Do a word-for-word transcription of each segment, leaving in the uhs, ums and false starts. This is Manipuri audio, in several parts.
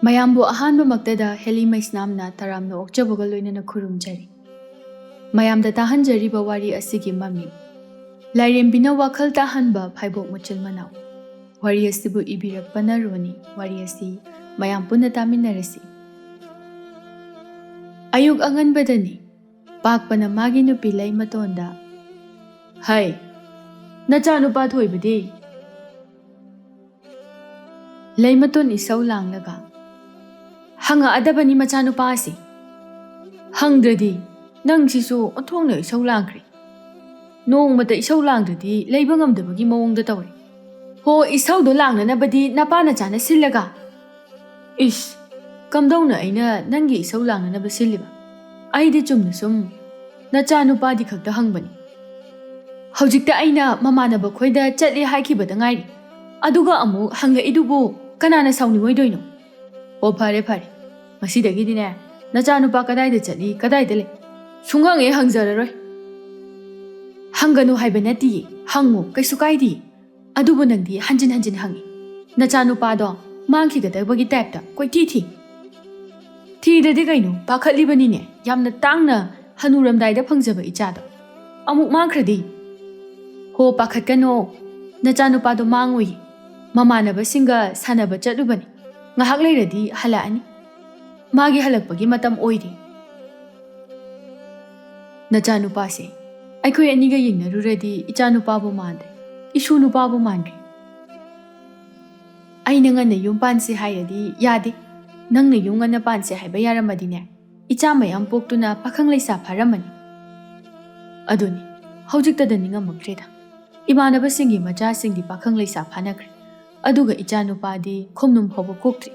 ꯃꯌꯥꯝꯕꯨ ꯑꯍꯥꯟꯕꯃꯛꯇꯗ ꯍꯦꯂꯤ ꯃꯩꯁꯅꯥꯝꯅ ꯇꯔꯥꯝꯅ ꯑꯣꯛꯆꯕꯒ ꯂꯣꯏꯅꯅ ꯈꯨꯔꯨꯝꯖꯔꯤ꯫ ꯃꯌꯥꯝꯗ ꯇꯥꯍꯟꯖꯔꯤꯕ ꯋꯥꯔꯤ ꯑꯁꯤꯒꯤ ꯃꯃꯤꯡ, ꯂꯥꯏꯔꯦꯝꯕꯤꯅ ꯋꯥꯈꯜ ꯇꯥꯍꯟꯕ ꯐꯥꯏꯕꯣꯛ ꯃꯆꯤꯜ ꯃꯅꯥꯎ꯫ ꯋꯥꯔꯤ ꯑꯁꯤꯕꯨ ꯏꯕꯤꯔꯛꯄꯅ ꯔꯣꯅꯤ꯫ ꯋꯥꯔꯤ ꯑꯁꯤ ꯃꯌꯥꯝ ꯄꯨꯟꯅ ꯇꯥꯃꯤꯟꯅꯔꯁꯤ꯫ ꯑꯌꯨꯛ ꯑꯉꯟꯕꯗꯅꯤ꯫ ꯄꯥꯛꯄꯅ ꯃꯥꯒꯤ ꯅꯨꯄꯤ ꯂꯩꯃꯇꯣꯟꯗ, "ꯍꯩ, ꯅꯆꯥꯅꯨꯄꯥ ꯊꯣꯏꯕꯗꯤ?" ꯂꯩꯃꯇꯣꯟ ꯏꯁꯧ ꯂꯥꯡꯂꯒ, "ꯍꯪꯉꯛꯑꯗꯕꯅꯤ ꯃꯆꯥꯅꯨꯄꯥ ꯑꯁꯤ꯫ ꯍꯪꯗ꯭ꯔꯗꯤ ꯅꯪꯁꯤꯁꯨ ꯑꯣꯟꯊꯣꯛꯅ ꯏꯁꯧ ꯂꯥꯡꯈ꯭ꯔꯦ꯫ ꯅꯣꯡꯃꯇ ꯏꯁꯧ ꯂꯥꯡꯗ꯭ꯔꯗꯤ ꯂꯩꯕ ꯉꯝꯗꯕꯒꯤ ꯃꯑꯣꯡꯗ ꯇꯧꯔꯦ꯫ ꯍꯣ, ꯏꯁꯧꯗꯣ ꯂꯥꯡꯅꯅꯕꯗꯤ ꯅꯄꯥ ꯅꯆꯥꯅ ꯁꯤꯜꯂꯒ?" "ꯏꯁ, ꯀꯝꯗꯧꯅ ꯑꯩꯅ ꯅꯪꯒꯤ ꯏꯁꯧ ꯂꯥꯡꯅꯅꯕ ꯁꯤꯜꯂꯤꯕ? ꯑꯩꯗꯤ ꯆꯨꯝꯅ ꯁꯨꯝ ꯅꯆꯥꯅꯨꯄꯥꯗꯤ ꯈꯛꯇ ꯍꯪꯕꯅꯤ꯫ ꯍꯧꯖꯤꯛꯇ ꯑꯩꯅ ꯃꯃꯥꯟꯅꯕ ꯈꯣꯏꯗ ꯆꯠꯂꯦ ꯍꯥꯏꯈꯤꯕꯗ ꯉꯥꯏꯔꯤ, ꯑꯗꯨꯒ ꯑꯃꯨꯛ ꯍꯪꯂꯛꯏꯗꯨꯕꯨ ꯀꯅꯥꯅ ꯁꯥꯎꯅꯤꯡꯉꯣꯏꯗꯣꯏꯅꯣ?" "ꯑꯣ, ꯐꯔꯦ ꯐꯔꯦ, ꯉꯁꯤꯗꯒꯤꯗꯤꯅꯦ ꯅꯆꯥꯅꯨꯄꯥ ꯀꯗꯥꯏꯗ ꯆꯠꯂꯤ, ꯀꯗꯥꯏꯗ ꯂꯩ, ꯁꯨꯡꯍꯪ ꯍꯦꯛ ꯍꯪꯖꯔꯔꯣꯏ꯫" "ꯍꯪꯒꯅꯨ ꯍꯥꯏꯕ ꯅꯠꯇꯤꯌꯦ, ꯍꯪꯉꯨ, ꯀꯩꯁꯨ ꯀꯥꯏꯗꯤꯌꯦ꯫ ꯑꯗꯨꯕꯨ ꯅꯪꯗꯤ ꯍꯟꯖꯤꯟ ꯍꯟꯖꯤꯟ ꯍꯪꯉꯤ꯫ ꯅꯆꯥꯅꯨꯄꯥꯗꯣ ꯃꯥꯡꯈꯤꯒꯗꯕꯒꯤ ꯇꯥꯏꯞꯇ ꯀꯣꯏꯊꯤ ꯊꯤ꯫" "ꯊꯤꯗ꯭ꯔꯗꯤ ꯀꯩꯅꯣ, ꯄꯥꯈꯠꯂꯤꯕꯅꯤꯅꯦ, ꯌꯥꯝꯅ ꯇꯥꯡꯅ ꯍꯅꯨꯔꯝꯗꯥꯏꯗ ꯐꯪꯖꯕ ꯏꯆꯥꯗꯣ꯫ ꯑꯃꯨꯛ ꯃꯥꯡꯈ꯭ꯔꯗꯤ?" "ꯍꯣ, ꯄꯥꯈꯠꯀꯅꯣ, ꯅꯆꯥꯅꯨꯄꯥꯗꯣ ꯃꯥꯡꯉꯣꯏꯌꯦ꯫ ꯃꯃꯥꯟꯅꯕꯁꯤꯡꯒ ꯁꯥꯟꯅꯕ ꯆꯠꯂꯨꯕꯅꯤ꯫ ꯉꯥꯏꯍꯥꯛ ꯂꯩꯔꯗꯤ ꯍꯜꯂꯛꯑꯅꯤ꯫ ꯃꯥꯒꯤ ꯍꯜꯂꯛꯄꯒꯤ ꯃꯇꯝ ꯑꯣꯏꯔꯦ꯫" "ꯅꯆꯥꯅꯨꯄꯥꯁꯦ ꯑꯩꯈꯣꯏ ꯑꯅꯤꯒ ꯌꯦꯡꯅꯔꯨꯔꯗꯤ ꯏꯆꯥꯅꯨꯄꯥꯕꯨ ꯃꯥꯟꯗ꯭ꯔꯦ, ꯏꯁꯨ ꯅꯨꯄꯥꯕꯨ ꯃꯥꯟꯈ꯭ꯔꯦ꯫ ꯑꯩꯅ ꯉꯟꯅ ꯌꯨꯝ ꯄꯥꯟꯁꯦ ꯍꯥꯏꯔꯗꯤ ꯌꯥꯗꯦ꯫ ꯅꯪꯅ ꯌꯨꯝ ꯉꯟꯅ ꯄꯥꯟꯁꯦ ꯍꯥꯏꯕ ꯌꯥꯔꯝꯃꯗꯤꯅꯦ, ꯏꯆꯥ ꯃꯌꯥꯝ ꯄꯣꯛꯇꯨꯅ ꯄꯥꯈꯪ ꯂꯩꯁꯥ ꯐꯥꯔꯝꯃꯅꯤ꯫" "ꯑꯗꯨꯅꯤ, ꯍꯧꯖꯤꯛꯇꯗ ꯅꯤꯡꯉꯝꯃꯛꯇ꯭ꯔꯦꯗ꯫ ꯏꯃꯥꯟꯅꯕꯁꯤꯡꯒꯤ ꯃꯆꯥꯁꯤꯡꯗꯤ ꯄꯥꯈꯪ ꯂꯩꯁꯥ ꯐꯥꯅꯈ꯭ꯔꯦ, ꯑꯗꯨꯒ ꯏꯆꯥꯅꯨꯄꯥꯗꯤ ꯈꯣꯝꯅꯨꯝ ꯐꯥꯎꯕ ꯀꯣꯛꯇ꯭ꯔꯤ꯫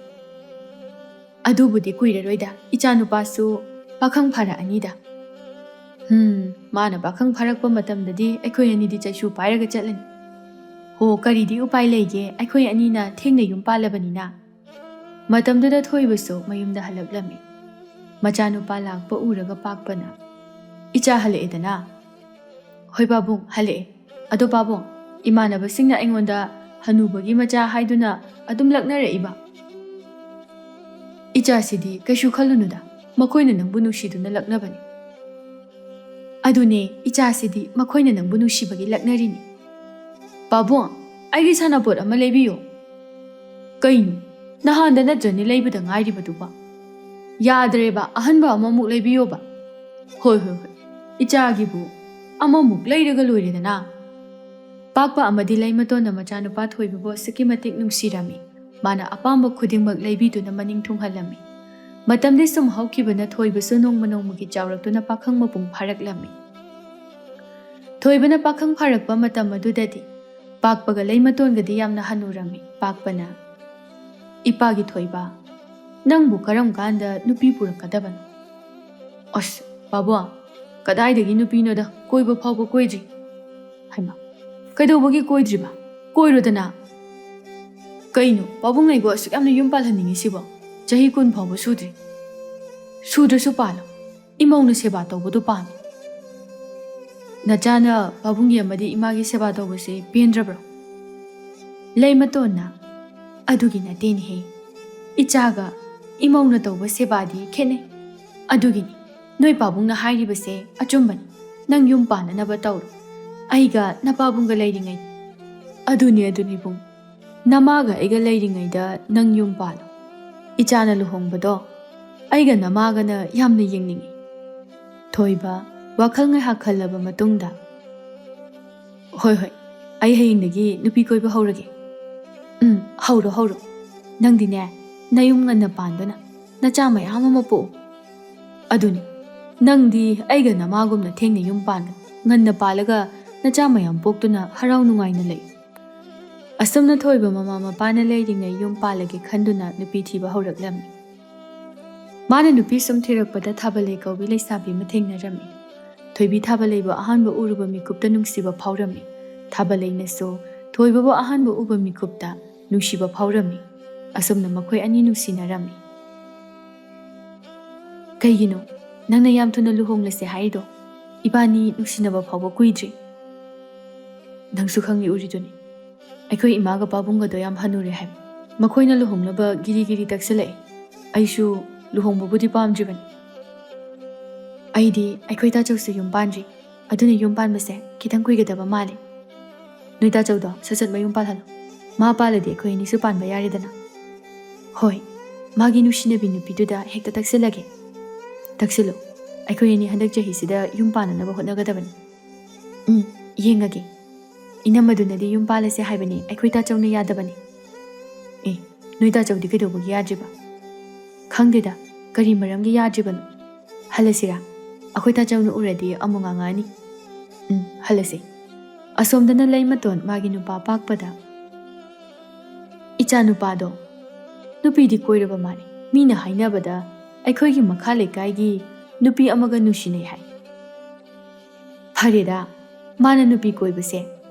ꯑꯗꯨꯕꯨꯗꯤ ꯀꯨꯏꯔꯔꯣꯏꯗ, ꯏꯆꯥꯅꯨꯄꯥꯁꯨ ꯄꯥꯈꯪ ꯐꯥꯔꯛꯑꯅꯤꯗ꯫" "ꯍꯝ, ꯃꯥꯅ ꯄꯥꯈꯪ ꯐꯥꯔꯛꯄ ꯃꯇꯝꯗꯗꯤ ꯑꯩꯈꯣꯏ ꯑꯅꯤꯗꯤ ꯆꯩꯁꯨ ꯄꯥꯏꯔꯒ ꯆꯠꯂꯅꯤ꯫ ꯍꯣ, ꯀꯔꯤꯗꯤ ꯎꯄꯥꯏ ꯂꯩꯒꯦ, ꯑꯩꯈꯣꯏ ꯑꯅꯤꯅ ꯊꯦꯡꯅ ꯌꯨꯝ ꯄꯥꯜꯂꯕꯅꯤꯅ꯫" ꯃꯇꯝꯗꯨꯗ ꯊꯣꯏꯕꯁꯨ ꯃꯌꯨꯝꯗ ꯍꯜꯂꯛꯂꯝꯃꯤ꯫ ꯃꯆꯥꯅꯨꯄꯥ ꯂꯥꯛꯄ ꯎꯔꯒ ꯄꯥꯛꯄꯅ, "ꯏꯆꯥ ꯍꯜꯂꯛꯑꯦꯗꯅ?" "ꯍꯣꯏ ꯄꯥꯕꯨꯡ, ꯍꯜꯂꯛꯑꯦ꯫ ꯑꯗꯣ ꯄꯥꯕꯨꯡ, ꯏꯃꯥꯟꯅꯕꯁꯤꯡꯅ ꯑꯩꯉꯣꯟꯗ ꯍꯅꯨꯕꯒꯤ ꯃꯆꯥ ꯍꯥꯏꯗꯨꯅ ꯑꯗꯨꯝ ꯂꯛꯅꯔꯛꯏꯕ?" "ꯏꯆꯥꯁꯤꯗꯤ ꯀꯩꯁꯨ ꯈꯜꯂꯨꯅꯨꯗ, ꯃꯈꯣꯏꯅ ꯅꯪꯕꯨ ꯅꯨꯡꯁꯤꯗꯨꯅ ꯂꯛꯅꯕꯅꯤ꯫" "ꯑꯗꯨꯅꯦ, ꯏꯆꯥꯁꯤꯗꯤ ꯃꯈꯣꯏꯅ ꯅꯪꯕꯨ ꯅꯨꯡꯁꯤꯕꯒꯤ ꯂꯛꯅꯔꯤꯅꯤ꯫" "ꯄꯥꯕꯨꯡ, ꯑꯩꯒꯤ ꯁꯥꯟꯅꯄꯣꯠ ꯑꯃ ꯂꯩꯕꯤꯌꯣ꯫" "ꯀꯩꯅꯣ, ꯅꯍꯥꯟꯗ ꯅꯠꯇ꯭ꯔꯅꯦ ꯂꯩꯕꯗ ꯉꯥꯏꯔꯤꯕꯗꯨꯕ?" "ꯌꯥꯗ꯭ꯔꯦꯕ, ꯑꯍꯟꯕ ꯑꯃꯃꯨꯛ ꯂꯩꯕꯤꯌꯣꯕ꯫" "ꯍꯣꯏ, ꯍꯣꯏ, ꯍꯣꯏ, ꯏꯆꯥꯒꯤꯕꯨ ꯑꯃꯃꯨꯛ ꯂꯩꯔꯒ ꯂꯣꯏꯔꯦꯗꯅ꯫" ꯄꯥꯛꯄ ꯑꯃꯗꯤ ꯂꯩꯃꯇꯣꯟꯅ ꯃꯆꯥꯅꯨꯄꯥ ꯊꯣꯏꯕꯕꯨ ꯑꯁꯨꯛꯀꯤ ꯃꯇꯤꯛ ꯅꯨꯡꯁꯤꯔꯝꯃꯤ꯫ ꯃꯥꯅ ꯑꯄꯥꯝꯕ ꯈꯨꯗꯤꯡꯃꯛ ꯂꯩꯕꯤꯗꯨꯅ ꯃꯅꯤꯡ ꯊꯨꯡꯍꯜꯂꯝꯃꯤ꯫ ꯃꯇꯝꯗꯤ ꯁꯨꯝ ꯍꯧꯈꯤꯕꯅ ꯊꯣꯏꯕꯁꯨ ꯅꯣꯡꯃ ꯅꯣꯡꯃꯒꯤ ꯆꯥꯎꯔꯛꯇꯨꯅ ꯄꯥꯈꯪ ꯃꯄꯨꯡ ꯐꯥꯔꯛꯂꯝꯃꯤ꯫ ꯊꯣꯏꯕꯅ ꯄꯥꯈꯪ ꯐꯥꯔꯛꯄ ꯃꯇꯝ ꯑꯗꯨꯗꯗꯤ ꯄꯥꯛꯄꯒ ꯂꯩꯃꯇꯣꯟꯒꯗꯤ ꯌꯥꯝꯅ ꯍꯟꯅꯨꯔꯝꯃꯤ꯫ ꯄꯥꯛꯄꯅ, "ꯏꯄꯥꯒꯤ ꯊꯣꯏꯕ, ꯅꯪꯕꯨ ꯀꯔꯝ ꯀꯥꯟꯗ ꯅꯨꯄꯤ ꯄꯨꯔꯛꯀꯗꯕꯅꯣ?" "ꯑꯁ, ꯄꯥꯕꯨꯡ, ꯀꯗꯥꯏꯗꯒꯤ ꯅꯨꯄꯤꯅꯣꯗ, ꯀꯣꯏꯕ ꯐꯥꯎꯕ ꯀꯣꯏꯗ꯭ꯔꯤ꯫" "ꯍꯩꯃꯥ, ꯀꯩꯗꯧꯕꯒꯤ ꯀꯣꯏꯗ꯭ꯔꯤꯕ? ꯀꯣꯏꯔꯣꯗꯅ꯫" "ꯀꯩꯅꯣ, ꯄꯥꯕꯨꯡ ꯑꯩꯕꯨ ꯑꯁꯨꯛ ꯌꯥꯝꯅ ꯌꯨꯝ ꯄꯥꯜꯍꯟꯅꯤꯡꯉꯤꯁꯤꯕꯣ? ꯆꯍꯤ ꯀꯨꯟ ꯐꯥꯎꯕ ꯁꯨꯗ꯭ꯔꯤ꯫" "ꯁꯨꯗ꯭ꯔꯁꯨ ꯄꯥꯜꯂꯣ, ꯏꯃꯧꯅ ꯁꯦꯕꯥ ꯇꯧꯕꯗꯨ ꯄꯥꯝꯃꯤ꯫" "ꯅꯆꯥꯅ ꯄꯥꯕꯨꯡꯒꯤ ꯑꯃꯗꯤ ꯏꯃꯥꯒꯤ ꯁꯦꯕꯥ ꯇꯧꯕꯁꯦ ꯄꯦꯟꯗ꯭ꯔꯕ꯭ꯔꯣ?" ꯂꯩꯃꯇꯣꯟꯅ, "ꯑꯗꯨꯒꯤ ꯅꯠꯇꯦꯅꯦꯍꯦ, ꯏꯆꯥꯒ ꯏꯃꯧꯅ ꯇꯧꯕ ꯁꯦꯕꯥꯗꯤ ꯈꯦꯠꯅꯩ꯫ ꯑꯗꯨꯒꯤꯅꯤ ꯅꯣꯏ ꯄꯥꯕꯨꯡꯅ ꯍꯥꯏꯔꯤꯕꯁꯦ ꯑꯆꯨꯝꯕꯅꯤ꯫ ꯅꯪ ꯌꯨꯝ ꯄꯥꯟꯅꯅꯕ ꯇꯧꯔꯣ, ꯑꯩꯒ ꯅꯄꯥꯕꯨꯡꯒ ꯂꯩꯔꯤꯉꯩ꯫" "ꯑꯗꯨꯅꯤ, ꯑꯗꯨꯅꯤ ꯕꯨꯡ, ꯅꯃꯥꯒ ꯑꯩꯒ ꯂꯩꯔꯤꯉꯩꯗ ꯅꯪ ꯌꯨꯝ ꯄꯥꯜꯂꯣ꯫ ꯏꯆꯥꯅ ꯂꯨꯍꯣꯡꯕꯗꯣ ꯑꯩꯒ ꯅꯃꯥꯒꯅ ꯌꯥꯝꯅ ꯌꯦꯡꯅꯤꯡꯏ꯫" ꯊꯣꯏꯕ ꯋꯥꯈꯜ ꯉꯥꯏꯍꯥꯛ ꯈꯜꯂꯕ ꯃꯇꯨꯡꯗ, "ꯍꯣꯏ, ꯍꯣꯏ, ꯑꯩ ꯍꯌꯦꯡꯗꯒꯤ ꯅꯨꯄꯤ ꯀꯣꯏꯕ ꯍꯧꯔꯒꯦ꯫" "ꯎꯝ, ꯍꯧꯔꯣ, ꯍꯧꯔꯣ꯫ ꯅꯪꯗꯤꯅꯦ, ꯅꯌꯨꯝ ꯉꯟꯅ ꯄꯥꯟꯗꯨꯅ ꯅꯆꯥ ꯃꯌꯥꯝ ꯑꯃ ꯄꯣꯛꯎ꯫" "ꯑꯗꯨꯅꯤ, ꯅꯪꯗꯤ ꯑꯩꯒ ꯅꯃꯥꯒꯨꯝꯅ ꯊꯦꯡꯅ ꯌꯨꯝ ꯄꯥꯟꯒꯅꯨ꯫ ꯉꯟꯅ ꯄꯥꯜꯂꯒ ꯅꯆꯥ ꯃꯌꯥꯝ ꯄꯣꯛꯇꯨꯅ ꯍꯔꯥꯎ ꯅꯨꯡꯉꯥꯏꯅ ꯂꯩ꯫" ꯑꯁꯨꯝꯅ ꯊꯣꯏꯕ ꯃꯃꯥ ꯃꯄꯥꯅ ꯂꯩꯔꯤꯉꯩ ꯌꯨꯝ ꯄꯥꯜꯂꯒꯦ ꯈꯟꯗꯨꯅ ꯅꯨꯄꯤ ꯊꯤꯕ ꯍꯧꯔꯛꯂꯝꯃꯤ꯫ ꯃꯥꯅ ꯅꯨꯄꯤ ꯁꯨꯝ ꯊꯤꯔꯛꯄꯗ ꯊꯥꯕꯂꯩ ꯀꯧꯕꯤ ꯂꯩꯁꯥꯕꯤ ꯑꯃ ꯊꯦꯡꯅꯔꯝꯃꯤ꯫ ꯊꯣꯏꯕꯤ ꯊꯥꯕꯂꯩꯕꯨ ꯑꯍꯥꯟꯕ ꯎꯔꯨꯕ ꯃꯤꯀꯨꯞꯇ ꯅꯨꯡꯁꯤꯕ ꯐꯥꯎꯔꯝꯃꯤ꯫ ꯊꯥꯕꯂꯩꯅꯁꯨ ꯊꯣꯏꯕꯕꯨ ꯑꯍꯥꯟꯕ ꯎꯕ ꯃꯤꯀꯨꯞꯇ ꯅꯨꯡꯁꯤꯕ ꯐꯥꯎꯔꯝꯃꯤ꯫ ꯑꯁꯨꯝꯅ ꯃꯈꯣꯏ ꯑꯅꯤ ꯅꯨꯡꯁꯤꯅꯔꯝꯃꯤ꯫ "ꯀꯩꯒꯤꯅꯣ ꯅꯪꯅ ꯌꯥꯝ ꯊꯨꯅ ꯂꯨꯍꯣꯡꯂꯁꯦ ꯍꯥꯏꯔꯤꯗꯣ? ꯏꯕꯥꯅꯤ ꯅꯨꯡꯁꯤꯅꯕ ꯐꯥꯎꯕ ꯀꯨꯏꯗ꯭ꯔꯤ꯫" "ꯅꯪꯁꯨ ꯈꯪꯂꯤ ꯎꯔꯤꯗꯨꯅꯤ, ꯑꯩꯈꯣꯏ ꯏꯃꯥꯒ ꯄꯥꯕꯨꯡꯒꯗꯣ ꯌꯥꯝ ꯍꯅꯨꯔꯦ ꯍꯥꯏꯕ꯫ ꯃꯈꯣꯏꯅ ꯂꯨꯍꯣꯡꯅꯕ ꯒꯤꯔꯤ ꯒꯤꯔꯤ ꯇꯛꯁꯤꯜꯂꯛꯑꯦ꯫ ꯑꯩꯁꯨ ꯂꯨꯍꯣꯡꯕꯕꯨꯗꯤ ꯄꯥꯝꯗ꯭ꯔꯤꯕꯅꯤ꯫ ꯑꯩꯗꯤ ꯑꯩꯈꯣꯏ ꯇꯥꯆꯧꯁꯨ ꯌꯨꯝ ꯄꯥꯟꯗ꯭ꯔꯤ, ꯑꯗꯨꯅ ꯌꯨꯝ ꯄꯥꯟꯕꯁꯦ ꯈꯤꯇꯪ ꯀꯨꯏꯒꯗꯕ ꯃꯥꯜꯂꯤ꯫ ꯅꯣꯏ ꯇꯥꯆꯧꯗꯣ ꯁꯠ ꯁꯠ ꯃꯌꯨꯝ ꯄꯥꯜꯍꯜꯂꯣ꯫ ꯃꯥ ꯄꯥꯜꯂꯗꯤ ꯑꯩꯈꯣꯏ ꯑꯅꯤꯁꯨ ꯄꯥꯟꯕ ꯌꯥꯔꯦꯗꯅ꯫ ꯍꯣꯏ, ꯃꯥꯒꯤ ꯅꯨꯡꯁꯤꯅꯕꯤ ꯅꯨꯄꯤꯗꯨꯗ ꯍꯦꯛꯇ ꯇꯛꯁꯤꯜꯂꯒꯦ꯫ ꯇꯛꯁꯤꯜꯂꯨ꯫ ꯑꯩꯈꯣꯏ ꯑꯅꯤ ꯍꯟꯗꯛ ꯆꯍꯤꯁꯤꯗ ꯌꯨꯝ ꯄꯥꯟꯅꯅꯕ ꯍꯣꯠꯅꯒꯗꯕꯅꯤ꯫ ꯎꯝ, ꯌꯦꯡꯉꯒꯦ꯫ ꯏꯅꯝꯃꯗꯨꯅꯗꯤ ꯌꯨꯝ ꯄꯥꯜꯂꯁꯦ ꯍꯥꯏꯕꯅꯤ, ꯑꯩꯈꯣꯏ ꯇꯥꯆꯧꯅ ꯌꯥꯗꯕꯅꯤ꯫ ꯑꯦ, ꯅꯣꯏ ꯇꯥꯆꯧꯗꯤ ꯀꯩꯗꯧꯕꯒꯤ ꯌꯥꯗ꯭ꯔꯤꯕ? ꯈꯪꯗꯦꯗ, ꯀꯔꯤ ꯃꯔꯝꯒꯤ ꯌꯥꯗ꯭ꯔꯤꯕꯅꯣ? ꯍꯜꯂꯁꯤꯔꯥ? ꯑꯩꯈꯣꯏ ꯇꯥꯆꯧꯅ ꯎꯔꯗꯤ ꯑꯃꯨꯛ ꯉꯥꯡꯉꯛꯑꯅꯤ꯫ ꯎꯝ, ꯍꯜꯂꯁꯤ꯫ ꯑꯁꯣꯝꯗꯅ ꯂꯩꯃꯇꯣꯟ ꯃꯥꯒꯤ ꯅꯨꯄꯥ ꯄꯥꯛꯄꯗ, "ꯏꯆꯥ ꯅꯨꯄꯥꯗꯣ ꯅꯨꯄꯤꯗꯤ ꯀꯣꯏꯔꯕ ꯃꯥꯜꯂꯦ꯫ ꯃꯤꯅ ꯍꯥꯏꯅꯕꯗ ꯑꯩꯈꯣꯏꯒꯤ ꯃꯈꯥ ꯂꯩꯀꯥꯏꯒꯤ ꯅꯨꯄꯤ ꯑꯃꯒ ꯅꯨꯡꯁꯤꯅꯩ ꯍꯥꯏ꯫ ꯐꯔꯦꯗ, ꯃꯥꯅ ꯅꯨꯄꯤ ꯀꯣꯏꯕꯁꯦ꯫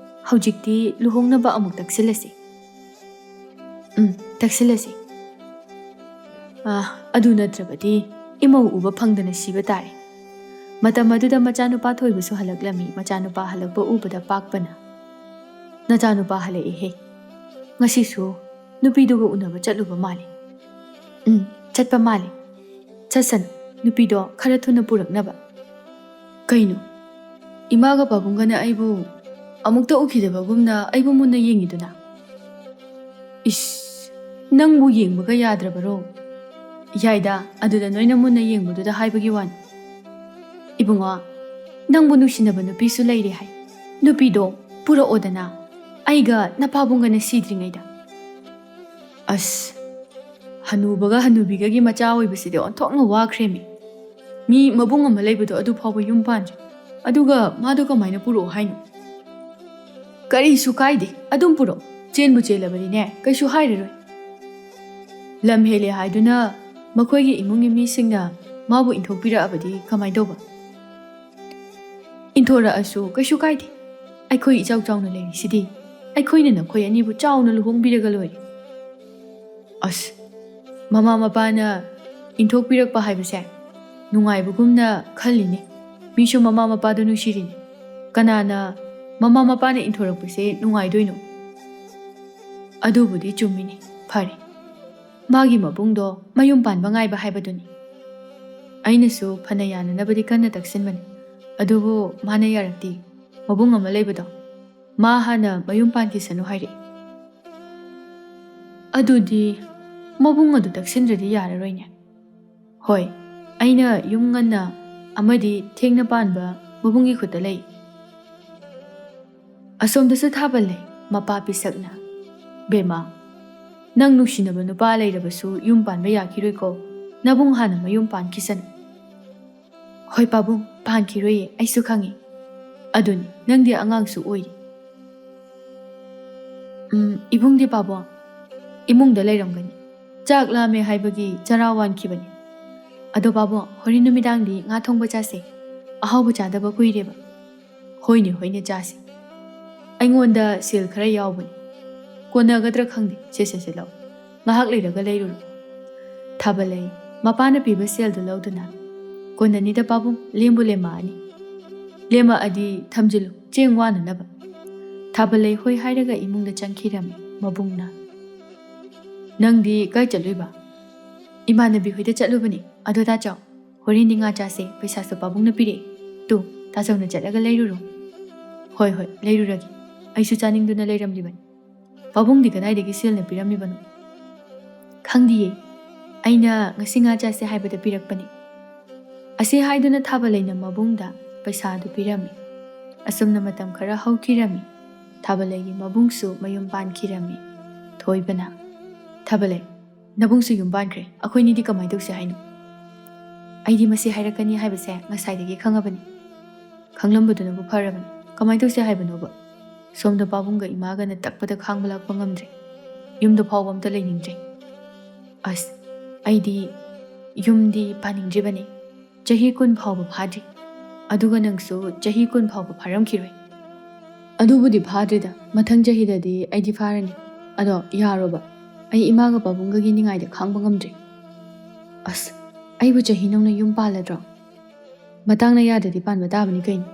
ꯍꯧꯖꯤꯛꯇꯤ ꯂꯨꯍꯣꯡꯅꯕ ꯑꯃꯨꯛ ꯇꯛꯁꯤꯜꯂꯁꯤ꯫" "ꯎꯝ, ꯇꯛꯁꯤꯜꯂꯁꯤ꯫ ꯑꯥ, ꯑꯗꯨ ꯅꯠꯇ꯭ꯔꯕꯗꯤ ꯏꯃꯧ ꯎꯕ ꯐꯪꯗꯅ ꯁꯤꯕ ꯇꯥꯔꯦ꯫" ꯃꯇꯝ ꯑꯗꯨꯗ ꯃꯆꯥꯅꯨꯄꯥ ꯊꯣꯏꯕꯁꯨ ꯍꯜꯂꯛꯂꯝꯃꯤ꯫ ꯃꯆꯥꯅꯨꯄꯥ ꯍꯜꯂꯛꯄ ꯎꯕꯗ ꯄꯥꯛꯄꯅ, "ꯅꯆꯥꯅꯨꯄꯥ ꯍꯜꯂꯛꯑꯦꯍꯦ꯫ ꯉꯁꯤꯁꯨ ꯅꯨꯄꯤꯗꯨꯒ ꯎꯅꯕ ꯆꯠꯂꯨꯕ ꯃꯥꯜꯂꯦ꯫" "ꯎꯝ, ꯆꯠꯄ ꯃꯥꯜꯂꯦ꯫ ꯆꯠꯁꯅꯨ, ꯅꯨꯄꯤꯗꯣ ꯈꯔ ꯊꯨꯅ ꯄꯨꯔꯛꯅꯕ꯫" "ꯀꯩꯅꯣ? ꯏꯃꯥꯒ ꯄꯥꯕꯨꯡꯒꯅ ꯑꯩꯕꯨ ꯑꯃꯨꯛꯇ ꯎꯈꯤꯗꯕꯒꯨꯝꯅ ꯑꯩꯕꯨ ꯃꯨꯟꯅ ꯌꯦꯡꯉꯤꯗꯨꯅ?" "ꯏꯁ, ꯅꯪꯕꯨ ꯌꯦꯡꯕꯒ ꯌꯥꯗ꯭ꯔꯕꯔꯣ?" "ꯌꯥꯏꯗ, ꯑꯗꯨꯗ ꯅꯣꯏꯅ ꯃꯨꯟꯅ ꯌꯦꯡꯕꯗꯨꯗ ꯍꯥꯏꯕꯒꯤ ꯋꯥꯅꯤ꯫" "ꯏꯕꯨꯡꯉꯣ, ꯅꯪꯕꯨ ꯅꯨꯡꯁꯤꯅꯕ ꯅꯨꯄꯤꯁꯨ ꯂꯩꯔꯦ ꯍꯥꯏ꯫ ꯅꯨꯄꯤꯗꯣ ꯄꯨꯔꯛꯑꯣꯗꯅ, ꯑꯩꯒ ꯅꯄꯥꯕꯨꯡꯒꯅ ꯁꯤꯗ꯭ꯔꯤꯉꯩꯗ꯫" ꯑꯁ, ꯍꯅꯨꯕꯒ ꯍꯅꯨꯕꯤꯒꯒꯤ ꯃꯆꯥ ꯑꯣꯏꯕꯁꯤꯗꯤ ꯑꯣꯟꯊꯣꯛꯅ ꯋꯥꯈ꯭ꯔꯦꯃꯤ꯫ ꯃꯤ ꯃꯕꯨꯡ ꯑꯃ ꯂꯩꯕꯗꯣ ꯑꯗꯨ ꯐꯥꯎꯕ ꯌꯨꯝ ꯄꯥꯟꯗ꯭ꯔꯤ꯫ ꯑꯗꯨꯒ ꯃꯥꯗꯣ ꯀꯃꯥꯏꯅ ꯄꯨꯔꯛꯑꯣ ꯍꯥꯏꯅꯣ? "ꯀꯔꯤꯁꯨ ꯀꯥꯏꯗꯦ, ꯑꯗꯨꯝ ꯄꯨꯔꯛꯑꯣ꯫ ꯆꯦꯟꯕꯨ ꯆꯦꯜꯂꯕꯗꯤꯅꯦ, ꯀꯩꯁꯨ ꯍꯥꯏꯔꯔꯣꯏ꯫ ꯂꯝ ꯍꯦꯜꯂꯦ ꯍꯥꯏꯗꯨꯅ ꯃꯈꯣꯏꯒꯤ ꯏꯃꯨꯡꯒꯤ ꯃꯤꯁꯤꯡꯅ ꯃꯥꯕꯨ ꯏꯟꯊꯣꯛꯄꯤꯔꯛꯑꯕꯗꯤ ꯀꯃꯥꯏ ꯇꯧꯕ?" "ꯏꯟꯊꯣꯔꯛꯑꯁꯨ ꯀꯩꯁꯨ ꯀꯥꯏꯗꯦ꯫ ꯑꯩꯈꯣꯏ ꯏꯆꯥꯎ ꯆꯥꯎꯅ ꯂꯩꯔꯤꯁꯤꯗꯤ꯫ ꯑꯩꯈꯣꯏꯅ ꯅꯈꯣꯏ ꯑꯅꯤꯕꯨ ꯆꯥꯎꯅ ꯂꯨꯍꯣꯡꯕꯤꯔꯒ ꯂꯣꯏꯔꯦ꯫" ꯑꯁ, ꯃꯃꯥ ꯃꯄꯥꯅ ꯏꯟꯊꯣꯛꯄꯤꯔꯛꯄ ꯍꯥꯏꯕꯁꯦ ꯅꯨꯡꯉꯥꯏꯕꯒꯨꯝꯅ ꯈꯜꯂꯤꯅꯦ꯫ ꯃꯤꯁꯨ ꯃꯃꯥ ꯃꯄꯥꯗꯣ ꯅꯨꯡꯁꯤꯔꯤꯅꯦ꯫ ꯀꯅꯥꯅ ꯃꯃꯥ ꯃꯄꯥꯅ ꯏꯟꯊꯣꯔꯛꯄꯁꯦ ꯅꯨꯡꯉꯥꯏꯗꯣꯏꯅꯣ? ꯑꯗꯨꯕꯨꯗꯤ ꯆꯨꯝꯃꯤꯅꯦ꯫ ꯐꯔꯦ꯫ ꯃꯥꯒꯤ ꯃꯕꯨꯡꯗꯣ ꯃꯌꯨꯝ ꯄꯥꯟꯕ ꯉꯥꯏꯕ ꯍꯥꯏꯕꯗꯨꯅꯤ꯫ ꯑꯩꯅꯁꯨ ꯐꯅ ꯌꯥꯅꯅꯕꯗꯤ ꯀꯟꯅ ꯇꯛꯁꯤꯟꯕꯅꯤ, ꯑꯗꯨꯕꯨ ꯃꯥꯅ ꯌꯥꯔꯛꯇꯦ꯫ ꯃꯕꯨꯡ ꯑꯃ ꯂꯩꯕꯗꯣ, ꯃꯥ ꯍꯥꯟꯅ ꯃꯌꯨꯝ ꯄꯥꯟꯈꯤꯁꯅꯨ ꯍꯥꯏꯔꯛꯏ꯫ ꯑꯗꯨꯗꯤ ꯃꯕꯨꯡ ꯑꯗꯨ ꯇꯛꯁꯤꯟꯗ꯭ꯔꯗꯤ ꯌꯥꯔꯔꯣꯏꯅꯦ꯫ ꯍꯣꯏ, ꯑꯩꯅ ꯌꯨꯝ ꯉꯟꯅ ꯑꯃꯗꯤ ꯊꯦꯡꯅ ꯄꯥꯟꯕ ꯃꯕꯨꯡꯒꯤ ꯈꯨꯠꯇ ꯂꯩ꯫ ꯑꯁꯣꯝꯗꯁꯨ ꯊꯥꯕꯜ ꯂꯩ, ꯃꯄꯥ ꯄꯤꯁꯛꯅ, "ꯕꯦꯝꯃ, ꯅꯪ ꯅꯨꯡꯁꯤꯅꯕ ꯅꯨꯄꯥ ꯂꯩꯔꯕꯁꯨ ꯌꯨꯝ ꯄꯥꯟꯕ ꯌꯥꯈꯤꯔꯣꯏꯀꯣ, ꯅꯕꯨꯡ ꯍꯥꯟꯅ ꯃꯌꯨꯝ ꯄꯥꯟꯈꯤꯁꯅꯨ"꯫ "ꯍꯣꯏ ꯄꯥꯕꯨꯡ, ꯄꯥꯟꯈꯤꯔꯣꯏꯌꯦ, ꯑꯩꯁꯨ ꯈꯪꯉꯤ꯫ ꯑꯗꯨꯅꯤ, ꯅꯪꯗꯤ ꯑꯉꯥꯡꯁꯨ ꯑꯣꯏꯔꯤ"꯫ "ꯎꯝ, ꯏꯕꯨꯡꯗꯤ ꯄꯥꯕꯨꯡ?" "ꯏꯃꯨꯡꯗ ꯂꯩꯔꯝꯒꯅꯤ꯫ ꯆꯥꯛ ꯂꯥꯝꯃꯦ ꯍꯥꯏꯕꯒꯤ ꯆꯔꯥ ꯋꯥꯟꯈꯤꯕꯅꯤ꯫ ꯑꯗꯣ ꯄꯥꯕꯨꯡ, ꯍꯣꯔꯦꯟ ꯅꯨꯃꯤꯗꯥꯡꯗꯤ ꯉꯥ ꯊꯣꯡꯕ ꯆꯥꯁꯦ꯫ ꯑꯍꯥꯎꯕ ꯆꯥꯗꯕ ꯀꯨꯏꯔꯦꯕ"꯫ "ꯍꯣꯏꯅꯦ, ꯍꯣꯏꯅꯦ, ꯆꯥꯁꯤ꯫ ꯑꯩꯉꯣꯟꯗ ꯁꯦꯜ ꯈꯔ ꯌꯥꯎꯕꯅꯤ꯫ ꯀꯣꯟꯅꯒꯗ꯭ꯔꯥ ꯈꯪꯗꯦ꯫ ꯁꯦ, ꯁꯦ, ꯁꯦ, ꯂꯧ꯫ ꯉꯥꯏꯍꯥꯛ ꯂꯩꯔꯒ ꯂꯩꯔꯨꯔꯣ"꯫ ꯊꯥꯕꯂꯩ ꯃꯄꯥꯅ ꯄꯤꯕ ꯁꯦꯜꯗꯨ ꯂꯧꯗꯨꯅ, "ꯀꯣꯟꯅꯅꯤꯗ ꯄꯥꯕꯨꯡ, ꯂꯦꯝꯕꯨ ꯂꯦꯝꯃꯛꯑꯅꯤ꯫ ꯂꯦꯝꯃꯛꯑꯗꯤ ꯊꯝꯖꯤꯜꯂꯨ, ꯆꯦꯡ ꯋꯥꯅꯅꯕ"꯫ ꯊꯥꯕꯂꯩ ꯍꯣꯏ ꯍꯥꯏꯔꯒ ꯏꯃꯨꯡꯗ ꯆꯪꯈꯤꯔꯝꯃꯤ꯫ ꯃꯕꯨꯡꯅ, "ꯅꯪꯗꯤ ꯀꯥꯏ ꯆꯠꯂꯨꯏꯕ?" "ꯏꯃꯥꯟꯅꯕꯤ ꯍꯣꯏꯗ ꯆꯠꯂꯨꯕꯅꯤ꯫ ꯑꯗꯣ ꯇꯥꯆꯧ, ꯍꯣꯔꯦꯟꯗꯤ ꯉꯥ ꯆꯥꯁꯦ, ꯄꯩꯁꯥꯁꯨ ꯄꯥꯕꯨꯡꯅ ꯄꯤꯔꯛꯑꯦ꯫ ꯇꯨ, ꯇꯥꯆꯧꯅ ꯆꯠꯂꯒ ꯂꯩꯔꯨꯔꯣ"꯫ "ꯍꯣꯏ, ꯍꯣꯏ, ꯂꯩꯔꯨꯔꯒꯦ꯫ ꯑꯩꯁꯨ ꯆꯥꯅꯤꯡꯗꯨꯅ ꯂꯩꯔꯝꯂꯤꯕꯅꯤ"꯫ "ꯄꯥꯕꯨꯡꯗꯤ ꯀꯗꯥꯏꯗꯒꯤ ꯁꯦꯜꯅ ꯄꯤꯔꯝꯃꯤꯕꯅꯣ?" "ꯈꯪꯗꯤꯌꯦ꯫ ꯑꯩꯅ ꯉꯁꯤ ꯉꯥ ꯆꯥꯁꯦ ꯍꯥꯏꯕꯗ ꯄꯤꯔꯛꯄꯅꯤ"꯫ ꯑꯁꯤ ꯍꯥꯏꯗꯨꯅ ꯊꯥꯕꯂꯩꯅ ꯃꯕꯨꯡꯗ ꯄꯩꯁꯥꯗꯨ ꯄꯤꯔꯝꯃꯤ꯫ ꯑꯁꯨꯝꯅ ꯃꯇꯝ ꯈꯔ ꯍꯧꯈꯤꯔꯝꯃꯤ꯫ ꯊꯥꯕꯂꯩꯒꯤ ꯃꯕꯨꯡꯁꯨ ꯃꯌꯨꯝ ꯄꯥꯟꯈꯤꯔꯝꯃꯤ꯫ ꯊꯣꯏꯕꯅ, "ꯊꯥꯕꯂꯩ, ꯅꯕꯨꯡꯁꯨ ꯌꯨꯝ ꯄꯥꯟꯈ꯭ꯔꯦ꯫ ꯑꯩꯈꯣꯏꯅꯤꯗꯤ ꯀꯃꯥꯏ ꯇꯧꯁꯦ ꯍꯥꯏꯅꯣ?" "ꯑꯩꯗꯤ ꯃꯁꯤ ꯍꯥꯏꯔꯛꯀꯅꯤ ꯍꯥꯏꯕꯁꯦ ꯉꯁꯥꯏꯗꯒꯤ ꯈꯪꯉꯕꯅꯤ"꯫ "ꯈꯪꯂꯝꯕꯗꯨꯅꯕꯨ ꯐꯔꯕꯅꯤ꯫ ꯀꯃꯥꯏ ꯇꯧꯁꯦ ꯍꯥꯏꯕꯅꯣꯕ? ꯁꯣꯝꯗ ꯄꯥꯕꯨꯡꯒ ꯏꯃꯥꯒꯅ ꯇꯛꯄꯗ ꯈꯥꯡꯕ ꯂꯥꯛꯄ ꯉꯝꯗ꯭ꯔꯦ꯫ ꯌꯨꯝꯗ ꯐꯥꯎꯕ ꯑꯝꯇ ꯂꯩꯅꯤꯡꯗ꯭ꯔꯦ"꯫ "ꯑꯁ, ꯑꯩꯗꯤ ꯌꯨꯝꯗꯤ ꯄꯥꯅꯤꯡꯗ꯭ꯔꯤꯕꯅꯤ꯫ ꯆꯍꯤ ꯀꯨꯟ ꯐꯥꯎꯕ ꯐꯥꯗ꯭ꯔꯤ꯫ ꯑꯗꯨꯒ ꯅꯪꯁꯨ ꯆꯍꯤ ꯀꯨꯟ ꯐꯥꯎꯕ ꯐꯥꯔꯝꯈꯤꯔꯣꯏ"꯫ "ꯑꯗꯨꯕꯨꯗꯤ ꯐꯥꯗ꯭ꯔꯤꯗ, ꯃꯊꯪ ꯆꯍꯤꯗꯗꯤ ꯑꯩꯗꯤ ꯐꯥꯔꯅꯤ꯫ ꯑꯗꯣ ꯌꯥꯔꯣꯕ, ꯑꯩ ꯏꯃꯥꯒ ꯄꯥꯕꯨꯡꯒꯒꯤ ꯅꯤꯡꯉꯥꯏꯗ ꯈꯥꯡꯕ ꯉꯝꯗ꯭ꯔꯦ"꯫ "ꯑꯁ, ꯑꯩꯕꯨ ꯆꯍꯤ ꯅꯧꯅ ꯌꯨꯝ ꯄꯥꯜꯂꯗ꯭ꯔꯣ? ꯃꯇꯥꯡꯅ ꯌꯥꯗ꯭ꯔꯗꯤ ꯄꯥꯟꯕ ꯇꯥꯕꯅꯤ ꯀꯩꯅꯣ꯫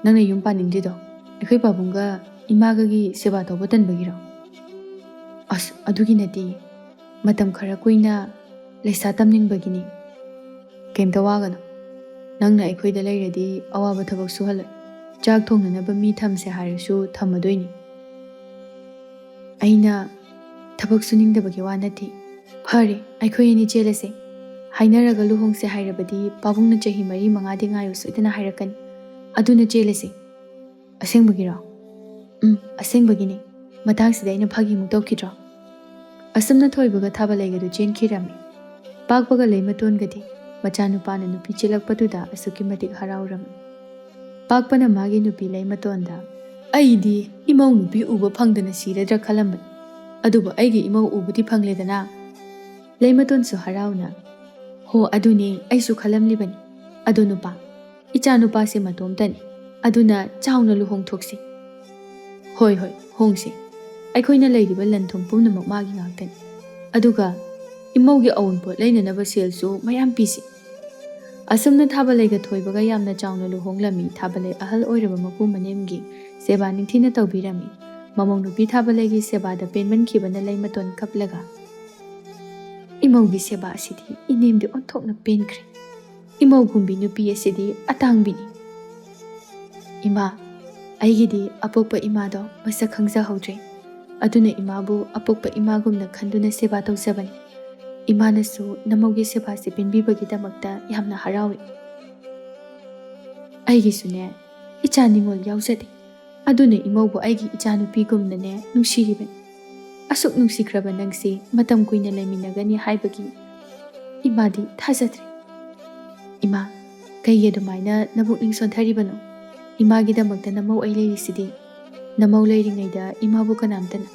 ꯅꯪꯅ ꯌꯨꯝ ꯄꯥꯅꯤꯡꯗ꯭ꯔꯤꯗꯣ ꯑꯩꯈꯣꯏ ꯄꯥꯕꯨꯡꯒ ꯏꯃꯥꯒꯒꯤ ꯁꯦꯕꯥ ꯇꯧꯕ ꯇꯟꯕꯒꯤꯔꯣ?" "ꯑꯁ, ꯑꯗꯨꯒꯤ ꯅꯠꯇꯦ꯫ ꯃꯇꯝ ꯈꯔ ꯀꯨꯏꯅ ꯂꯩꯁꯥ ꯇꯝꯅꯤꯡꯕꯒꯤꯅꯤ꯫ ꯀꯩꯝꯇ ꯋꯥꯒꯅꯨ꯫ ꯅꯪꯅ ꯑꯩꯈꯣꯏꯗ ꯂꯩꯔꯗꯤ ꯑꯋꯥꯕ ꯊꯕꯛ ꯁꯨꯍꯜꯂꯣꯏ꯫ ꯆꯥꯛ ꯊꯣꯡꯅꯅꯕ ꯃꯤ ꯊꯝꯁꯦ ꯍꯥꯏꯔꯁꯨ ꯊꯝꯃꯗꯣꯏꯅꯤ꯫ ꯑꯩꯅ ꯊꯕꯛ ꯁꯨꯅꯤꯡꯗꯕꯒꯤ ꯋꯥ ꯅꯠꯇꯦ꯫ ꯐꯔꯦ, ꯑꯩꯈꯣꯏ ꯑꯅꯤ ꯆꯦꯜꯂꯁꯦ꯫ ꯍꯥꯏꯅꯔꯒ ꯂꯨꯍꯣꯡꯁꯦ ꯍꯥꯏꯔꯕꯗꯤ ꯄꯥꯕꯨꯡꯅ ꯆꯍꯤ ꯃꯔꯤ ꯃꯉꯥꯗꯤ ꯉꯥꯏꯌꯨ ꯁꯣꯏꯗꯅ ꯍꯥꯏꯔꯛꯀꯅꯤ꯫ ꯑꯗꯨꯅ ꯆꯦꯜꯂꯁꯦ꯫ ꯑꯁꯦꯡꯕꯒꯤꯔꯣ? ꯎꯝ, ꯑꯁꯦꯡꯕꯒꯤꯅꯤ꯫ ꯃꯇꯥꯡꯁꯤꯗ ꯑꯩꯅ ꯐꯥꯒꯤꯃꯨꯛ ꯇꯧꯈꯤꯗ꯭ꯔꯣ? ꯑꯁꯨꯝꯅ ꯊꯣꯏꯕꯒ ꯊꯥꯕ ꯂꯩꯒꯗꯨ ꯆꯦꯟꯈꯤꯔꯝꯃꯤ꯫ ꯄꯥꯛꯄꯒ ꯂꯩꯃꯇꯣꯟꯒꯗꯤ ꯃꯆꯥꯅꯨꯄꯥꯅ ꯅꯨꯄꯤ ꯆꯦꯜꯂꯛꯄꯗꯨꯗ ꯑꯁꯨꯛꯀꯤ ꯃꯇꯤꯛ ꯍꯔꯥꯎꯔꯝꯃꯤ꯫ ꯄꯥꯛꯄꯅ ꯃꯥꯒꯤ ꯅꯨꯄꯤ ꯂꯩꯃꯇꯣꯟꯗ, "ꯑꯩꯗꯤ ꯏꯃꯧ ꯅꯨꯄꯤ ꯎꯕ ꯐꯪꯗꯅ ꯁꯤꯔꯗ꯭ꯔꯥ ꯈꯜꯂꯝꯕꯅꯤ, ꯑꯗꯨꯕꯨ ꯑꯩꯒꯤ ꯏꯃꯧ ꯎꯕꯗꯤ ꯐꯪꯂꯦꯗꯅ?" ꯂꯩꯃꯇꯣꯟꯁꯨ ꯍꯔꯥꯎꯅ, "ꯍꯣ, ꯑꯗꯨꯅꯦ ꯑꯩꯁꯨ ꯈꯜꯂꯝꯂꯤꯕꯅꯤ꯫ ꯑꯗꯣ ꯅꯨꯄꯥ, ꯏꯆꯥ ꯅꯨꯄꯥꯁꯦ ꯃꯇꯣꯝꯇꯅꯤ, ꯑꯗꯨꯅ ꯆꯥꯎꯅ ꯂꯨꯍꯣꯡꯊꯣꯛꯁꯤ꯫ ꯍꯣꯏ, ꯍꯣꯏ, ꯍꯣꯡꯁꯤ꯫ ꯑꯩꯈꯣꯏꯅ ꯂꯩꯔꯤꯕ ꯂꯟ ꯊꯨꯝ ꯄꯨꯝꯅꯃꯛ ꯃꯥꯒꯤ ꯉꯥꯛꯇꯅꯤ꯫ ꯑꯗꯨꯒ ꯏꯃꯧꯒꯤ ꯑꯎꯟꯄꯣꯠ ꯂꯩꯅꯅꯕ ꯁꯦꯜꯁꯨ ꯃꯌꯥꯝ ꯄꯤꯁꯤ꯫" ꯑꯁꯨꯝꯅ ꯊꯥꯕꯂꯩꯒ ꯊꯣꯏꯕꯒ ꯌꯥꯝꯅ ꯆꯥꯎꯅ ꯂꯨꯍꯣꯡꯂꯝꯃꯤ꯫ ꯊꯥꯕꯂꯩ ꯑꯍꯜ ꯑꯣꯏꯔꯕ ꯃꯄꯨ ꯃꯅꯦꯝꯒꯤ ꯁꯦꯕꯥ ꯅꯤꯡꯊꯤꯅ ꯇꯧꯕꯤꯔꯝꯃꯤ꯫ ꯃꯃꯧ ꯅꯨꯄꯤ ꯊꯥꯕꯂꯩꯒꯤ ꯁꯦꯕꯥꯗ ꯄꯦꯟꯃꯟꯈꯤꯕꯅ ꯂꯩꯃꯇꯣꯟ ꯀꯞꯂꯒ, "ꯏꯃꯧꯒꯤ ꯁꯦꯕꯥ ꯑꯁꯤꯗꯤ ꯏꯅꯦꯝꯗꯤ ꯑꯣꯟꯊꯣꯛꯅ ꯄꯦꯟꯈ꯭ꯔꯦ꯫ ꯏꯃꯧꯒꯨꯝꯕꯤ ꯅꯨꯄꯤ ꯑꯁꯤꯗꯤ ꯑꯇꯥꯡꯕꯤꯅꯤ꯫" "ꯏꯃꯥ, ꯑꯩꯒꯤꯗꯤ ꯑꯄꯣꯛꯄ ꯏꯃꯥꯗꯣ ꯃꯁꯛ ꯈꯪꯖꯍꯧꯗ꯭ꯔꯦ꯫ ꯑꯗꯨꯅ ꯏꯃꯥꯕꯨ ꯑꯄꯣꯛꯄ ꯏꯃꯥꯒꯨꯝꯅ ꯈꯟꯗꯨꯅ ꯁꯦꯕꯥ ꯇꯧꯖꯕꯅꯤ꯫ ꯏꯃꯥꯅꯁꯨ ꯅꯃꯧꯒꯤ ꯁꯦꯕꯥꯁꯦ ꯄꯦꯟꯕꯤꯕꯒꯤꯗꯃꯛꯇ ꯌꯥꯝꯅ ꯍꯔꯥꯎꯏ꯫" "ꯑꯩꯒꯤꯁꯨꯅꯦ, ꯏꯆꯥ ꯅꯤꯉꯣꯜ ꯌꯥꯎꯖꯗꯦ꯫ ꯑꯗꯨꯅ ꯏꯃꯧꯕꯨ ꯑꯩꯒꯤ ꯏꯆꯥꯅꯨꯄꯤꯒꯨꯝꯅꯅꯦ ꯅꯨꯡꯁꯤꯔꯤꯕꯅꯤ꯫ ꯑꯁꯨꯛ ꯅꯨꯡꯁꯤꯈ꯭ꯔꯕ ꯅꯪꯁꯤ ꯃꯇꯝ ꯀꯨꯏꯅ ꯂꯩꯃꯤꯟꯅꯒꯅꯤ ꯍꯥꯏꯕꯒꯤ ꯏꯃꯥꯗꯤ ꯊꯥꯖꯗ꯭ꯔꯦ꯫" "ꯏꯃꯥ, ꯀꯩꯒꯤ ꯑꯗꯨꯃꯥꯏꯅ ꯅꯕꯨꯛꯅꯤꯡ ꯁꯣꯟꯊꯔꯤꯕꯅꯣ? ꯏꯃꯥꯒꯤꯗꯃꯛꯇ ꯅꯃꯧ ꯑꯩ ꯂꯩꯔꯤꯁꯤꯗꯤ꯫ ꯅꯃꯧ ꯂꯩꯔꯤꯉꯩꯗ ꯏꯃꯥꯕꯨ ꯀꯅꯥꯝꯇꯅ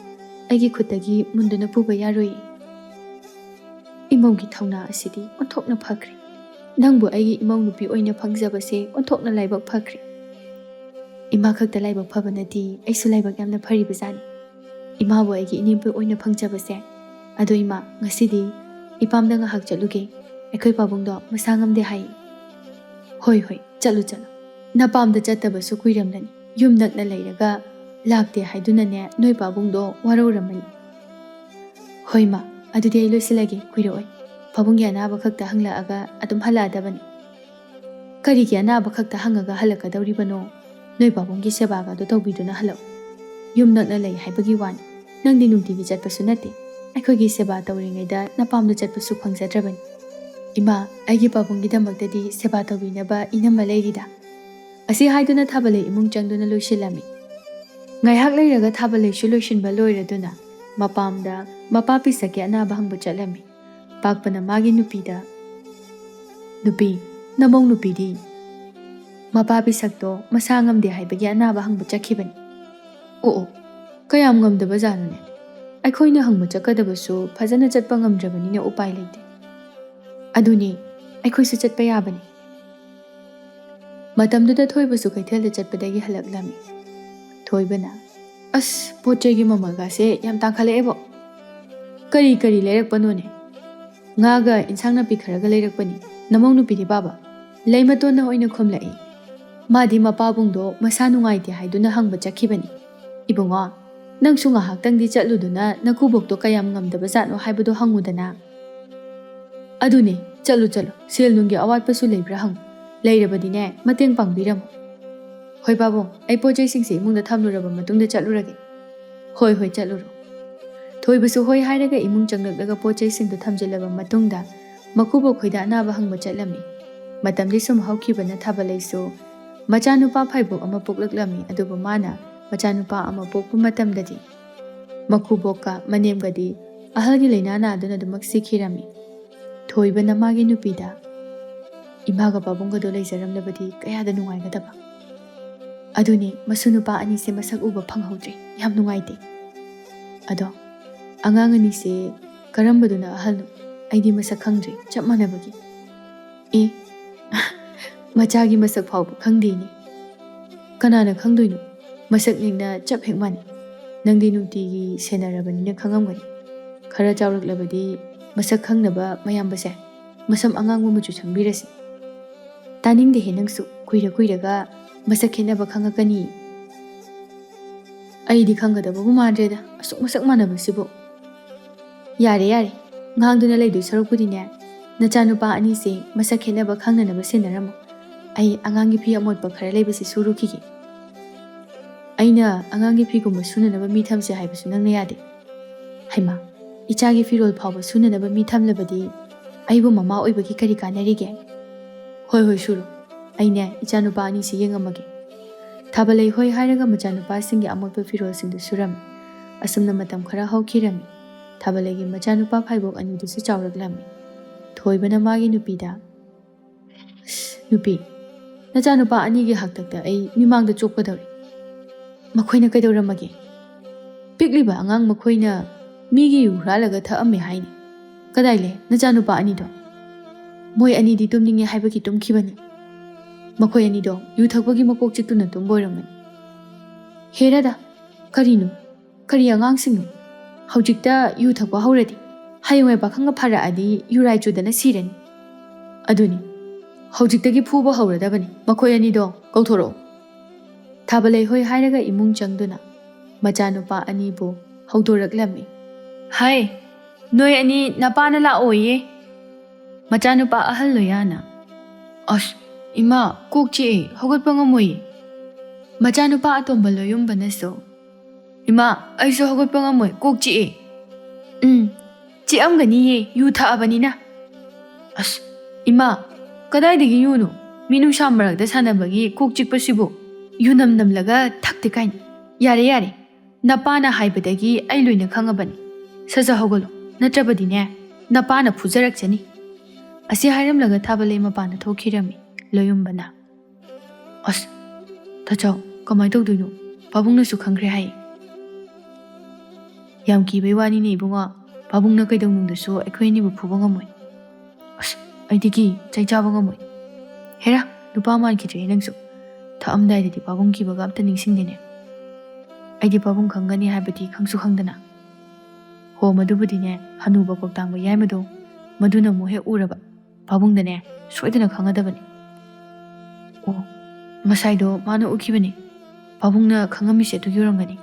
ꯑꯩꯒꯤ ꯈꯨꯠꯇꯒꯤ ꯃꯨꯟꯗꯨꯅ ꯄꯨꯕ ꯌꯥꯔꯣꯏꯌꯦ꯫" "ꯏꯃꯧꯒꯤ ꯊꯧꯅꯥ ꯑꯁꯤꯗꯤ ꯑꯣꯟꯊꯣꯛꯅ ꯐꯈ꯭ꯔꯦ꯫ ꯅꯪꯕꯨ ꯑꯩꯒꯤ ꯏꯃꯧ ꯅꯨꯄꯤ ꯑꯣꯏꯅ ꯐꯪꯖꯕꯁꯦ ꯑꯣꯟꯊꯣꯛꯅ ꯂꯥꯏꯕꯛ ꯐꯈ꯭ꯔꯦ꯫" "ꯏꯃꯥ ꯈꯛꯇ ꯂꯥꯏꯕꯛ ꯐꯕ ꯅꯠꯇꯦ, ꯑꯩꯁꯨ ꯂꯥꯏꯕꯛ ꯌꯥꯝꯅ ꯐꯔꯤꯕꯖꯥꯠꯅꯤ, ꯏꯃꯥꯕꯨ ꯑꯩꯒꯤ ꯏꯅꯦꯝꯄꯣꯛ ꯑꯣꯏꯅ ꯐꯪꯖꯕꯁꯦ꯫ ꯑꯗꯣ ꯏꯃꯥ, ꯉꯁꯤꯗꯤ ꯏꯄꯥꯝꯗ ꯉꯥꯏꯍꯥꯛ ꯆꯠꯂꯨꯒꯦ꯫ ꯑꯩꯈꯣꯏ ꯄꯥꯕꯨꯡꯗꯣ ꯃꯁꯥ ꯉꯝꯗꯦ ꯍꯥꯏꯌꯦ꯫" "ꯍꯣꯏ, ꯍꯣꯏ, ꯆꯠꯂꯨ, ꯆꯠꯂꯨ꯫ ꯅꯄꯥꯝꯗ ꯆꯠꯇꯕꯁꯨ ꯀꯨꯏꯔꯝꯂꯅꯤ꯫ ꯌꯨꯝ ꯅꯛꯅ ꯂꯩꯔꯒ ꯂꯥꯛꯇꯦ ꯍꯥꯏꯗꯨꯅꯅꯦ ꯅꯣꯏ ꯄꯥꯕꯨꯡꯗꯣ ꯋꯥꯔꯧꯔꯝꯃꯅꯤ꯫" "ꯍꯣꯏ ꯃꯥ, ꯑꯗꯨꯗꯤ ꯑꯩ ꯂꯣꯏꯁꯤꯜꯂꯒꯦ, ꯀꯨꯏꯔꯛꯑꯣꯏ꯫ ꯄꯥꯕꯨꯡꯒꯤ ꯑꯅꯥꯕ ꯈꯛꯇ ꯍꯪꯂꯛꯑꯒ ꯑꯗꯨꯝ ꯍꯜꯂꯛꯑꯗꯕꯅꯤ꯫ ꯀꯔꯤꯒꯤ ꯑꯅꯥꯕ ꯈꯛꯇ ꯍꯪꯉꯒ ꯍꯜꯂꯛꯀꯗꯧꯔꯤꯕꯅꯣ? ꯅꯣꯏ ꯄꯥꯕꯨꯡꯒꯤ ꯁꯦꯕꯥꯒꯗꯣ ꯇꯧꯕꯤꯗꯨꯅ ꯍꯜꯂꯛꯎ꯫ ꯌꯨꯝ ꯅꯛꯅ ꯂꯩ ꯍꯥꯏꯕꯒꯤ ꯋꯥꯅꯤ꯫ ꯅꯪꯗꯤ ꯅꯨꯡꯇꯤꯒꯤ ꯆꯠꯄꯁꯨ ꯅꯠꯇꯦ꯫ ꯑꯩꯈꯣꯏꯒꯤ ꯁꯦꯕꯥ ꯇꯧꯔꯤꯉꯩꯗ ꯅꯄꯥꯝꯗ ꯆꯠꯄꯁꯨ ꯐꯪꯖꯗ꯭ꯔꯕꯅꯤ꯫ ꯏꯃꯥ, ꯑꯩꯒꯤ ꯄꯥꯕꯨꯡꯒꯤꯗꯃꯛꯇꯗꯤ ꯁꯦꯕꯥ ꯇꯧꯕꯤꯅꯕ ꯏꯅꯝꯃ ꯂꯩꯔꯤꯗ꯫ ꯑꯁꯤ ꯍꯥꯏꯗꯨꯅ ꯊꯥꯕꯂꯩ ꯏꯃꯨꯡ ꯆꯪꯗꯨꯅ ꯂꯣꯏꯁꯤꯜꯂꯝꯃꯤ꯫ ꯉꯥꯏꯍꯥꯛ ꯂꯩꯔꯒ ꯊꯥꯕꯂꯩꯁꯨ ꯂꯣꯏꯁꯤꯟꯕ ꯂꯣꯏꯔꯗꯨꯅ ꯃꯄꯥꯝꯗ ꯃꯄꯥ ꯄꯤꯁꯛꯀꯤ ꯑꯅꯥꯕ ꯍꯪꯕ ꯆꯠꯂꯝꯃꯤ꯫ ꯄꯥꯛꯄꯅ ꯃꯥꯒꯤ ꯅꯨꯄꯤꯗ, "ꯅꯨꯄꯤ, ꯅꯃꯧ ꯅꯨꯄꯤꯗꯤ?" "ꯃꯄꯥ ꯄꯤꯁꯛꯇꯣ ꯃꯁꯥ ꯉꯝꯗꯦ ꯍꯥꯏꯕꯒꯤ ꯑꯅꯥꯕ ꯍꯪꯕ ꯆꯠꯈꯤꯕꯅꯤ꯫" "ꯑꯣ ꯑꯣ, ꯀꯌꯥꯝ ꯉꯝꯗꯕ ꯖꯥꯠꯅꯣꯅꯦ? ꯑꯩꯈꯣꯏꯅ ꯍꯪꯕ ꯆꯠꯀꯗꯕꯁꯨ ꯐꯖꯅ ꯆꯠꯄ ꯉꯝꯗ꯭ꯔꯕꯅꯤꯅ ꯎꯄꯥꯏ ꯂꯩꯇꯦ꯫" "ꯑꯗꯨꯅꯤ, ꯑꯩꯈꯣꯏꯁꯨ ꯆꯠꯄ ꯌꯥꯕꯅꯤ꯫" ꯃꯇꯝꯗꯨꯗ ꯊꯣꯏꯕꯁꯨ ꯀꯩꯊꯦꯜꯗ ꯆꯠꯄꯗꯒꯤ ꯍꯜꯂꯛꯂꯝꯃꯤ꯫ ꯊꯣꯏꯕꯅ, "ꯑꯁ, ꯄꯣꯠ ꯆꯩꯒꯤ ꯃꯃꯜꯒꯥꯁꯦ ꯌꯥꯝ ꯇꯥꯡꯈꯠꯂꯛꯑꯦꯕꯣ꯫ ꯀꯔꯤ ꯀꯔꯤ ꯂꯩꯔꯛꯄꯅꯣꯅꯦ?" "ꯉꯥꯒ ꯏꯟꯁꯥꯡ ꯅꯥꯄꯤ ꯈꯔꯒ ꯂꯩꯔꯛꯄꯅꯤ꯫ ꯅꯃꯧ ꯅꯨꯄꯤꯗꯤ ꯄꯥꯕ?" "ꯂꯩꯃꯇꯣꯟꯅ ꯑꯣꯏꯅ ꯈꯨꯝꯂꯛꯏ꯫ ꯃꯥꯗꯤ ꯃꯄꯥꯕꯨꯡꯗꯣ ꯃꯁꯥ ꯅꯨꯡꯉꯥꯏꯇꯦ ꯍꯥꯏꯗꯨꯅ ꯍꯪꯕ ꯆꯠꯈꯤꯕꯅꯤ꯫" "ꯏꯕꯨꯡꯉꯣ, ꯅꯪꯁꯨ ꯉꯥꯏꯍꯥꯛꯇꯪꯗꯤ ꯆꯠꯂꯨꯗꯨꯅ ꯅꯀꯨꯕꯣꯛꯇꯣ ꯀꯌꯥꯝ ꯉꯝꯗꯕ ꯖꯥꯠꯅꯣ ꯍꯥꯏꯕꯗꯣ ꯍꯪꯉꯨꯗꯅ꯫" "ꯑꯗꯨꯅꯦ, ꯆꯠꯂꯨ ꯆꯠꯂꯨ, ꯁꯦꯜ ꯅꯨꯡꯒꯤ ꯑꯋꯥꯠꯄꯁꯨ ꯂꯩꯕ꯭ꯔꯥ ꯍꯪꯉꯨ꯫ ꯂꯩꯔꯕꯗꯤꯅꯦ, ꯃꯇꯦꯡ ꯄꯥꯡꯕꯤꯔꯝꯃꯨ꯫" "ꯍꯣꯏ ꯄꯥꯕꯨꯡ, ꯑꯩ ꯄꯣꯠ ꯆꯩꯁꯤꯡꯁꯦ ꯏꯃꯨꯡꯗ ꯊꯝꯂꯨꯔꯕ ꯃꯇꯨꯡꯗ ꯆꯠꯂꯨꯔꯒꯦ꯫" "ꯍꯣꯏ ꯍꯣꯏ, ꯆꯠꯂꯨꯔꯣ꯫" ꯊꯣꯏꯕꯁꯨ ꯍꯣꯏ ꯍꯥꯏꯔꯒ ꯏꯃꯨꯡ ꯆꯪꯂꯛꯂꯒ ꯄꯣꯠ ꯆꯩꯁꯤꯡꯗꯨ ꯊꯝꯖꯤꯜꯂꯕ ꯃꯇꯨꯡꯗ ꯃꯀꯨꯕꯣꯛ ꯈꯣꯏꯗ ꯑꯅꯥꯕ ꯍꯪꯕ ꯆꯠꯂꯝꯃꯤ꯫ ꯃꯇꯝꯗꯤ ꯁꯨꯝ ꯍꯧꯈꯤꯕꯅ ꯊꯥꯕꯂꯩꯁꯨ ꯃꯆꯥꯅꯨꯄꯥ ꯐꯥꯏꯕꯣꯛ ꯑꯃ ꯄꯣꯛꯂꯛꯂꯝꯃꯤ꯫ ꯑꯗꯨꯕꯨ ꯃꯥꯅ ꯃꯆꯥꯅꯨꯄꯥ ꯑꯃ ꯄꯣꯛꯄ ꯃꯇꯝꯗꯗꯤ ꯃꯀꯨꯕꯣꯛꯀ ꯃꯅꯦꯝꯒꯗꯤ ꯑꯍꯜꯒꯤ ꯂꯥꯏꯅꯥ ꯅꯥꯗꯨꯅ ꯑꯗꯨꯃꯛ ꯁꯤꯈꯤꯔꯝꯃꯤ꯫ ꯊꯣꯏꯕꯅ ꯃꯥꯒꯤ ꯅꯨꯄꯤꯗ, "ꯏꯃꯥꯒ ꯄꯥꯕꯨꯡꯒꯗꯣ ꯂꯩꯖꯔꯝꯂꯕꯗꯤ ꯀꯌꯥꯗ ꯅꯨꯡꯉꯥꯏꯒꯗꯕ꯫ ꯑꯗꯨꯅꯤ, ꯃꯁꯨ ꯅꯨꯄꯥ ꯑꯅꯤꯁꯦ ꯃꯁꯛ ꯎꯕ ꯐꯪꯍꯧꯗ꯭ꯔꯦ꯫ ꯌꯥꯝ ꯅꯨꯡꯉꯥꯏꯇꯦ꯫ ꯑꯗꯣ ꯑꯉꯥꯡ ꯑꯅꯤꯁꯦ ꯀꯔꯝꯕꯗꯨꯅ ꯑꯍꯜꯅꯣ? ꯑꯩꯗꯤ ꯃꯁꯛ ꯈꯪꯗ꯭ꯔꯦ, ꯆꯞ ꯃꯥꯟꯅꯕꯒꯤ꯫" "ꯑꯦ, ꯃꯆꯥꯒꯤ ꯃꯁꯛ ꯐꯥꯎꯕ ꯈꯪꯗꯦꯅꯦ?" "ꯀꯅꯥꯅ ꯈꯪꯗꯣꯏꯅꯣ? ꯃꯁꯛ ꯅꯤꯡꯅ ꯆꯞ ꯍꯦꯛ ꯃꯥꯟꯅꯩ꯫ ꯅꯪꯗꯤ ꯅꯨꯡꯇꯤꯒꯤ ꯁꯦꯟꯅꯔꯕꯅꯤꯅ ꯈꯪꯉꯝꯒꯅꯤ꯫ ꯈꯔ ꯆꯥꯎꯔꯛꯂꯕꯗꯤ ꯃꯁꯛ ꯈꯪꯅꯕ ꯃꯌꯥꯝꯕꯁꯦ ꯃꯁꯝ ꯑꯉꯥꯡꯕ ꯃꯆꯨ ꯁꯪꯕꯤꯔꯁꯤ꯫" "ꯇꯥꯅꯤꯡꯗꯦꯍꯦ ꯅꯪꯁꯨ, ꯀꯨꯏꯔ ꯀꯨꯏꯔꯒ ꯃꯁꯛ ꯈꯦꯠꯅꯕ ꯈꯪꯉꯛꯀꯅꯤ꯫" "ꯑꯩꯗꯤ ꯈꯪꯒꯗꯕꯕꯨ ꯃꯥꯟꯗ꯭ꯔꯦꯗ, ꯑꯁꯨꯛ ꯃꯁꯛ ꯃꯥꯟꯅꯕꯁꯤꯕꯨ꯫" ꯌꯥꯔꯦ, ꯌꯥꯔꯦ꯫ ꯉꯥꯡꯗꯨꯅ ꯂꯩꯗꯣꯏ ꯁꯔꯨꯛꯄꯨꯗꯤꯅꯦ, ꯅꯆꯥꯅꯨꯄꯥ ꯑꯅꯤꯁꯦ ꯃꯁꯛ ꯈꯦꯠꯅꯕ ꯈꯪꯅꯅꯕ ꯁꯦꯟꯅꯔꯝꯃꯣ꯫ ꯑꯩ ꯑꯉꯥꯡꯒꯤ ꯐꯤ ꯑꯃꯣꯠꯄ ꯈꯔ ꯂꯩꯕꯁꯤ ꯁꯨꯔꯨꯈꯤꯒꯦ꯫ ꯑꯩꯅ ꯑꯉꯥꯡꯒꯤ ꯐꯤꯒꯨꯝꯕ ꯁꯨꯅꯅꯕ ꯃꯤ ꯊꯝꯁꯦ ꯍꯥꯏꯕꯁꯨ ꯅꯪꯅ ꯌꯥꯗꯦ꯫ ꯍꯩꯃꯥ, ꯏꯆꯥꯒꯤ ꯐꯤꯔꯣꯜ ꯐꯥꯎꯕ ꯁꯨꯅꯅꯕ ꯃꯤ ꯊꯝꯂꯕꯗꯤ ꯑꯩꯕꯨ ꯃꯃꯥ ꯑꯣꯏꯕꯒꯤ ꯀꯔꯤ ꯀꯥꯟꯅꯔꯤꯒꯦ? ꯍꯣꯏ, ꯍꯣꯏ, ꯁꯨꯔꯣ꯫ ꯑꯩꯅꯦ ꯏꯆꯥꯅꯨꯄꯥ ꯑꯅꯤꯁꯤ ꯌꯦꯡꯉꯝꯃꯒꯦ꯫ ꯊꯥꯕꯂꯩ ꯍꯣꯏ ꯍꯥꯏꯔꯒ ꯃꯆꯥꯅꯨꯄꯥꯁꯤꯡꯒꯤ ꯑꯃꯣꯠꯄ ꯐꯤꯔꯣꯜꯁꯤꯡꯗꯨ ꯁꯨꯔꯝꯃꯤ꯫ ꯑꯁꯨꯝꯅ ꯃꯇꯝ ꯈꯔ ꯍꯧꯈꯤꯔꯝꯃꯤ꯫ ꯊꯥꯕꯂꯩꯒꯤ ꯃꯆꯥꯅꯨꯄꯥ ꯐꯥꯏꯕꯣꯛ ꯑꯅꯤꯗꯨꯁꯨ ꯆꯥꯎꯔꯛꯂꯝꯃꯤ꯫ ꯊꯣꯏꯕꯅ ꯃꯥꯒꯤ ꯅꯨꯄꯤꯗ, "ꯑꯁ, ꯅꯨꯄꯤ, ꯅꯆꯥꯅꯨꯄꯥ ꯑꯅꯤꯒꯤ ꯍꯥꯛꯇꯛꯇ ꯑꯩ ꯃꯤꯃꯥꯡꯗ ꯆꯣꯞꯀꯗꯧꯔꯦ꯫ ꯃꯈꯣꯏꯅ ꯀꯩꯗꯧꯔꯝꯃꯒꯦ? ꯄꯤꯛꯂꯤꯕ ꯑꯉꯥꯡ ꯃꯈꯣꯏꯅ ꯃꯤꯒꯤ ꯌꯨ ꯍꯨꯔꯥꯜꯂꯒ ꯊꯛꯑꯝꯃꯦ ꯍꯥꯏꯅꯤ꯫ ꯀꯗꯥꯏ ꯂꯩ ꯅꯆꯥꯅꯨꯄꯥ ꯑꯅꯤꯗꯣ? ꯃꯣꯏ ꯑꯅꯤꯗꯤ ꯇꯨꯝꯅꯤꯡꯉꯦ ꯍꯥꯏꯕꯒꯤ ꯇꯨꯝꯈꯤꯕꯅꯤ꯫ ꯃꯈꯣꯏ ꯑꯅꯤꯗꯣ ꯌꯨ ꯊꯛꯄꯒꯤ ꯃꯀꯣꯛ ꯆꯤꯛꯇꯨꯅ ꯇꯨꯝꯕ ꯑꯣꯏꯔꯝꯒꯅꯤ꯫ ꯍꯦꯔꯥꯗ, ꯀꯔꯤꯅꯣ? ꯀꯔꯤ ꯑꯉꯥꯡꯁꯤꯡꯅꯣ? ꯍꯧꯖꯤꯛꯇ ꯌꯨ ꯊꯛꯄ ꯍꯧꯔꯗꯤ, ꯍꯌꯦꯡꯋꯥꯏ ꯄꯥꯈꯪꯒ ꯐꯥꯔꯛꯑꯗꯤ ꯌꯨꯔꯥꯏ ꯆꯨꯗꯅ ꯁꯤꯔꯅꯤ꯫ ꯑꯗꯨꯅꯤ, ꯍꯧꯖꯤꯛꯇꯒꯤ ꯐꯨꯕ ꯍꯧꯔꯗꯕꯅꯤ꯫ ꯃꯈꯣꯏ ꯑꯅꯤꯗꯣ ꯀꯧꯊꯣꯔꯛꯑꯣ꯫" ꯊꯥꯕꯂꯩ ꯍꯣꯏ ꯍꯥꯏꯔꯒ ꯏꯃꯨꯡ ꯆꯪꯗꯨꯅ ꯃꯆꯥꯅꯨꯄꯥ ꯑꯅꯤꯕꯨ ꯍꯧꯗꯣꯔꯛꯂꯝꯃꯤ꯫ "ꯍꯥꯏ, ꯅꯣꯏ ꯑꯅꯤ ꯅꯄꯥꯅ ꯂꯥꯛꯑꯣꯌꯦ꯫" ꯃꯆꯥꯅꯨꯄꯥ ꯑꯍꯜ ꯂꯣꯌꯥꯅ, "ꯑꯁ, ꯏꯃꯥ, ꯀꯣꯛ ꯆꯤꯛꯑꯦ, ꯍꯧꯒꯠꯄ ꯉꯝꯃꯣꯏꯌꯦ꯫" ꯃꯆꯥꯅꯨꯄꯥ ꯑꯇꯣꯝꯕ ꯂꯣꯌꯨꯝꯕꯅꯁꯨ, "ꯏꯃꯥ, ꯑꯩꯁꯨ ꯍꯧꯒꯠꯄ ꯉꯝꯃꯣꯏ, ꯀꯣꯛ ꯆꯤꯛꯑꯦ꯫" "ꯎꯝ, ꯆꯤꯛꯑꯝꯒꯅꯤꯌꯦ, ꯌꯨ ꯊꯛꯑꯕꯅꯤꯅ꯫" "ꯑꯁ, ꯏꯃꯥ, ꯀꯗꯥꯏꯗꯒꯤ ꯌꯨꯅꯣ? ꯃꯤ ꯅꯨꯡꯁꯥ ꯃꯔꯛꯇ ꯁꯥꯟꯅꯕꯒꯤ ꯀꯣꯛ ꯆꯤꯛꯄꯁꯤꯕꯨ ꯌꯨ ꯅꯝ ꯅꯝꯂꯒ ꯊꯛꯇꯦ ꯀꯥꯏꯅ꯫ ꯌꯥꯔꯦ, ꯌꯥꯔꯦ, ꯅꯄꯥꯅ ꯍꯥꯏꯕꯗꯒꯤ ꯑꯩ ꯂꯣꯏꯅ ꯈꯪꯉꯕꯅꯤ꯫ ꯁꯠ ꯁꯠ ꯍꯧꯒꯠꯂꯣ, ꯅꯠꯇ꯭ꯔꯕꯗꯤꯅꯦ, ꯅꯄꯥꯅ ꯐꯨꯖꯔꯛꯆꯅꯤ꯫" ꯑꯁꯤ ꯍꯥꯏꯔꯝꯂꯒ ꯊꯥꯕꯂꯩ ꯃꯄꯥꯟꯗ ꯊꯣꯛꯈꯤꯔꯝꯃꯤ꯫ ꯂꯣꯌꯨꯝꯕꯅ, "ꯑꯁ, ꯇꯥꯆꯧ, ꯀꯃꯥꯏ ꯇꯧꯗꯣꯏꯅꯣ? ꯄꯥꯕꯨꯡꯅꯁꯨ ꯈꯪꯈ꯭ꯔꯦ ꯍꯥꯏ꯫" "ꯌꯥꯝ ꯀꯤꯕꯩ ꯋꯥꯅꯤꯅꯦ ꯏꯕꯨꯡꯉꯣ, ꯄꯥꯕꯨꯡꯅ ꯀꯩꯗꯧꯅꯨꯡꯗꯁꯨ ꯑꯩꯈꯣꯏ ꯑꯅꯤꯕꯨ ꯐꯨꯕ ꯉꯝꯃꯣꯏ꯫" "ꯑꯁ, ꯑꯩꯗꯤ ꯀꯤ, ꯆꯩ ꯆꯥꯕ ꯉꯝꯃꯣꯏ꯫" "ꯍꯦꯔꯥ, ꯅꯨꯄꯥ ꯃꯥꯟꯈꯤꯗ꯭ꯔꯦ ꯅꯪꯁꯨ꯫ ꯊꯛꯑꯝꯗꯥꯏꯗꯗꯤ ꯄꯥꯕꯨꯡ ꯀꯤꯕꯒ ꯑꯝꯇ ꯅꯤꯡꯁꯤꯡꯗꯦꯅꯦ꯫ ꯑꯩꯗꯤ ꯄꯥꯕꯨꯡ ꯈꯪꯒꯅꯤ ꯍꯥꯏꯕꯗꯤ ꯈꯪꯁꯨ ꯈꯪꯗꯅ꯫" "ꯍꯣ, ꯃꯗꯨꯕꯨꯗꯤꯅꯦ, ꯍꯅꯨꯕ ꯀꯣꯛꯇꯥꯡꯕ ꯌꯥꯏꯃꯗꯣ, ꯃꯗꯨꯅ ꯑꯃꯨꯛ ꯍꯦꯛ ꯎꯔꯕ, ꯄꯥꯕꯨꯡꯗꯅꯦ ꯁꯣꯏꯗꯅ ꯈꯪꯉꯗꯕꯅꯤ꯫" "ꯑꯣ, ꯉꯁꯥꯏꯗꯣ ꯃꯥꯅ ꯎꯈꯤꯕꯅꯤ꯫ ꯄꯥꯕꯨꯡꯅ ꯈꯪꯉꯝꯃꯤꯁꯦ ꯑꯗꯨꯒꯤ ꯑꯣꯏꯔꯝꯒꯅꯤ꯫"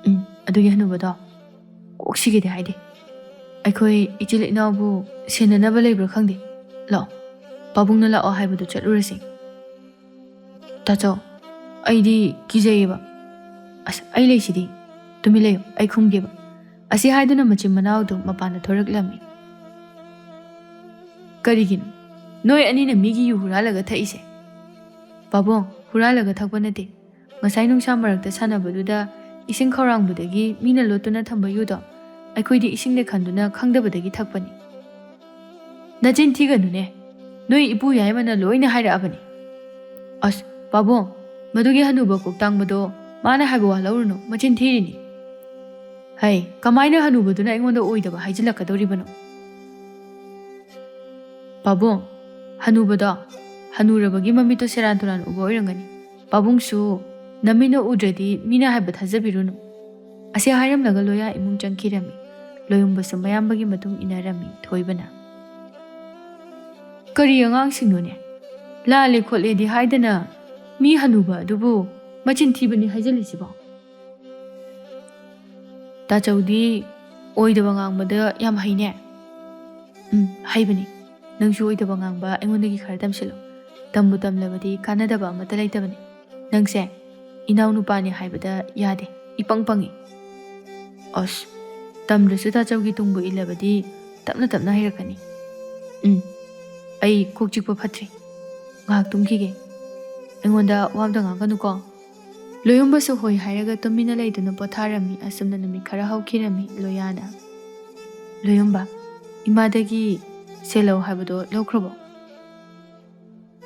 "ꯎꯝ, ꯑꯗꯨꯒꯤ ꯍꯅꯨꯕꯗꯣ ꯀꯣꯛ ꯁꯤꯒꯦꯗꯤ ꯍꯥꯏꯗꯦ꯫ "ꯑꯩꯈꯣꯏ ꯏꯆꯤꯜ ꯏꯅꯥꯎꯕꯨ ꯁꯦꯟꯅꯅꯕ ꯂꯩꯕ꯭ꯔꯥ ꯈꯪꯗꯦ꯫ ꯂꯥꯛꯑꯣ, ꯄꯥꯕꯨꯡꯅ ꯂꯥꯛꯑꯣ ꯍꯥꯏꯕꯗꯨ ꯆꯠꯂꯨꯔꯁꯤ꯫" "ꯇꯥꯆꯧ, ꯑꯩꯗꯤ ꯀꯤꯖꯩꯌꯦꯕ꯫ ꯑꯁ, ꯑꯩ ꯂꯩꯁꯤꯗꯤ꯫ ꯇꯨꯃꯤꯟ ꯂꯩꯌꯨ, ꯑꯩ ꯈꯨꯝꯒꯦꯕ꯫" ꯑꯁꯤ ꯍꯥꯏꯗꯨꯅ ꯃꯆꯤꯟ ꯃꯅꯥꯎꯗꯨ ꯃꯄꯥꯟꯗ ꯊꯣꯔꯛꯂꯝꯃꯤ꯫ "ꯀꯔꯤꯒꯤꯅꯣ? ꯅꯣꯏ ꯑꯅꯤꯅ ꯃꯤꯒꯤ ꯌꯨ ꯍꯨꯔꯥꯜꯂꯒ ꯊꯛꯏꯁꯦ?" "ꯄꯥꯕꯨꯡ, ꯍꯨꯔꯥꯜꯂꯒ ꯊꯛꯄ ꯅꯠꯇꯦ꯫ ꯉꯁꯥꯏ ꯅꯨꯡꯁꯥ ꯃꯔꯛꯇ ꯁꯥꯟꯅꯕꯗꯨꯗ ꯏꯁꯤꯡ ꯈꯧꯔꯥꯡꯕꯗꯒꯤ ꯃꯤꯅ ꯂꯣꯠꯇꯨꯅ ꯊꯝꯕ ꯌꯨꯗꯣ ꯑꯩꯈꯣꯏꯗꯤ ꯏꯁꯤꯡꯅꯦ ꯈꯟꯗꯨꯅ ꯈꯪꯗꯕꯗꯒꯤ ꯊꯛꯄꯅꯤ꯫" "ꯅꯆꯤꯟ ꯊꯤꯒꯅꯨꯅꯦ꯫ ꯅꯣꯏ ꯏꯄꯨ ꯌꯥꯏꯃꯅ ꯂꯣꯏꯅ ꯍꯥꯏꯔꯛꯑꯕꯅꯤ꯫" "ꯑꯁ, ꯄꯥꯕꯨꯡ, ꯃꯗꯨꯒꯤ ꯍꯅꯨꯕ ꯀꯣꯛꯇꯥꯡꯕꯗꯣ ꯃꯥꯅ ꯍꯥꯏꯕ ꯋꯥ ꯂꯧꯔꯨꯅꯨ, ꯃꯆꯤꯟ ꯊꯤꯔꯤꯅꯤ꯫" "ꯍꯩ, ꯀꯃꯥꯏꯅ ꯍꯅꯨꯕꯗꯨꯅ ꯑꯩꯉꯣꯟꯗ ꯑꯣꯏꯗꯕ ꯍꯥꯏꯖꯤꯜꯂꯛꯀꯗꯧꯔꯤꯕꯅꯣ?" "ꯄꯥꯕꯨꯡ, ꯍꯅꯨꯕꯗꯣ ꯍꯅꯨꯔꯕꯒꯤ ꯃꯃꯤꯠꯇꯣ ꯁꯦꯔꯥꯟ ꯇꯨꯔꯥꯟ ꯎꯕ ꯑꯣꯏꯔꯝꯒꯅꯤ꯫ ꯄꯥꯕꯨꯡꯁꯨ ꯅꯃꯤꯠꯅ ꯎꯗ꯭ꯔꯗꯤ ꯃꯤꯅ ꯍꯥꯏꯕ ꯊꯥꯖꯕꯤꯔꯨꯅꯨ꯫" ꯑꯁꯤ ꯍꯥꯏꯔꯝꯂꯒ ꯂꯣꯌꯥ ꯏꯃꯨꯡ ꯆꯪꯈꯤꯔꯝꯃꯤ꯫ ꯂꯣꯌꯨꯝꯕꯁꯨ ꯃꯌꯥꯝꯕꯒꯤ ꯃꯇꯨꯡ ꯏꯟꯅꯔꯝꯃꯤ ꯊꯣꯏꯕꯅ꯫ "ꯀꯔꯤ ꯑꯉꯥꯡꯁꯤꯡꯅꯣꯅꯦ? ꯂꯥꯜꯂꯦ ꯈꯣꯠꯂꯦꯗꯤ ꯍꯥꯏꯗꯅ ꯃꯤ ꯍꯅꯨꯕ ꯑꯗꯨꯕꯨ ꯃꯆꯤꯟ ꯊꯤꯕꯅꯤ ꯍꯥꯏꯖꯤꯜꯂꯤꯁꯤꯕꯣ?" "ꯇꯥꯆꯧꯗꯤ ꯑꯣꯏꯗꯕ ꯉꯥꯡꯕꯗ ꯌꯥꯝ ꯍꯩꯅꯦ꯫" "ꯎꯝ, ꯍꯩꯕꯅꯤ꯫ ꯅꯪꯁꯨ ꯑꯣꯏꯗꯕ ꯉꯥꯡꯕ ꯑꯩꯉꯣꯟꯗꯒꯤ ꯈꯔ ꯇꯝꯁꯤꯜꯂꯨ꯫ ꯇꯝꯕꯨ ꯇꯝꯂꯕꯗꯤ ꯀꯥꯟꯅꯗꯕ ꯑꯃꯠꯇ ꯂꯩꯇꯕꯅꯤ꯫ ꯅꯪꯁꯦ ꯏꯅꯥꯎꯅꯨꯄꯥꯅꯤ ꯍꯥꯏꯕꯗ ꯌꯥꯗꯦ, ꯏꯄꯪ ꯄꯪꯉꯤ꯫" "ꯑꯁ, ꯇꯝꯗ꯭ꯔꯁꯨ ꯇꯥꯆꯧꯒꯤ ꯇꯨꯡꯕꯨ ꯏꯜꯂꯕꯗꯤ ꯇꯞꯅ ꯇꯞꯅ ꯍꯩꯔꯛꯀꯅꯤ꯫" "ꯎꯝ, ꯑꯩ ꯀꯣꯛ ꯆꯤꯛꯄ ꯐꯠꯇ꯭ꯔꯤ꯫ ꯉꯥꯏꯍꯥꯛ ꯇꯨꯝꯈꯤꯒꯦ꯫ ꯑꯩꯉꯣꯟꯗ ꯋꯥ ꯑꯝꯇ ꯉꯥꯡꯒꯅꯨꯀꯣ꯫" ꯂꯣꯌꯨꯝꯕꯁꯨ ꯍꯣꯏ ꯍꯥꯏꯔꯒ ꯇꯨꯃꯤꯟꯅ ꯂꯩꯗꯨꯅ ꯄꯣꯊꯥꯔꯝꯃꯤ꯫ ꯑꯁꯨꯝꯅ ꯅꯨꯃꯤꯠ ꯈꯔ ꯍꯧꯈꯤꯔꯝꯃꯤ꯫ ꯂꯣꯌꯥꯅ, "ꯂꯣꯌꯨꯝꯕ, ꯏꯃꯥꯗꯒꯤ ꯁꯦꯜ ꯂꯧ ꯍꯥꯏꯕꯗꯣ ꯂꯧꯈ꯭ꯔꯕꯣ?"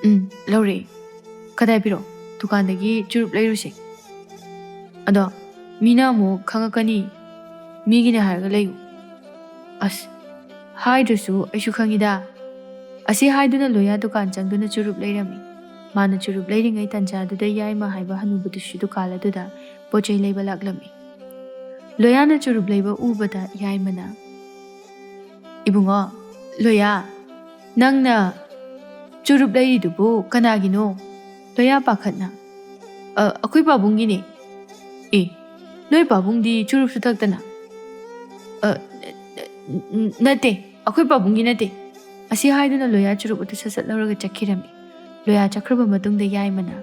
"ꯎꯝ, ꯂꯧꯔꯦ꯫" "ꯀꯗꯥꯏ ꯄꯤꯔꯛꯑꯣ? ꯗꯨꯀꯥꯟꯗꯒꯤ ꯆꯨꯔꯨꯞ ꯂꯩꯔꯨꯁꯦ꯫" "ꯑꯗꯣ ꯃꯤꯅ ꯑꯃꯨꯛ ꯈꯪꯉꯛꯀꯅꯤ, ꯃꯤꯒꯤꯅꯦ ꯍꯥꯏꯔꯒ ꯂꯩꯌꯨ꯫" "ꯑꯁ, ꯍꯥꯏꯗ꯭ꯔꯁꯨ ꯑꯩꯁꯨ ꯈꯪꯉꯤꯗ꯫" ꯑꯁꯤ ꯍꯥꯏꯗꯨꯅ ꯂꯣꯌꯥ ꯗꯨꯀꯥꯟ ꯆꯪꯗꯨꯅ ꯆꯨꯔꯨꯞ ꯂꯩꯔꯝꯃꯤ꯫ ꯃꯥꯅ ꯆꯨꯔꯨꯞ ꯂꯩꯔꯤꯉꯩ ꯇꯟꯖꯥꯗꯨꯗ ꯌꯥꯏꯃ ꯍꯥꯏꯕ ꯍꯅꯨꯕꯗꯨꯁꯨ ꯗꯨꯀꯥꯟ ꯑꯗꯨꯗ ꯄꯣꯠ ꯆꯩ ꯂꯩꯕ ꯂꯥꯛꯂꯝꯃꯤ꯫ ꯂꯣꯌꯥꯅ ꯆꯨꯔꯨꯞ ꯂꯩꯕ ꯎꯕꯗ ꯌꯥꯏꯃꯅ, "ꯏꯕꯨꯡꯉꯣ, ꯂꯣꯌꯥ, ꯅꯪꯅ ꯆꯨꯔꯨꯞ ꯂꯩꯔꯤꯗꯨꯕꯨ ꯀꯅꯥꯒꯤꯅꯣ?" ꯂꯣꯌꯥ ꯄꯥꯈꯠꯅ, "ꯑ, ꯑꯩꯈꯣꯏ ꯄꯥꯕꯨꯡꯒꯤꯅꯦ꯫" "ꯑꯦ, ꯅꯣꯏ ꯄꯥꯕꯨꯡꯗꯤ ꯆꯨꯔꯨꯞꯁꯨ ꯊꯛꯇꯅ?" "ꯑ, "ꯎꯝ, ꯎꯝ, ꯅꯠꯇꯦ, ꯑꯩꯈꯣꯏ ꯄꯥꯕꯨꯡꯒꯤ ꯅꯠꯇꯦ"꯫ ꯑꯁꯤ ꯍꯥꯏꯗꯨꯅ ꯂꯣꯌꯥ ꯆꯨꯔꯨꯞ ꯑꯗꯨ ꯁꯠ ꯁꯠ ꯂꯧꯔꯒ ꯆꯠꯈꯤꯔꯝꯃꯤ꯫ ꯂꯣꯌꯥ ꯆꯠꯈ꯭ꯔꯕ ꯃꯇꯨꯡꯗ ꯌꯥꯏꯃꯅ,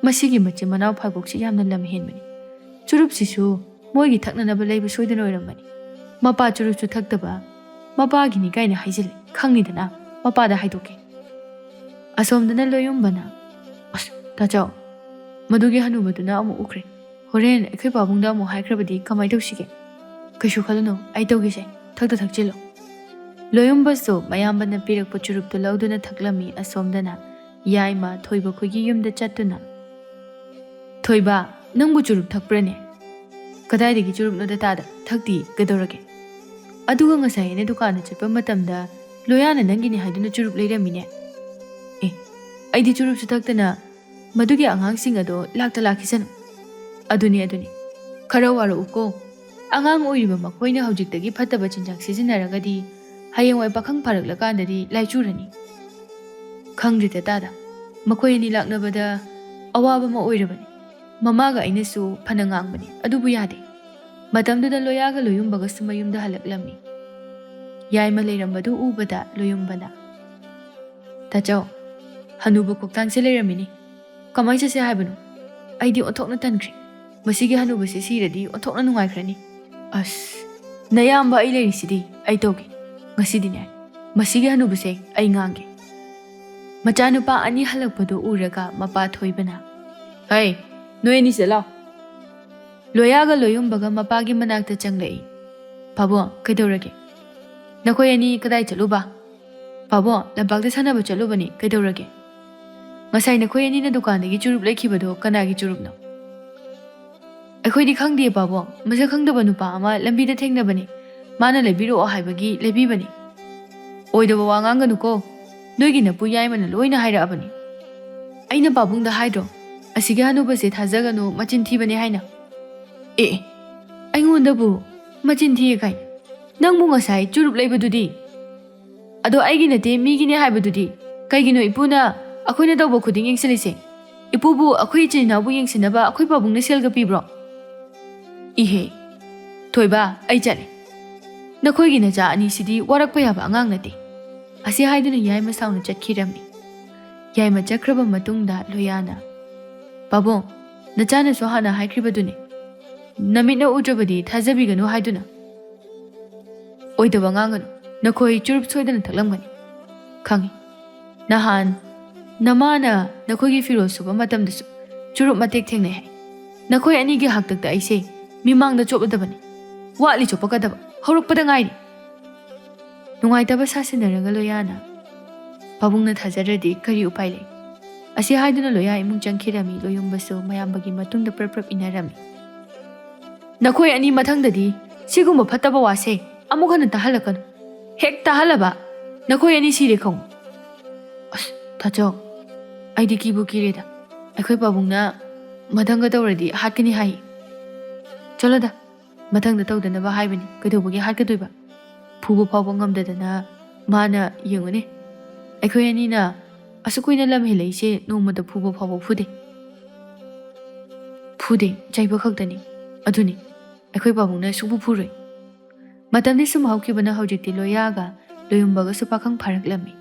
"ꯃꯁꯤꯒꯤ ꯃꯆꯤꯟ ꯃꯅꯥꯎ ꯐꯥꯏꯕꯣꯛꯁꯤ ꯌꯥꯝꯅ ꯂꯝ ꯍꯦꯟꯕꯅꯤ꯫ ꯆꯨꯔꯨꯞꯁꯤꯁꯨ ꯃꯣꯏꯒꯤ ꯊꯛꯅꯅꯕ ꯂꯩꯕ ꯁꯣꯏꯗꯅ ꯑꯣꯏꯔꯝꯃꯅꯤ꯫ ꯃꯄꯥ ꯆꯨꯔꯨꯞꯁꯨ ꯊꯛꯇꯕ, ꯃꯄꯥꯒꯤꯅꯤ ꯀꯥꯏꯅ ꯍꯥꯏꯖꯤꯜꯂꯦ꯫ ꯈꯪꯉꯤꯗꯅ, ꯃꯄꯥꯗ ꯍꯥꯏꯗꯣꯛꯀꯦ"꯫ ꯑꯁꯣꯝꯗꯅ ꯂꯣꯌꯨꯝꯕꯅ, "ꯑꯁ, ꯇꯥꯆꯧ, ꯃꯗꯨꯒꯤ ꯍꯅꯨꯕꯗꯨꯅ ꯑꯃꯨꯛ ꯎꯈ꯭ꯔꯦ꯫ ꯍꯣꯔꯦꯟ ꯑꯩꯈꯣꯏ ꯄꯥꯕꯨꯡꯗ ꯑꯃꯨꯛ ꯍꯥꯏꯈ꯭ꯔꯕꯗꯤ ꯀꯃꯥꯏ ꯇꯧꯁꯤꯒꯦ?" "ꯀꯩꯁꯨ ꯈꯜꯂꯨꯅꯨ, ꯑꯩ ꯇꯧꯒꯦꯁꯦ꯫ ꯊꯛꯇ ꯊꯛꯆꯤꯜꯂꯣ"꯫ ꯂꯣꯌꯨꯝꯕꯁꯨ ꯃꯌꯥꯝꯕꯅ ꯄꯤꯔꯛꯄ ꯆꯨꯔꯨꯞꯇꯨ ꯂꯧꯗꯨꯅ ꯊꯛꯂꯝꯃꯤ꯫ ꯑꯁꯣꯝꯗꯅ ꯌꯥꯏꯃ ꯊꯣꯏꯕ ꯈꯣꯏꯒꯤ ꯌꯨꯝꯗ ꯆꯠꯇꯨꯅ, "ꯊꯣꯏꯕ, ꯅꯪꯕꯨ ꯆꯨꯔꯨꯞ ꯊꯛꯄ꯭ꯔꯅꯦ?" "ꯀꯗꯥꯏꯗꯒꯤ ꯆꯨꯔꯨꯞꯅꯣꯗ ꯇꯥꯗ, ꯊꯛꯇꯤ, ꯀꯩꯗꯧꯔꯒꯦ? ꯑꯗꯨꯒ ꯉꯁꯥꯏ ꯑꯩꯅ ꯗꯨꯀꯥꯟꯗ ꯆꯠꯄ ꯃꯇꯝꯗ ꯂꯣꯌꯥꯅ ꯅꯪꯒꯤꯅꯤ ꯍꯥꯏꯗꯨꯅ ꯆꯨꯔꯨꯞ ꯂꯩꯔꯝꯃꯤꯅꯦ"꯫ "ꯑꯦ, ꯑꯩꯗꯤ ꯆꯨꯔꯨꯞꯁꯨ ꯊꯛꯇꯅ ꯃꯗꯨꯒꯤ ꯑꯉꯥꯡꯁꯤꯡ ꯑꯗꯣ ꯂꯥꯛꯇ ꯂꯥꯛꯈꯤꯁꯅꯨ"꯫ "ꯑꯗꯨꯅꯤ, ꯑꯗꯨꯅꯤ꯫ ꯈꯔ ꯋꯥꯔꯛꯎꯀꯣ꯫ ꯑꯉꯥꯡ ꯑꯣꯏꯔꯤꯕ ꯃꯈꯣꯏꯅ ꯍꯧꯖꯤꯛꯇꯒꯤ ꯐꯠꯇꯕ ꯆꯤꯟꯖꯥꯛ ꯁꯤꯖꯤꯟꯅꯔꯒꯗꯤ ꯍꯌꯦꯡꯋꯥꯏ ꯄꯥꯈꯪ ꯐꯥꯔꯛꯂꯀꯥꯟꯗꯗꯤ ꯂꯥꯏꯆꯨꯔꯅꯤ"꯫ "ꯈꯪꯗ꯭ꯔꯦꯗ ꯇꯥꯗ, ꯃꯈꯣꯏ ꯑꯅꯤ ꯂꯥꯛꯅꯕꯗ ꯑꯋꯥꯕ ꯑꯃ ꯑꯣꯏꯔꯕꯅꯤ꯫ ꯃꯃꯥꯒ ꯑꯩꯅꯁꯨ ꯐꯅ ꯉꯥꯡꯕꯅꯤ, ꯑꯗꯨꯕꯨ ꯌꯥꯗꯦ"꯫ ꯃꯇꯝꯗꯨꯗ ꯂꯣꯌꯥꯒ ꯂꯣꯌꯨꯝꯕꯒꯁꯨ ꯃꯌꯨꯝꯗ ꯍꯜꯂꯛꯂꯝꯃꯤ꯫ ꯌꯥꯏꯃ ꯂꯩꯔꯝꯕꯗꯨ ꯎꯕꯗ ꯂꯣꯌꯨꯝꯕꯅ, "ꯇꯥꯆꯧ, ꯍꯅꯨꯕ ꯀꯣꯛꯇꯥꯡꯁꯦ ꯂꯩꯔꯝꯃꯤꯅꯤ꯫ ꯀꯃꯥꯏ ꯆꯠꯁꯦ ꯍꯥꯏꯕꯅꯣ? ꯑꯩꯗꯤ ꯑꯣꯟꯊꯣꯛꯅ ꯇꯟꯈ꯭ꯔꯦ꯫ ꯃꯁꯤꯒꯤ ꯍꯅꯨꯕꯁꯦ ꯁꯤꯔꯗꯤ ꯑꯣꯟꯊꯣꯛꯅ ꯅꯨꯡꯉꯥꯏꯈ꯭ꯔꯅꯤ"꯫ "ꯑꯁ, ꯅꯌꯥꯝꯕ ꯑꯩ ꯂꯩꯔꯤꯁꯤꯗꯤ, ꯑꯩ ꯇꯧꯒꯦ꯫ ꯉꯁꯤꯗꯤꯅꯦ, ꯃꯁꯤꯒꯤ ꯍꯅꯨꯕꯁꯦ ꯑꯩ ꯉꯥꯡꯒꯦ"꯫ ꯃꯆꯥꯅꯨꯄꯥ ꯑꯅꯤ ꯍꯜꯂꯛꯄꯗꯨ ꯎꯔꯒ ꯃꯄꯥ ꯊꯣꯏꯕꯅ, "ꯍꯩ, ꯅꯣꯏ ꯑꯅꯤꯁꯦ ꯂꯥꯎ"꯫ ꯂꯣꯌꯥꯒ ꯂꯣꯌꯨꯝꯕꯒ ꯃꯄꯥꯒꯤ ꯃꯅꯥꯛꯇ ꯆꯪꯂꯛꯏ꯫ "ꯄꯥꯕꯨꯡ, ꯀꯩꯗꯧꯔꯒꯦ? ꯅꯈꯣꯏ ꯑꯅꯤ ꯀꯗꯥꯏ ꯆꯠꯂꯨꯕ?" "ꯄꯥꯕꯨꯡ, ꯂꯝꯄꯥꯛꯇ ꯁꯥꯟꯅꯕ ꯆꯠꯂꯨꯕꯅꯤ, ꯀꯩꯗꯧꯔꯒꯦ? ꯉꯁꯥꯏ ꯅꯈꯣꯏ ꯑꯅꯤꯅ ꯗꯨꯀꯥꯟꯗꯒꯤ ꯆꯨꯔꯨꯞ ꯂꯩꯈꯤꯕꯗꯣ ꯀꯅꯥꯒꯤ ꯆꯨꯔꯨꯞꯅꯣ?" "ꯑꯩꯈꯣꯏꯗꯤ ꯈꯪꯗꯦ ꯄꯥꯕꯨꯡ, ꯃꯁꯛ ꯈꯪꯗꯕ ꯅꯨꯄꯥ ꯑꯃ ꯂꯝꯕꯤꯗ ꯊꯦꯡꯅꯕꯅꯤ, ꯃꯥꯅ ꯂꯩꯕꯤꯔꯛꯑꯣ ꯍꯥꯏꯕꯒꯤ ꯂꯩꯕꯤꯕꯅꯤ"꯫ "ꯑꯣꯏꯗꯕ ꯋꯥ ꯉꯥꯡꯒꯅꯨꯀꯣ, ꯅꯣꯏꯒꯤ ꯅꯄꯨ ꯌꯥꯏꯃꯅ ꯂꯣꯏꯅ ꯍꯥꯏꯔꯛꯑꯕꯅꯤ"꯫ "ꯑꯩꯅ ꯄꯥꯕꯨꯡꯗ ꯍꯥꯏꯗ꯭ꯔꯣ, ꯑꯁꯤꯒꯤ ꯍꯅꯨꯕꯁꯦ ꯊꯥꯖꯒꯅꯨ, ꯃꯆꯤꯟ ꯊꯤꯕꯅꯤ ꯍꯥꯏꯅ"꯫ "ꯑꯦ, ꯑꯦ, ꯑꯩꯉꯣꯟꯗꯕꯨ ꯃꯆꯤꯟ ꯊꯤꯌꯦ ꯀꯥꯏꯅ? ꯅꯪꯕꯨ ꯉꯁꯥꯏ ꯆꯨꯔꯨꯞ ꯂꯩꯕꯗꯨꯗꯤ?" "ꯑꯗꯣ ꯑꯩꯒꯤ ꯅꯠꯇꯦ, ꯃꯤꯒꯤꯅꯦ ꯍꯥꯏꯕꯗꯨꯗꯤ ꯀꯩꯒꯤꯅꯣ ꯏꯄꯨꯅ ꯑꯩꯈꯣꯏꯅ ꯇꯧꯕ ꯈꯨꯗꯤꯡ ꯌꯦꯡꯁꯤꯜꯂꯤꯁꯦ? ꯏꯄꯨꯕꯨ ꯑꯩꯈꯣꯏ ꯏꯆꯤꯟ ꯏꯅꯥꯎꯕꯨ ꯌꯦꯡꯁꯤꯟꯅꯕ ꯑꯩꯈꯣꯏ ꯄꯥꯕꯨꯡꯅ ꯁꯦꯜꯒ ꯄꯤꯕ꯭ꯔꯣ?" "ꯏꯍꯦ, ꯊꯣꯏꯕ, ꯑꯩ ꯆꯠꯂꯦ"꯫ "ꯅꯈꯣꯏꯒꯤ ꯅꯆꯥ ꯑꯅꯤꯁꯤꯗꯤ ꯋꯥꯔꯛꯄ ꯌꯥꯕ ꯑꯉꯥꯡ ꯅꯠꯇꯦ"꯫ ꯑꯁꯤ ꯍꯥꯏꯗꯨꯅ ꯌꯥꯏꯃ ꯁꯥꯎꯅ ꯆꯠꯈꯤꯔꯝꯃꯤ꯫ ꯌꯥꯏꯃ ꯆꯠꯈ꯭ꯔꯕ ꯃꯇꯨꯡꯗ ꯂꯣꯌꯥꯅ, "ꯄꯥꯕꯨꯡ, ꯅꯆꯥꯅꯁꯨ ꯍꯥꯟꯅ ꯍꯥꯏꯈ꯭ꯔꯤꯕꯗꯨꯅꯤ, ꯅꯃꯤꯠꯅ ꯎꯗ꯭ꯔꯕꯗꯤ ꯊꯥꯖꯕꯤꯒꯅꯨ ꯍꯥꯏꯗꯨꯅ꯫ ꯑꯣꯏꯗꯕ ꯉꯥꯡꯒꯅꯨ, ꯅꯈꯣꯏ ꯆꯨꯔꯨꯞ ꯁꯣꯏꯗꯅ ꯊꯛꯂꯝꯒꯅꯤ꯫ ꯈꯪꯉꯤ, ꯅꯍꯥꯟ ꯅꯃꯥꯅ ꯅꯈꯣꯏꯒꯤ ꯐꯤꯔꯣꯜ ꯁꯨꯕ ꯃꯇꯝꯗꯁꯨ ꯆꯨꯔꯨꯞ ꯃꯇꯦꯛ ꯊꯦꯡꯅꯩ ꯍꯥꯏ꯫ ꯅꯈꯣꯏ ꯑꯅꯤꯒꯤ ꯍꯥꯛꯇꯛꯇ ꯑꯩꯁꯦ ꯃꯤꯃꯥꯡꯗ ꯆꯣꯞꯂꯗꯕꯅꯤ꯫ ꯋꯥꯠꯂꯤ ꯆꯣꯞꯄꯛꯀꯗꯕ, ꯍꯧꯔꯛꯄꯗ ꯉꯥꯏꯔꯤ"꯫ ꯅꯨꯡꯉꯥꯏꯇꯕ ꯁꯥꯁꯤꯟꯅꯔꯒ ꯂꯣꯌꯥꯅ, "ꯄꯥꯕꯨꯡꯅ ꯊꯥꯖꯗ꯭ꯔꯗꯤ ꯀꯔꯤ ꯎꯄꯥꯏ ꯂꯩ?" ꯑꯁꯤ ꯍꯥꯏꯗꯨꯅ ꯂꯣꯌꯥ ꯏꯃꯨꯡ ꯆꯪꯈꯤꯔꯝꯃꯤ꯫ ꯂꯣꯌꯨꯝꯕꯁꯨ ꯃꯌꯥꯝꯕꯒꯤ ꯃꯇꯨꯡꯗ ꯄ꯭ꯔꯞ ꯄ꯭ꯔꯞ ꯏꯟꯅꯔꯝꯃꯤ꯫ "ꯅꯈꯣꯏ ꯑꯅꯤ ꯃꯊꯪꯗꯗꯤ ꯁꯤꯒꯨꯝꯕ ꯐꯠꯇꯕ ꯋꯥꯁꯦ ꯑꯃꯨꯛ ꯍꯟꯅ ꯇꯥꯍꯜꯂꯛꯀꯅꯨ꯫ ꯍꯦꯛ ꯇꯥꯍꯜꯂꯕ ꯅꯈꯣꯏ ꯑꯅꯤ ꯁꯤꯔꯦ ꯈꯪꯉꯨ"꯫ "ꯑꯁ, ꯇꯥꯆꯧ, ꯑꯩꯗꯤ ꯀꯤꯕꯨ ꯀꯤꯔꯦꯗ꯫ ꯑꯩꯈꯣꯏ ꯄꯥꯕꯨꯡꯅ ꯃꯊꯪꯒ ꯇꯧꯔꯗꯤ ꯍꯥꯠꯀꯅꯤ ꯍꯥꯏ꯫ ꯆꯠꯂꯣꯗ, ꯃꯊꯪꯗ ꯇꯧꯗꯅꯕ ꯍꯥꯏꯕꯅꯤ, ꯀꯩꯗꯧꯕꯒꯤ ꯍꯥꯠꯀꯗꯣꯏꯕ? ꯐꯨꯕ ꯐꯥꯎꯕ ꯉꯝꯗꯗꯅ ꯃꯥꯅ, ꯌꯦꯡꯉꯨꯅꯦ, ꯑꯩꯈꯣꯏ ꯑꯅꯤꯅ ꯑꯁꯨꯛ ꯀꯨꯏꯅ ꯂꯝ ꯍꯦꯜꯂꯛꯏꯁꯦ ꯅꯣꯡꯃꯇ ꯐꯨꯕ ꯐꯥꯎꯕ ꯐꯨꯗꯦ"꯫ "ꯐꯨꯗꯦ, ꯆꯩꯕ ꯈꯛꯇꯅꯤ꯫ ꯑꯗꯨꯅꯤ, ꯑꯩꯈꯣꯏ ꯄꯥꯕꯨꯡꯅ ꯁꯨꯡꯐꯨ ꯐꯨꯔꯣꯏ"꯫ ꯃꯇꯝꯗꯤ ꯁꯨꯝ ꯍꯧꯈꯤꯕꯅ ꯍꯧꯖꯤꯛꯇꯤ ꯂꯣꯌꯥꯒ ꯂꯣꯌꯨꯝꯕꯒꯁꯨ ꯄꯥꯈꯪ ꯐꯥꯔꯛꯂꯝꯃꯤ꯫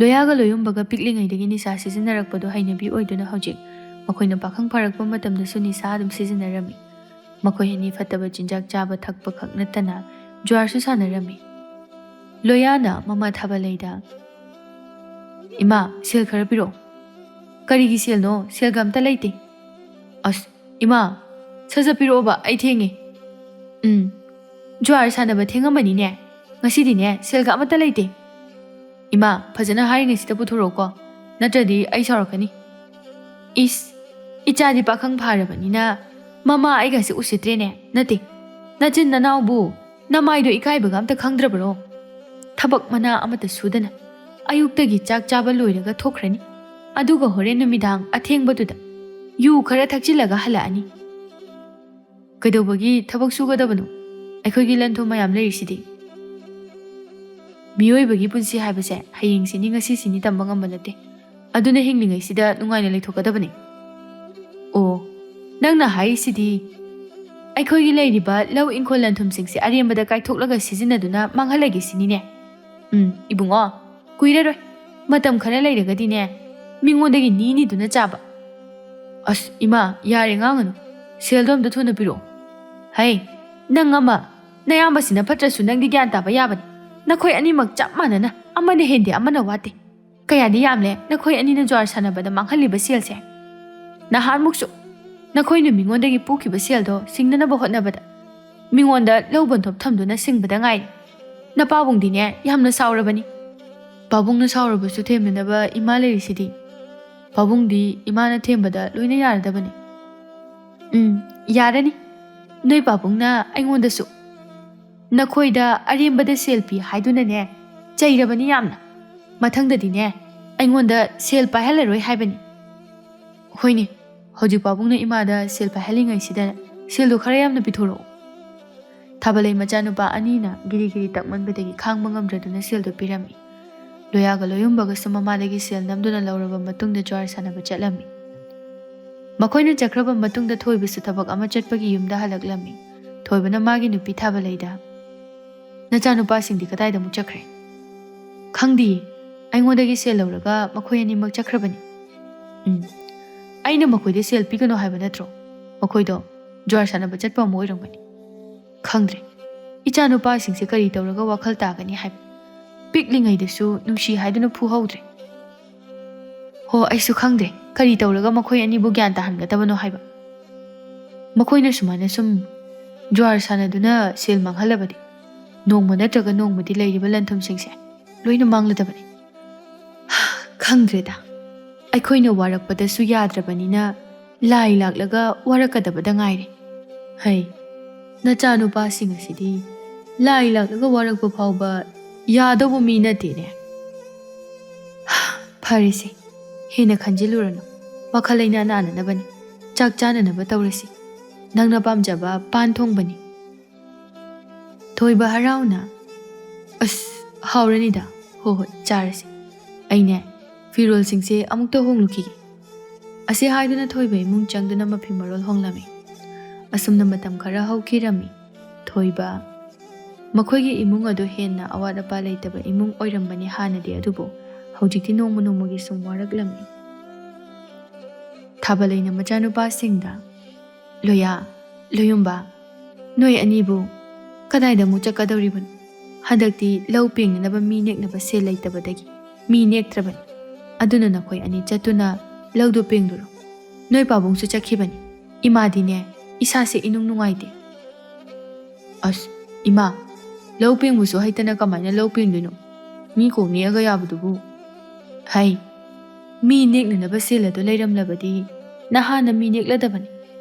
ꯂꯣꯌꯥꯒ ꯂꯣꯌꯨꯝꯕꯒ ꯄꯤꯛꯂꯤꯉꯩꯗꯒꯤ ꯅꯤꯁꯥ ꯁꯤꯖꯤꯟꯅꯔꯛꯄꯗꯣ ꯍꯩꯅꯕꯤ ꯑꯣꯏꯗꯨꯅ ꯍꯧꯖꯤꯛ ꯃꯈꯣꯏꯅ ꯄꯥꯈꯪ ꯐꯥꯔꯛꯄ ꯃꯇꯝꯗꯁꯨ ꯅꯤꯁꯥ ꯑꯗꯨꯝ ꯁꯤꯖꯤꯟꯅꯔꯝꯃꯤ꯫ ꯃꯈꯣꯏ ꯑꯅꯤ ꯐꯠꯇꯕ ꯆꯤꯟꯖꯥꯛ ꯆꯥꯕ ꯊꯛꯄ ꯈꯛ ꯅꯠꯇꯅ ꯖꯨꯋꯥꯔꯁꯨ ꯁꯥꯟꯅꯔꯝꯃꯤ꯫ ꯂꯣꯌꯥꯅ ꯃꯃꯥ ꯊꯥꯕꯂꯩꯗ, "ꯏꯃꯥ, ꯁꯦꯜ ꯈꯔ ꯄꯤꯔꯛꯑꯣ"꯫ "ꯀꯔꯤꯒꯤ ꯁꯦꯜꯅꯣ? ꯁꯦꯜꯒ ꯑꯝꯇ ꯂꯩꯇꯦ"꯫ "ꯑꯁ, ꯏꯃꯥ, ꯁꯠ ꯁꯠ ꯄꯤꯔꯛꯑꯣꯕ, ꯑꯩ ꯊꯦꯡꯉꯦ"꯫ "ꯎꯝ, ꯖꯨꯋꯥꯔ ꯁꯥꯟꯅꯕ ꯊꯦꯡꯉꯝꯃꯅꯤꯅꯦ꯫ ꯉꯁꯤꯗꯤꯅꯦ, ꯁꯦꯜꯒ ꯑꯃꯠꯇ ꯂꯩꯇꯦ"꯫ "ꯏꯃꯥ, ꯐꯖꯅ ꯍꯥꯏꯔꯤꯉꯩꯁꯤꯗ ꯄꯨꯊꯣꯔꯛꯑꯣꯀꯣ, ꯅꯠꯇ꯭ꯔꯗꯤ ꯑꯩ ꯁꯥꯎꯔꯛꯀꯅꯤ"꯫ "ꯏꯁ, ꯏꯆꯥꯗꯤ ꯄꯥꯈꯪ ꯐꯥꯔꯕꯅꯤꯅ ꯃꯃꯥ ꯑꯩꯒꯁꯦ ꯎꯁꯤꯠꯇ꯭ꯔꯦꯅꯦ꯫ ꯅꯠꯇꯦ, ꯅꯆꯤꯟ ꯅꯅꯥꯎꯕꯨ ꯅꯃꯥꯏꯗꯣ ꯏꯀꯥꯏꯕꯒ ꯑꯝꯇ ꯈꯪꯗ꯭ꯔꯕ꯭ꯔꯣ? ꯊꯕꯛ ꯃꯅꯥ ꯑꯃꯠꯇ ꯁꯨꯗꯅ ꯑꯌꯨꯛꯇꯒꯤ ꯆꯥꯛ ꯆꯥꯕ ꯂꯣꯏꯔꯒ ꯊꯣꯛꯈ꯭ꯔꯅꯤ, ꯑꯗꯨꯒ ꯍꯣꯔꯦꯟ ꯅꯨꯃꯤꯗꯥꯡ ꯑꯊꯦꯡꯕꯗꯨꯗ ꯌꯨ ꯈꯔ ꯊꯛꯆꯤꯜꯂꯒ ꯍꯜꯂꯛꯑꯅꯤ꯫ ꯀꯩꯗꯧꯕꯒꯤ ꯊꯕꯛ ꯁꯨꯒꯗꯕꯅꯣ? ꯑꯩꯈꯣꯏꯒꯤ ꯂꯟ ꯊꯨꯝ ꯃꯌꯥꯝ ꯂꯩꯔꯤꯁꯤꯗꯤ"꯫ ꯃꯤꯑꯣꯏꯕꯒꯤ ꯄꯨꯟꯁꯤ ꯍꯥꯏꯕꯁꯦ ꯍꯌꯦꯡꯁꯤꯅꯤ ꯉꯁꯤꯁꯤꯅꯤ ꯇꯝꯕ ꯉꯝꯕ ꯅꯠꯇꯦ꯫ ꯑꯗꯨꯅ ꯍꯤꯡꯂꯤꯉꯩꯁꯤꯗ ꯅꯨꯡꯉꯥꯏꯅ ꯂꯩꯊꯣꯛꯀꯗꯕꯅꯤ꯫ "ꯑꯣ, ꯅꯪꯅ ꯍꯥꯏꯔꯤꯁꯤꯗꯤ"꯫ ꯑꯩꯈꯣꯏꯒꯤ ꯂꯩꯔꯤꯕ ꯂꯧ ꯏꯪꯈꯣꯜ ꯂꯟꯊꯨꯝꯁꯤꯡꯁꯦ ꯑꯔꯦꯝꯕꯗ ꯀꯥꯏꯊꯣꯛꯂꯒ ꯁꯤꯖꯤꯟꯅꯗꯨꯅ ꯃꯥꯡꯍꯜꯂꯒꯦ ꯁꯤꯅꯤꯅꯦ꯫ ꯎꯝ, ꯏꯕꯨꯡꯉꯣ, ꯀꯨꯏꯔꯔꯣꯏ꯫ ꯃꯇꯝ ꯈꯔ ꯂꯩꯔꯒꯗꯤꯅꯦ, ꯃꯤꯉꯣꯟꯗꯒꯤ ꯅꯤ ꯅꯤꯗꯨꯅ ꯆꯥꯕ꯫ ꯑꯁ, ꯏꯃꯥ, ꯌꯥꯔꯦ, ꯉꯥꯡꯉꯅꯨ꯫ ꯁꯦꯜꯗꯣ ꯑꯝꯇ ꯊꯨꯅ ꯄꯤꯔꯛꯑꯣ꯫ ꯍꯩ, ꯅꯪ ꯑꯃ, ꯅꯌꯥꯝꯕꯁꯤꯅ ꯐꯠꯇ꯭ꯔꯁꯨ ꯅꯪꯗꯤ ꯒ꯭ꯌꯥꯟ ꯇꯥꯕ ꯌꯥꯕꯅꯤ꯫ ꯅꯈꯣꯏ ꯑꯅꯤꯃꯛ ꯆꯞ ꯃꯥꯟꯅꯅ, ꯑꯃꯅ ꯍꯦꯟꯗꯦ, ꯑꯃꯅ ꯋꯥꯠꯇꯦ꯫ ꯀꯌꯥꯗꯤ ꯌꯥꯝꯂꯦ ꯅꯈꯣꯏ ꯑꯅꯤꯅ ꯖ꯭ꯋꯥꯔ ꯁꯥꯟꯅꯕꯗ ꯃꯥꯡꯍꯜꯂꯤꯕ ꯁꯦꯜꯁꯦ꯫ ꯅꯍꯥꯟꯃꯨꯛꯁꯨ ꯅꯈꯣꯏꯅ ꯃꯤꯉꯣꯟꯗꯒꯤ ꯄꯨꯈꯤꯕ ꯁꯦꯜꯗꯣ ꯁꯤꯡꯅꯅꯕ ꯍꯣꯠꯅꯕꯗ ꯃꯤꯉꯣꯟꯗ ꯂꯧ ꯕꯟꯊꯣꯞ ꯊꯝꯗꯨꯅ ꯁꯤꯡꯕꯗ ꯉꯥꯏꯔꯤ꯫ ꯅꯄꯥꯕꯨꯡꯗꯤꯅꯦ, ꯌꯥꯝꯅ ꯁꯥꯎꯔꯕꯅꯤ꯫ ꯄꯥꯕꯨꯡꯅ ꯁꯥꯎꯔꯕꯁꯨ ꯊꯦꯝꯅꯅꯕ ꯏꯃꯥ ꯂꯩꯔꯤꯁꯤꯗꯤ꯫ ꯄꯥꯕꯨꯡꯗꯤ ꯏꯃꯥꯅ ꯊꯦꯝꯕꯗ ꯂꯣꯏꯅ ꯌꯥꯔꯗꯕꯅꯤ꯫ ꯎꯝ, ꯌꯥꯔꯅꯤ꯫ ꯅꯣꯏ ꯄꯥꯕꯨꯡꯅ ꯑꯩꯉꯣꯟꯗꯁꯨ ꯅꯈꯣꯏꯗ ꯑꯔꯦꯝꯕꯗ ꯁꯦꯜ ꯄꯤ ꯍꯥꯏꯗꯨꯅꯅꯦ, ꯆꯩꯔꯕꯅꯤ ꯌꯥꯝꯅ꯫ ꯃꯊꯪꯗꯗꯤꯅꯦ, ꯑꯩꯉꯣꯟꯗ ꯁꯦꯜ ꯄꯥꯏꯍꯜꯂꯔꯣꯏ ꯍꯥꯏꯕꯅꯤ꯫ ꯍꯣꯏꯅꯦ, ꯍꯧꯖꯤꯛ ꯄꯥꯕꯨꯡꯅ ꯏꯃꯥꯗ ꯁꯦꯜ ꯄꯥꯏꯍꯜꯂꯤꯉꯩꯁꯤꯗ ꯁꯦꯜꯗꯣ ꯈꯔ ꯌꯥꯝꯅ ꯄꯤꯊꯣꯔꯛꯑꯣ꯫ ꯊꯥꯕꯂꯩ ꯃꯆꯥꯅꯨꯄꯥ ꯑꯅꯤꯅ ꯒꯤꯔꯤ ꯒꯤꯔꯤ ꯇꯛꯃꯟꯕꯗꯒꯤ ꯈꯥꯡꯕ ꯉꯝꯗ꯭ꯔꯗꯨꯅ ꯁꯦꯜꯗꯣ ꯄꯤꯔꯝꯃꯤ꯫ ꯂꯣꯌꯥꯒ ꯂꯣꯌꯨꯝꯕꯒꯁꯨ ꯃꯃꯥꯗꯒꯤ ꯁꯦꯜ ꯅꯝꯗꯨꯅ ꯂꯧꯔꯕ ꯃꯇꯨꯡꯗ ꯖ꯭ꯋꯥꯔ ꯁꯥꯟꯅꯕ ꯆꯠꯂꯝꯃꯤ꯫ ꯃꯈꯣꯏꯅ ꯆꯠꯈ꯭ꯔꯕ ꯃꯇꯨꯡꯗ ꯊꯣꯏꯕꯁꯨ ꯊꯕꯛ ꯑꯃ ꯆꯠꯄꯒꯤ ꯌꯨꯝꯗ ꯍꯜꯂꯛꯂꯝꯃꯤ꯫ ꯊꯣꯏꯕꯅ ꯃꯥꯒꯤ ꯅꯨꯄꯤ ꯊꯥꯕꯂꯩꯗ, "ꯅꯆꯥꯅꯨꯄꯥꯁꯤꯡꯗꯤ ꯀꯗꯥꯏꯗ ꯑꯃꯨꯛ ꯆꯠꯈ꯭ꯔꯦ?" "ꯈꯪꯗꯤꯌꯦ꯫ ꯑꯩꯉꯣꯟꯗꯒꯤ ꯁꯦꯜ ꯂꯧꯔꯒ ꯃꯈꯣꯏ ꯑꯅꯤꯃꯛ ꯆꯠꯈ꯭ꯔꯕꯅꯤ꯫" "ꯎꯝ꯫ ꯑꯩꯅ ꯃꯈꯣꯏꯗ ꯁꯦꯜ ꯄꯤꯒꯅꯨ ꯍꯥꯏꯕ ꯅꯠꯇ꯭ꯔꯣ? ꯃꯈꯣꯏꯗꯣ ꯖ꯭ꯋꯥꯔ ꯁꯥꯟꯅꯕ ꯆꯠꯄ ꯑꯃ ꯑꯣꯏꯔꯝꯒꯅꯤ꯫" "ꯈꯪꯗ꯭ꯔꯦ꯫ ꯏꯆꯥꯅꯨꯄꯥꯁꯤꯡꯁꯦ ꯀꯔꯤ ꯇꯧꯔꯒ ꯋꯥꯈꯜ ꯇꯥꯒꯅꯤ ꯍꯥꯏꯕ꯫ ꯄꯤꯛꯂꯤꯉꯩꯗꯁꯨ ꯅꯨꯡꯁꯤ ꯍꯥꯏꯗꯨꯅ ꯐꯨꯍꯧꯗ꯭ꯔꯦ꯫ ꯍꯣ, ꯑꯩꯁꯨ ꯈꯪꯗ꯭ꯔꯦ꯫ ꯀꯔꯤ ꯇꯧꯔꯒ ꯃꯈꯣꯏ ꯑꯅꯤꯕꯨ ꯒ꯭ꯌꯥꯟ ꯇꯥꯍꯟꯒꯗꯕꯅꯣ ꯍꯥꯏꯕ꯫ ꯃꯈꯣꯏꯅ ꯁꯨꯃꯥꯏꯅ ꯁꯨꯝ ꯖ꯭ꯋꯥꯔ ꯁꯥꯟꯅꯗꯨꯅ ꯁꯦꯜ ꯃꯥꯡꯍꯜꯂꯕꯗꯤ ꯅꯣꯡꯃ ꯅꯠꯇ꯭ꯔꯒ ꯅꯣꯡꯃꯗꯤ ꯂꯩꯔꯤꯕ ꯂꯟꯊꯨꯝꯁꯤꯡꯁꯦ ꯂꯣꯏꯅ ꯃꯥꯡꯂꯗꯕꯅꯤ꯫" "ꯈꯪꯗ꯭ꯔꯦꯗ꯫ ꯑꯩꯈꯣꯏꯅ ꯋꯥꯔꯛꯄꯗꯁꯨ ꯌꯥꯗ꯭ꯔꯕꯅꯤꯅ ꯂꯥꯏ ꯂꯥꯛꯂꯒ ꯋꯥꯔꯛꯀꯗꯕꯗ ꯉꯥꯏꯔꯦ꯫ ꯍꯩ, ꯅꯆꯥꯅꯨꯄꯥꯁꯤꯡ ꯑꯁꯤꯗꯤ ꯂꯥꯏ ꯂꯥꯛꯂꯒ ꯋꯥꯔꯛꯄ ꯐꯥꯎꯕ ꯌꯥꯗꯧꯕ ꯃꯤ ꯅꯠꯇꯦꯅꯦ꯫" "ꯐꯔꯦꯁꯦ, ꯍꯦꯟꯅ ꯈꯟꯖꯤꯜꯂꯨꯔꯅꯨ꯫ ꯋꯥꯈꯜ ꯂꯩꯅꯥ ꯅꯥꯅꯅꯕꯅꯤ꯫ ꯆꯥꯛ ꯆꯥꯅꯅꯕ ꯇꯧꯔꯁꯤ꯫ ꯅꯪꯅ ꯄꯥꯝꯖꯕ ꯄꯥꯟ ꯊꯣꯡꯕꯅꯤ꯫" ꯊꯣꯏꯕ ꯍꯔꯥꯎꯅ, "ꯑꯁ, ꯍꯥꯎꯔꯅꯤꯗ꯫ ꯍꯣ ꯍꯣꯏ, ꯆꯥꯔꯁꯤ꯫ ꯑꯩꯅꯦ, ꯐꯤꯔꯣꯜꯁꯤꯡꯁꯦ ꯑꯃꯨꯛꯇ ꯍꯣꯡꯂꯨꯈꯤꯒꯦ꯫" ꯑꯁꯤ ꯍꯥꯏꯗꯨꯅ ꯊꯣꯏꯕ ꯏꯃꯨꯡ ꯆꯪꯗꯨꯅ ꯃꯐꯤ ꯃꯔꯣꯜ ꯍꯣꯡꯂꯝꯃꯤ꯫ ꯑꯁꯨꯝꯅ ꯃꯇꯝ ꯈꯔ ꯍꯧꯈꯤꯔꯝꯃꯤ꯫ ꯊꯣꯏꯕ ꯃꯈꯣꯏꯒꯤ ꯏꯃꯨꯡ ꯑꯗꯨ ꯍꯦꯟꯅ ꯑꯋꯥꯠ ꯑꯄꯥ ꯂꯩꯇꯕ ꯏꯃꯨꯡ ꯑꯣꯏꯔꯝꯕꯅꯤ ꯍꯥꯟꯅꯗꯤ, ꯑꯗꯨꯕꯨ ꯍꯧꯖꯤꯛꯇꯤ ꯅꯣꯡꯃ ꯅꯣꯡꯃꯒꯤ ꯁꯨꯝ ꯋꯥꯔꯛꯂꯝꯃꯤ꯫ ꯊꯥꯕꯂꯩꯅ ꯃꯆꯥꯅꯨꯄꯥꯁꯤꯡꯗ, "ꯂꯣꯌꯥ, ꯂꯣꯌꯨꯝꯕ, ꯅꯣꯏ ꯑꯅꯤꯕꯨ ꯀꯗꯥꯏꯗ ꯑꯃꯨꯛ ꯆꯠꯀꯗꯧꯔꯤꯕꯅꯣ? ꯍꯟꯗꯛꯇꯤ ꯂꯧ ꯄꯦꯡꯅꯅꯕ ꯃꯤ ꯅꯦꯛꯅꯕ ꯁꯦꯜ ꯂꯩꯇꯕꯗꯒꯤ ꯃꯤ ꯅꯦꯛꯇ꯭ꯔꯕꯅꯤ꯫ ꯑꯗꯨꯅ ꯅꯈꯣꯏ ꯑꯅꯤ ꯆꯠꯇꯨꯅ ꯂꯧꯗꯨ ꯄꯦꯡꯂꯨꯔꯣ꯫ ꯅꯣꯏ ꯄꯥꯕꯨꯡꯁꯨ ꯆꯠꯈꯤꯕꯅꯤ꯫ ꯏꯃꯥꯗꯤꯅꯦ, ꯏꯁꯥꯁꯦ ꯏꯅꯨꯡ ꯅꯨꯡꯉꯥꯏꯇꯦ꯫" "ꯑꯁ, ꯏꯃꯥ, ꯂꯧ ꯄꯦꯡꯕꯁꯨ ꯍꯩꯇꯅ ꯀꯃꯥꯏꯅ ꯂꯧ ꯄꯦꯡꯗꯣꯏꯅꯣ? ꯃꯤ ꯀꯣꯛ ꯅꯦꯛꯑꯒ ꯌꯥꯕꯗꯨꯕꯨ?" "ꯍꯩ, ꯃꯤ ꯅꯦꯛꯅꯅꯕ ꯁꯦꯜ ꯑꯗꯨ ꯂꯩꯔꯝꯂꯕꯗꯤ ꯅꯍꯥꯟꯅ ꯃꯤ ꯅꯦꯛꯂꯗꯕꯅꯤ꯫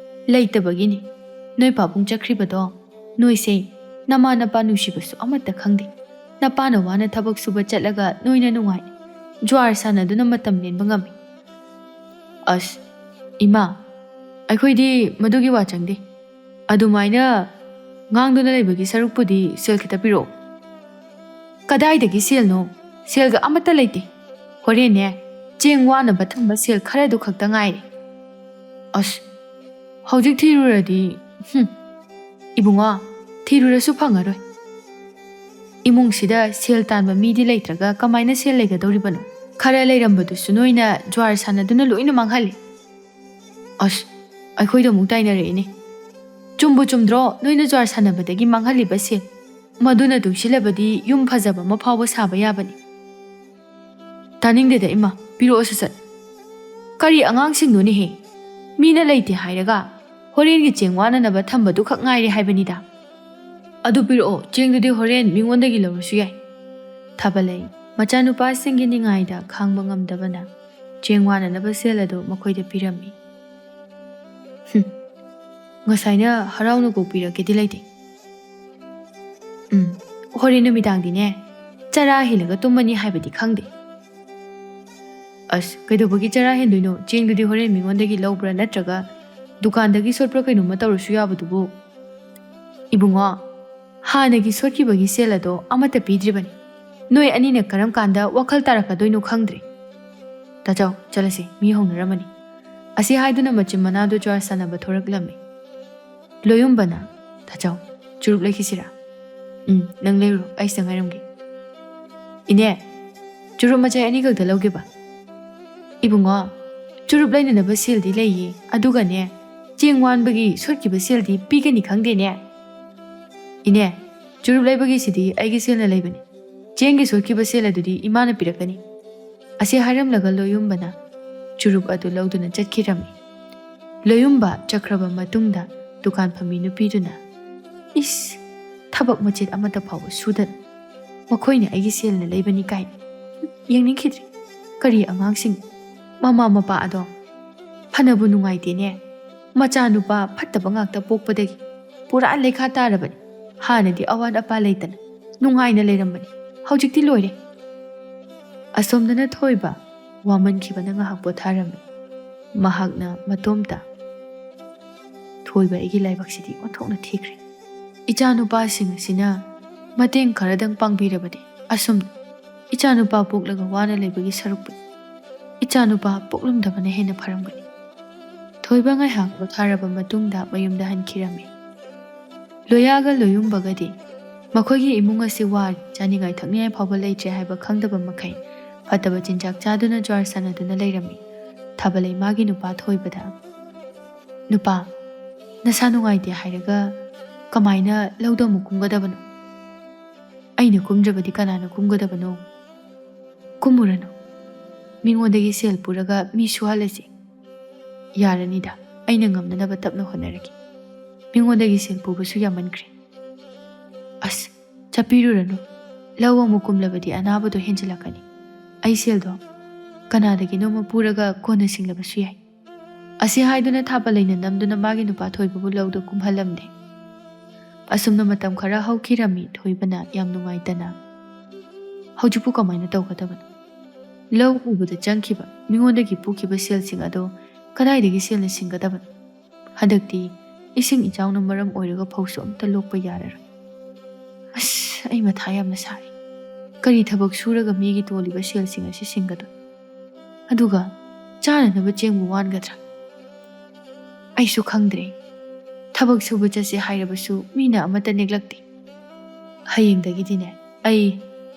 ꯂꯩꯇꯕꯒꯤꯅꯤ꯫ ꯅꯣꯏ ꯄꯥꯕꯨꯡ ꯆꯠꯈ꯭ꯔꯤꯕꯗꯣ ꯅꯣꯏꯁꯦ ꯅꯃꯥ ꯅꯄꯥ ꯅꯨꯡꯁꯤꯕꯁꯨ ꯑꯃꯠꯇ ꯈꯪꯗꯦ꯫ ꯅꯄꯥꯅ ꯋꯥꯅ ꯊꯕꯛ ꯁꯨꯕ ꯆꯠꯂꯒ ꯅꯣꯏꯅ ꯅꯨꯡꯉꯥꯏꯅ ꯖ꯭ꯋꯥꯔ ꯁꯥꯟꯅꯗꯨꯅ ꯃꯇꯝ ꯂꯦꯟꯕ ꯉꯝꯃꯤ꯫" "ꯑꯁ, ꯏꯃꯥ, ꯑꯩꯈꯣꯏꯗꯤ ꯃꯗꯨꯒꯤ ꯋꯥ ꯆꯪꯗꯦ꯫ ꯑꯗꯨꯃꯥꯏꯅ ꯉꯥꯡꯗꯨꯅ ꯂꯩꯕꯒꯤ ꯁꯔꯨꯛꯄꯨꯗꯤ ꯁꯦꯜ ꯈꯤꯇ ꯄꯤꯔꯛꯑꯣ꯫" "ꯀꯗꯥꯏꯗꯒꯤ ꯁꯦꯜꯅꯣ? ꯁꯦꯜꯒ ꯑꯃꯠꯇ ꯂꯩꯇꯦ꯫ ꯍꯣꯔꯦꯟꯅꯦ, ꯆꯦꯡ ꯋꯥꯅꯕ ꯊꯝꯕ ꯁꯦꯜ ꯈꯔꯗꯨ ꯈꯛꯇ ꯉꯥꯏꯔꯦ꯫" "ꯑꯁ, ꯍꯧꯖꯤꯛ ꯊꯤꯔꯨꯔꯗꯤ, ꯍꯨꯝ, ꯏꯕꯨꯡꯉꯣ, ꯊꯤꯔꯨꯔꯁꯨ ꯐꯪꯉꯔꯣꯏ꯫ ꯏꯃꯨꯡꯁꯤꯗ ꯁꯦꯜ ꯇꯥꯟꯕ ꯃꯤꯗꯤ ꯂꯩꯇ꯭ꯔꯒ ꯀꯃꯥꯏꯅ ꯁꯦꯜ ꯂꯩꯒꯗꯧꯔꯤꯕꯅꯣ? ꯈꯔ ꯂꯩꯔꯝꯕꯗꯨꯁꯨ ꯅꯣꯏꯅ ꯖ꯭ꯋꯥꯔ ꯁꯥꯟꯅꯗꯨꯅ ꯂꯣꯏꯅ ꯃꯥꯡꯍꯜꯂꯤ꯫" "ꯑꯁ, ꯑꯩꯈꯣꯏꯗ ꯑꯃꯨꯛ ꯇꯥꯏꯅꯔꯛꯏꯅꯦ꯫ ꯆꯨꯝꯕꯨ ꯆꯨꯝꯗ꯭ꯔꯣ, ꯅꯣꯏꯅ ꯖ꯭ꯋꯥꯔ ꯁꯥꯟꯅꯕꯗꯒꯤ ꯃꯥꯡꯍꯜꯂꯤꯕ ꯁꯦꯜ? ꯃꯗꯨꯅ ꯇꯨꯡꯁꯤꯜꯂꯕꯗꯤ ꯌꯨꯝ ꯐꯖꯕ ꯑꯃ ꯐꯥꯎꯕ ꯁꯥꯕ ꯌꯥꯕꯅꯤ꯫" "ꯇꯥꯅꯤꯡꯗꯦꯗ ꯏꯃꯥ, ꯄꯤꯔꯛꯑꯣ ꯁꯠ ꯁꯠ꯫" "ꯀꯔꯤ ꯑꯉꯥꯡꯁꯤꯡꯅꯣꯅꯦꯍꯦ? ꯃꯤꯅ ꯂꯩꯇꯦ ꯍꯥꯏꯔꯒ ꯍꯣꯔꯦꯟꯒꯤ ꯆꯦꯡ ꯋꯥꯅꯅꯕ ꯊꯝꯕꯗꯨꯈꯛ ꯉꯥꯏꯔꯦ ꯍꯥꯏꯕꯅꯤꯗ꯫" "ꯑꯗꯨ ꯄꯤꯔꯛꯑꯣ, ꯆꯦꯡꯗꯨꯗꯤ ꯍꯣꯔꯦꯟ ꯃꯤꯉꯣꯟꯗꯒꯤ ꯂꯧꯔꯁꯨ ꯌꯥꯏ꯫" ꯊꯥꯕꯂꯩ ꯃꯆꯥꯅꯨꯄꯥꯁꯤꯡꯒꯤ ꯅꯤꯡꯉꯥꯏꯗ ꯈꯥꯡꯕ ꯉꯝꯗꯕꯅ ꯆꯦꯡ ꯋꯥꯅꯅꯕ ꯁꯦꯜ ꯑꯗꯨ ꯃꯈꯣꯏꯗ ꯄꯤꯔꯝꯃꯤ꯫ "ꯍꯨꯝ, ꯉꯁꯥꯏꯅ ꯍꯔꯥꯎꯅ ꯀꯣꯛꯄꯤꯔꯛꯀꯦꯗꯤ ꯂꯩꯇꯦ꯫ ꯎꯝ, ꯍꯣꯔꯦꯟ ꯅꯨꯃꯤꯗꯥꯡꯗꯤꯅꯦ, ꯆꯔꯥ ꯍꯦꯜꯂꯒ ꯇꯨꯝꯃꯅꯤ ꯍꯥꯏꯕꯗꯤ ꯈꯪꯗꯦ꯫" "ꯑꯁ, ꯀꯩꯗꯧꯕꯒꯤ ꯆꯔꯥ ꯍꯦꯟꯗꯣꯏꯅꯣ? ꯆꯦꯡꯗꯨꯗꯤ ꯍꯣꯔꯦꯟ ꯃꯤꯉꯣꯟꯗꯒꯤ ꯂꯧꯕ꯭ꯔꯥ ꯅꯠꯇ꯭ꯔꯒ ꯗꯨꯀꯥꯟꯗꯒꯤ ꯁꯣꯠꯄ꯭ꯔꯥ ꯀꯩꯅꯣꯝꯃ ꯇꯧꯔꯁꯨ ꯌꯥꯕꯗꯨꯕꯨ꯫" "ꯏꯕꯨꯡꯉꯣ, ꯍꯥꯟꯅꯒꯤ ꯁꯣꯠꯈꯤꯕꯒꯤ ꯁꯦꯜ ꯑꯗꯣ ꯑꯃꯠꯇ ꯄꯤꯗ꯭ꯔꯤꯕꯅꯤ꯫ ꯅꯣꯏ ꯑꯅꯤꯅ ꯀꯔꯝ ꯀꯥꯟꯗ ꯋꯥꯈꯜ ꯇꯥꯔꯛꯀꯗꯣꯏꯅꯣ ꯈꯪꯗ꯭ꯔꯦ꯫ ꯇꯥꯆꯧ, ꯆꯠꯂꯁꯤ, ꯃꯤ ꯍꯧꯅꯔꯝꯃꯅꯤ꯫" ꯑꯁꯤ ꯍꯥꯏꯗꯨꯅ ꯃꯆꯤꯟ ꯃꯅꯥꯎꯗꯨ ꯖ꯭ꯋꯥꯔ ꯁꯥꯟꯅꯕ ꯊꯣꯔꯛꯂꯝꯃꯤ꯫ ꯂꯣꯌꯨꯝꯕꯅ, "ꯇꯥꯆꯧ, ꯆꯨꯔꯨꯞ ꯂꯩꯈꯤꯁꯤꯔꯥ?" "ꯎꯝ, ꯅꯪ ꯂꯩꯔꯨꯔꯣ, ꯑꯩ ꯁꯤꯗ ꯉꯥꯏꯔꯝꯒꯦ꯫" "ꯏꯅꯦ, ꯆꯨꯔꯨꯞ ꯃꯆꯥꯏ ꯑꯅꯤꯈꯛꯇ ꯂꯧꯒꯦꯕ꯫" "ꯏꯕꯨꯡꯉꯣ, ꯆꯨꯔꯨꯞ ꯂꯩꯅꯅꯕ ꯁꯦꯜꯗꯤ ꯂꯩꯌꯦ, ꯑꯗꯨꯒꯅꯦ, ꯆꯦꯡ ꯋꯥꯟꯕꯒꯤ ꯁꯣꯠꯈꯤꯕ ꯁꯦꯜꯗꯤ ꯄꯤꯒꯅꯤ ꯈꯪꯗꯦꯅꯦ꯫" "ꯏꯅꯦ, ꯆꯨꯔꯨꯞ ꯂꯩꯕꯒꯤꯁꯤꯗꯤ ꯑꯩꯒꯤ ꯁꯦꯜꯅ ꯂꯩꯕꯅꯤ꯫ ꯆꯦꯡꯒꯤ ꯁꯣꯠꯈꯤꯕ ꯁꯦꯜ ꯑꯗꯨꯗꯤ ꯏꯃꯥꯅ ꯄꯤꯔꯛꯀꯅꯤ꯫" ꯑꯁꯤ ꯍꯥꯏꯔꯝꯂꯒ ꯂꯣꯌꯨꯝꯕꯅ ꯆꯨꯔꯨꯞ ꯑꯗꯨ ꯂꯧꯗꯨꯅ ꯆꯠꯈꯤꯔꯝꯃꯤ꯫ ꯂꯣꯌꯨꯝꯕ ꯆꯠꯈ꯭ꯔꯕ ꯃꯇꯨꯡꯗ ꯗꯨꯀꯥꯟ ꯐꯝꯃꯤ ꯅꯨꯄꯤꯗꯨꯅ, "ꯏꯁ, ꯊꯕꯛ ꯃꯆꯦꯠ ꯑꯃꯠꯇ ꯐꯥꯎꯕ ꯁꯨꯗꯅ ꯃꯈꯣꯏꯅ ꯑꯩꯒꯤ ꯁꯦꯜꯅ ꯂꯩꯕꯅꯤ ꯀꯥꯏꯅ꯫ ꯌꯦꯡꯅꯤꯡꯈꯤꯗ꯭ꯔꯦ꯫ ꯀꯔꯤ ꯑꯉꯥꯡꯁꯤꯡ, ꯃꯃꯥ ꯃꯄꯥ ꯑꯗꯣ꯫ ꯐꯅꯕꯨ ꯅꯨꯡꯉꯥꯏꯇꯦꯅꯦ꯫ ꯃꯆꯥꯅꯨꯄꯥ ꯐꯠꯇꯕ ꯉꯥꯛꯇ ꯄꯣꯛꯄꯗꯒꯤ ꯄꯨꯔꯥ ꯂꯩꯈꯥ ꯇꯥꯔꯕꯅꯤ꯫ ꯍꯥꯟꯅꯗꯤ ꯑꯋꯥꯠ ꯑꯄꯥ ꯂꯩꯇꯅ ꯅꯨꯡꯉꯥꯏꯅ ꯂꯩꯔꯝꯕꯅꯤ꯫ ꯍꯧꯖꯤꯛꯇꯤ ꯂꯣꯏꯔꯦ꯫" ꯑꯁꯣꯝꯗꯅ ꯊꯣꯏꯕ ꯋꯥꯃꯟꯈꯤꯕꯅ ꯉꯥꯏꯍꯥꯛ ꯄꯣꯊꯥꯔꯝꯃꯤ꯫ ꯃꯍꯥꯛꯅ ꯃꯇꯣꯝꯇ, "ꯊꯣꯏꯕ, ꯑꯩꯒꯤ ꯂꯥꯏꯕꯛꯁꯤꯗꯤ ꯑꯣꯟꯊꯣꯛꯅ ꯊꯤꯈ꯭ꯔꯦ꯫ ꯏꯆꯥꯅꯨꯄꯥꯁꯤꯡ ꯑꯁꯤꯅ ꯃꯇꯦꯡ ꯈꯔꯗꯪ ꯄꯥꯡꯕꯤꯔꯕꯗꯤ ꯑꯁꯨꯝ ꯏꯆꯥꯅꯨꯄꯥ ꯄꯣꯛꯂꯒ ꯋꯥꯅ ꯂꯩꯕꯒꯤ ꯁꯔꯨꯛꯄꯨꯗꯤ ꯏꯆꯥꯅꯨꯄꯥ ꯄꯣꯛꯂꯝꯗꯕꯅ ꯍꯦꯟꯅ ꯐꯔꯝꯒꯅꯤ꯫" ꯊꯣꯏꯕ ꯉꯥꯏꯍꯥꯛ ꯄꯣꯊꯥꯔꯕ ꯃꯇꯨꯡꯗ ꯃꯌꯨꯝꯗ ꯍꯟꯈꯤꯔꯝꯃꯤ꯫ ꯂꯣꯌꯥꯒ ꯂꯣꯌꯨꯝꯕꯒꯗꯤ ꯃꯈꯣꯏꯒꯤ ꯏꯃꯨꯡ ꯑꯁꯤ ꯋꯥꯔꯤ, ꯆꯥꯅꯤꯡꯉꯥꯏ ꯊꯛꯅꯤꯡꯉꯥꯏ ꯐꯥꯎꯕ ꯂꯩꯇ꯭ꯔꯦ ꯍꯥꯏꯕ ꯈꯪꯗꯕ ꯃꯈꯩ ꯐꯠꯇꯕ ꯆꯤꯟꯖꯥꯛ ꯆꯥꯗꯨꯅ ꯖ꯭ꯋꯥꯔ ꯁꯥꯟꯅꯗꯨꯅ ꯂꯩꯔꯝꯃꯤ꯫ ꯊꯥꯕꯂꯩ ꯃꯥꯒꯤ ꯅꯨꯄꯥ ꯊꯣꯏꯕꯗ, "ꯅꯨꯄꯥ, ꯅꯁꯥ ꯅꯨꯡꯉꯥꯏꯇꯦ ꯍꯥꯏꯔꯒ ꯀꯃꯥꯏꯅ ꯂꯧꯗ ꯑꯃꯨꯛ ꯀꯨꯝꯒꯗꯕꯅꯣ? ꯑꯩꯅ ꯀꯨꯝꯗ꯭ꯔꯕꯗꯤ ꯀꯅꯥꯅ ꯀꯨꯝꯒꯗꯕꯅꯣ? ꯀꯨꯝꯃꯨꯔꯅꯨ꯫ ꯃꯤꯉꯣꯟꯗꯒꯤ ꯁꯦꯜ ꯄꯨꯔꯒ ꯃꯤ ꯁꯨꯍꯜꯂꯁꯤ꯫" "ꯌꯥꯔꯅꯤꯗ, ꯑꯩꯅ ꯉꯝꯅꯅꯕ ꯇꯞꯅ ꯍꯣꯠꯅꯔꯒꯦ꯫ ꯃꯤꯉꯣꯟꯗꯒꯤ ꯁꯦꯜ ꯄꯨꯕꯁꯨ ꯌꯥꯝꯃꯟꯈ꯭ꯔꯦ꯫" "ꯑꯁ, ꯆꯠꯄꯤꯔꯨꯔꯅꯨ꯫ ꯂꯧ ꯑꯃꯨꯛ ꯀꯨꯝꯂꯕꯗꯤ ꯑꯅꯥꯕꯗꯣ ꯍꯦꯟꯖꯤꯜꯂꯛꯀꯅꯤ꯫ ꯑꯩ ꯁꯦꯜꯗꯣ ꯀꯅꯥꯗꯒꯤꯅꯣꯃ ꯄꯨꯔꯒ ꯀꯣꯟꯅ ꯁꯤꯡꯂꯕꯁꯨ ꯌꯥꯏ꯫" ꯑꯁꯤ ꯍꯥꯏꯗꯨꯅ ꯊꯥꯕꯂꯩꯅ ꯅꯝꯗꯨꯅ ꯃꯥꯒꯤ ꯅꯨꯄꯥ ꯊꯣꯏꯕꯕꯨ ꯂꯧꯗ ꯀꯨꯝꯍꯜꯂꯝꯂꯦ꯫ ꯑꯁꯨꯝꯅ ꯃꯇꯝ ꯈꯔ ꯍꯧꯈꯤꯔꯝꯃꯤ꯫ ꯊꯣꯏꯕꯅ ꯌꯥꯝ ꯅꯨꯡꯉꯥꯏꯇꯅ, "ꯍꯧꯖꯤꯛꯄꯨ ꯀꯃꯥꯏꯅ ꯇꯧꯒꯗꯕꯅꯣ? ꯂꯧ ꯎꯕꯗ ꯆꯪꯈꯤꯕ, ꯃꯤꯉꯣꯟꯗꯒꯤ ꯄꯨꯈꯤꯕ ꯁꯦꯜꯁꯤꯡ ꯑꯗꯣ ꯀꯗꯥꯏꯗꯒꯤ ꯁꯦꯜꯅ ꯁꯤꯡꯒꯗꯕꯅꯣ? ꯍꯟꯗꯛꯇꯤ ꯏꯁꯤꯡ ꯏꯆꯥꯎꯅ ꯃꯔꯝ ꯑꯣꯏꯔꯒ ꯐꯧꯁꯨ ꯑꯝꯇ ꯂꯣꯛꯄ ꯌꯥꯔꯔꯣꯏ꯫ ꯑꯁ, ꯑꯩ ꯃꯊꯥ ꯌꯥꯝꯅ ꯁꯥꯔꯦ꯫ ꯀꯔꯤ ꯊꯕꯛ ꯁꯨꯔꯒ ꯃꯤꯒꯤ ꯇꯣꯜꯂꯤꯕ ꯁꯦꯜꯁꯤꯡ ꯑꯁꯤ ꯁꯤꯡꯒꯗꯣꯏꯅꯣ? ꯑꯗꯨꯒ ꯆꯥꯅꯅꯕ ꯆꯦꯡꯕꯨ ꯋꯥꯟꯒꯗ꯭ꯔꯥ? ꯑꯩꯁꯨ ꯈꯪꯗ꯭ꯔꯦ꯫" ꯊꯕꯛ ꯁꯨꯕ ꯆꯠꯁꯤ ꯍꯥꯏꯔꯕꯁꯨ ꯃꯤꯅ ꯑꯃꯠꯇ ꯅꯦꯛꯂꯛꯇꯦ꯫ ꯍꯌꯦꯡꯗꯒꯤꯗꯤꯅꯦ, ꯑꯩ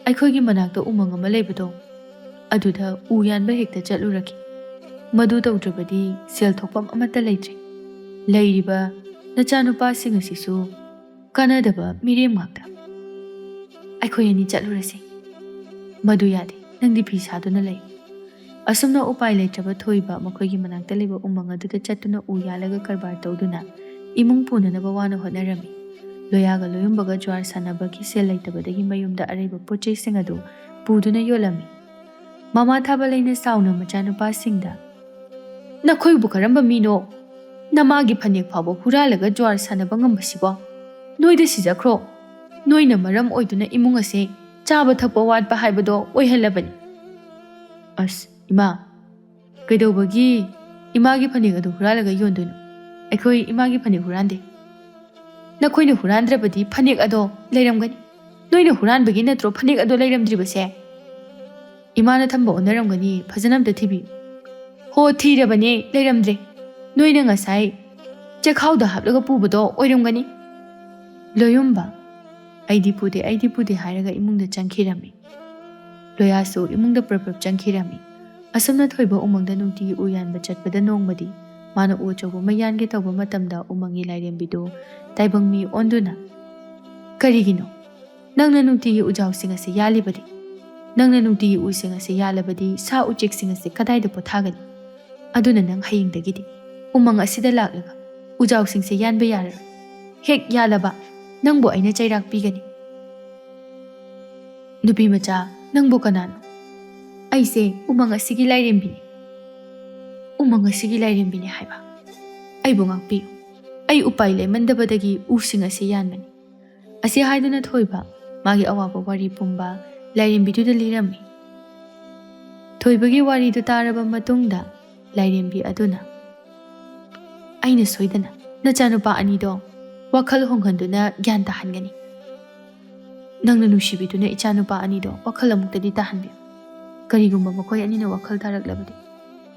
ꯑꯩꯈꯣꯏꯒꯤ ꯃꯅꯥꯛꯇ ꯎꯃꯪ ꯑꯃ ꯂꯩꯕꯗꯣ, ꯑꯗꯨꯗ ꯎ ꯌꯥꯟꯕ ꯍꯦꯛꯇ ꯆꯠꯂꯨꯔꯒꯦ꯫ ꯃꯗꯨ ꯇꯧꯗ꯭ꯔꯕꯗꯤ ꯁꯦꯜ ꯊꯣꯛꯐꯝ ꯑꯃꯠꯇ ꯂꯩꯇ꯭ꯔꯦ꯫ ꯂꯩꯔꯤꯕ ꯅꯆꯥꯅꯨꯄꯥꯁꯤꯡ ꯑꯁꯤꯁꯨ ꯀꯥꯟꯅꯗꯕ ꯃꯤꯔꯦꯝ ꯉꯥꯛꯇ꯫ ꯑꯩꯈꯣꯏ ꯑꯅꯤ ꯆꯠꯂꯨꯔꯁꯤ꯫ ꯃꯗꯨ ꯌꯥꯗꯦ, ꯅꯪꯗꯤ ꯐꯤ ꯁꯥꯗꯨꯅ ꯂꯩ꯫ ꯑꯁꯨꯝꯅ ꯎꯄꯥꯏ ꯂꯩꯇ꯭ꯔꯕ ꯊꯣꯏꯕ ꯃꯈꯣꯏꯒꯤ ꯃꯅꯥꯛꯇ ꯂꯩꯕ ꯎꯃꯪ ꯑꯗꯨꯗ ꯆꯠꯇꯨꯅ ꯎ ꯌꯥꯜꯂꯒ ꯀꯔꯕꯥꯔ ꯇꯧꯗꯨꯅ ꯏꯃꯨꯡ ꯄꯨꯅꯅꯕ ꯋꯥꯅ ꯍꯣꯠꯅꯔꯝꯃꯤ꯫ ꯂꯣꯌꯥꯒ ꯂꯣꯌꯨꯝꯕꯒ ꯖ꯭ꯋꯥꯔ ꯁꯥꯟꯅꯕꯒꯤ ꯁꯦꯜ ꯂꯩꯇꯕꯗꯒꯤ ꯃꯌꯨꯝꯗ ꯑꯔꯩꯕ ꯄꯣꯠ ꯆꯩꯁꯤꯡ ꯑꯗꯨ ꯄꯨꯗꯨꯅ ꯌꯣꯜꯂꯝꯃꯤ꯫ ꯃꯃꯥ ꯊꯥꯕ ꯂꯩꯅ ꯆꯥꯎꯅ ꯃꯆꯥꯅꯨꯄꯥꯁꯤꯡꯗ, "ꯅꯈꯣꯏꯕꯨ ꯀꯔꯝꯕ ꯃꯤꯅꯣ? ꯅꯃꯥꯒꯤ ꯐꯅꯦꯛ ꯐꯥꯎꯕ ꯍꯨꯔꯥꯜꯂꯒ ꯖ꯭ꯋꯥꯔ ꯁꯥꯟꯅꯕ ꯉꯝꯕꯁꯤꯕꯣ? ꯅꯣꯏꯗ ꯁꯤꯖꯈ꯭ꯔꯣ꯫ ꯅꯣꯏꯅ ꯃꯔꯝ ꯑꯣꯏꯗꯨꯅ ꯏꯃꯨꯡ ꯑꯁꯦ ꯆꯥꯕ ꯊꯛꯄ ꯋꯥꯠꯄ ꯍꯥꯏꯕꯗꯣ ꯑꯣꯏꯍꯜꯂꯕꯅꯤ꯫" "ꯑꯁ, ꯏꯃꯥ, ꯀꯩꯗꯧꯕꯒꯤ ꯏꯃꯥꯒꯤ ꯐꯅꯦꯛ ꯑꯗꯨ ꯍꯨꯔꯥꯜꯂꯒ ꯌꯣꯟꯗꯣꯏꯅꯣ? ꯑꯩꯈꯣꯏ ꯏꯃꯥꯒꯤ ꯐꯅꯦꯛ ꯍꯨꯔꯥꯟꯗꯦ꯫" "ꯅꯈꯣꯏꯅ ꯍꯨꯔꯥꯟꯗ꯭ꯔꯕꯗꯤ ꯐꯅꯦꯛ ꯑꯗꯣ ꯂꯩꯔꯝꯒꯅꯤ꯫ ꯅꯣꯏꯅ ꯍꯨꯔꯥꯟꯕꯒꯤ ꯅꯠꯇ꯭ꯔꯣ ꯐꯅꯦꯛ ꯑꯗꯣ ꯂꯩꯔꯝꯗ꯭ꯔꯤꯕꯁꯦ?" "ꯏꯃꯥꯅ ꯊꯝꯕ ꯑꯣꯟꯅꯔꯝꯒꯅꯤ, ꯐꯖꯅ ꯑꯝꯇ ꯊꯤꯕꯤꯌꯨ꯫" "ꯍꯣ, ꯊꯤꯔꯕꯅꯦ, ꯂꯩꯔꯝꯗ꯭ꯔꯦ꯫ ꯅꯣꯏꯅ ꯉꯁꯥꯏ ꯆꯦꯈꯥꯎꯗ ꯍꯥꯞꯂꯒ ꯄꯨꯕꯗꯣ ꯑꯣꯏꯔꯝꯒꯅꯤ꯫" ꯂꯣꯌꯨꯝꯕ, "ꯑꯩꯗꯤ ꯄꯨꯗꯦ, ꯑꯩꯗꯤ ꯄꯨꯗꯦ" ꯍꯥꯏꯔꯒ ꯏꯃꯨꯡꯗ ꯆꯪꯈꯤꯔꯝꯃꯤ꯫ ꯂꯣꯌꯥꯁꯨ ꯏꯃꯨꯡꯗ ꯄ꯭ꯔꯞ ꯄ꯭ꯔꯞ ꯆꯪꯈꯤꯔꯝꯃꯤ꯫ ꯑꯁꯨꯝꯅ ꯊꯣꯏꯕ ꯎꯃꯪꯗ ꯅꯨꯡꯇꯤꯒꯤ ꯎ ꯌꯥꯟꯕ ꯆꯠꯄꯗ ꯅꯣꯡꯃꯗꯤ ꯃꯥꯅ ꯎ ꯑꯆꯧꯕ ꯑꯃ ꯌꯥꯟꯒꯦ ꯇꯧꯕ ꯃꯇꯝꯗ ꯎꯃꯪꯒꯤ ꯂꯥꯏꯔꯦꯝꯕꯤꯗꯨ ꯇꯥꯏꯕꯪ ꯃꯤ ꯑꯣꯟꯗꯨꯅ, "ꯀꯔꯤꯒꯤꯅꯣ ꯅꯪꯅ ꯅꯨꯡꯇꯤꯒꯤ ꯎꯖꯥꯎꯁꯤꯡ ꯑꯁꯤ ꯌꯥꯜꯂꯤꯕꯗꯤ? ꯅꯪꯅ ꯅꯨꯡꯇꯤꯒꯤ ꯎꯁꯤꯡ ꯑꯁꯤ ꯌꯥꯜꯂꯕꯗꯤ ꯁꯥ ꯎꯆꯦꯛꯁꯤꯡ ꯑꯁꯤ ꯀꯗꯥꯏꯗ ꯄꯣꯊꯥꯒꯅꯤ? ꯑꯗꯨꯅ ꯅꯪ ꯍꯌꯦꯡꯗꯒꯤꯗꯤ ꯎꯃꯪ ꯑꯁꯤꯗ ꯂꯥꯛꯂꯒ ꯎꯖꯥꯎꯁꯤꯡꯁꯦ ꯌꯥꯟꯕ ꯌꯥꯔꯔꯣꯏ꯫ ꯍꯦꯛ ꯌꯥꯜꯂꯕ ꯅꯪꯕꯨ ꯑꯩꯅ ꯆꯩꯔꯥꯛ ꯄꯤꯒꯅꯤ꯫" "ꯅꯨꯄꯤ ꯃꯆꯥ, ꯅꯪꯕꯨ ꯀꯅꯥꯅꯣ?" "ꯑꯩꯁꯦ ꯎꯃꯪ ꯑꯁꯤꯒꯤ ꯂꯥꯏꯔꯦꯝꯕꯤꯅꯤ꯫" "ꯎꯃꯪ ꯑꯁꯤꯒꯤ ꯂꯥꯏꯔꯦꯝꯕꯤꯅꯤ ꯍꯥꯏꯕ? ꯑꯩꯕꯨ ꯉꯥꯛꯄꯤꯌꯨ꯫ ꯑꯩ ꯎꯄꯥꯏ ꯂꯩꯃꯟꯗꯕꯗꯒꯤ ꯎꯁꯤꯡ ꯑꯁꯤ ꯌꯥꯟꯕꯅꯤ꯫" ꯑꯁꯤ ꯍꯥꯏꯗꯨꯅ ꯊꯣꯏꯕ ꯃꯥꯒꯤ ꯑꯋꯥꯕ ꯋꯥꯔꯤ ꯄꯨꯝꯕ ꯂꯥꯏꯔꯦꯝꯕꯤꯗꯨꯗ ꯂꯤꯔꯝꯃꯤ꯫ ꯊꯣꯏꯕꯒꯤ ꯋꯥꯔꯤꯗꯨ ꯇꯥꯔꯕ ꯃꯇꯨꯡꯗ ꯂꯥꯏꯔꯦꯝꯕꯤ ꯑꯗꯨꯅ, "ꯑꯩꯅ ꯁꯣꯏꯗꯅ ꯅꯆꯥꯅꯨꯄꯥ ꯑꯅꯤꯗꯣ ꯋꯥꯈꯜ ꯍꯣꯡꯍꯟꯗꯨꯅ ꯒ꯭ꯌꯥꯟ ꯇꯥꯍꯟꯒꯅꯤ꯫ ꯅꯪꯅ ꯅꯨꯡꯁꯤꯕꯤꯗꯨꯅ ꯏꯆꯥꯅꯨꯄꯥ ꯑꯅꯤꯗꯣ ꯋꯥꯈꯜ ꯑꯃꯨꯛꯇꯗꯤ ꯇꯥꯍꯟꯕꯤꯌꯨ꯫ ꯀꯔꯤꯒꯨꯝꯕ ꯃꯈꯣꯏ ꯑꯅꯤꯅ ꯋꯥꯈꯜ ꯇꯥꯔꯛꯂꯕꯗꯤ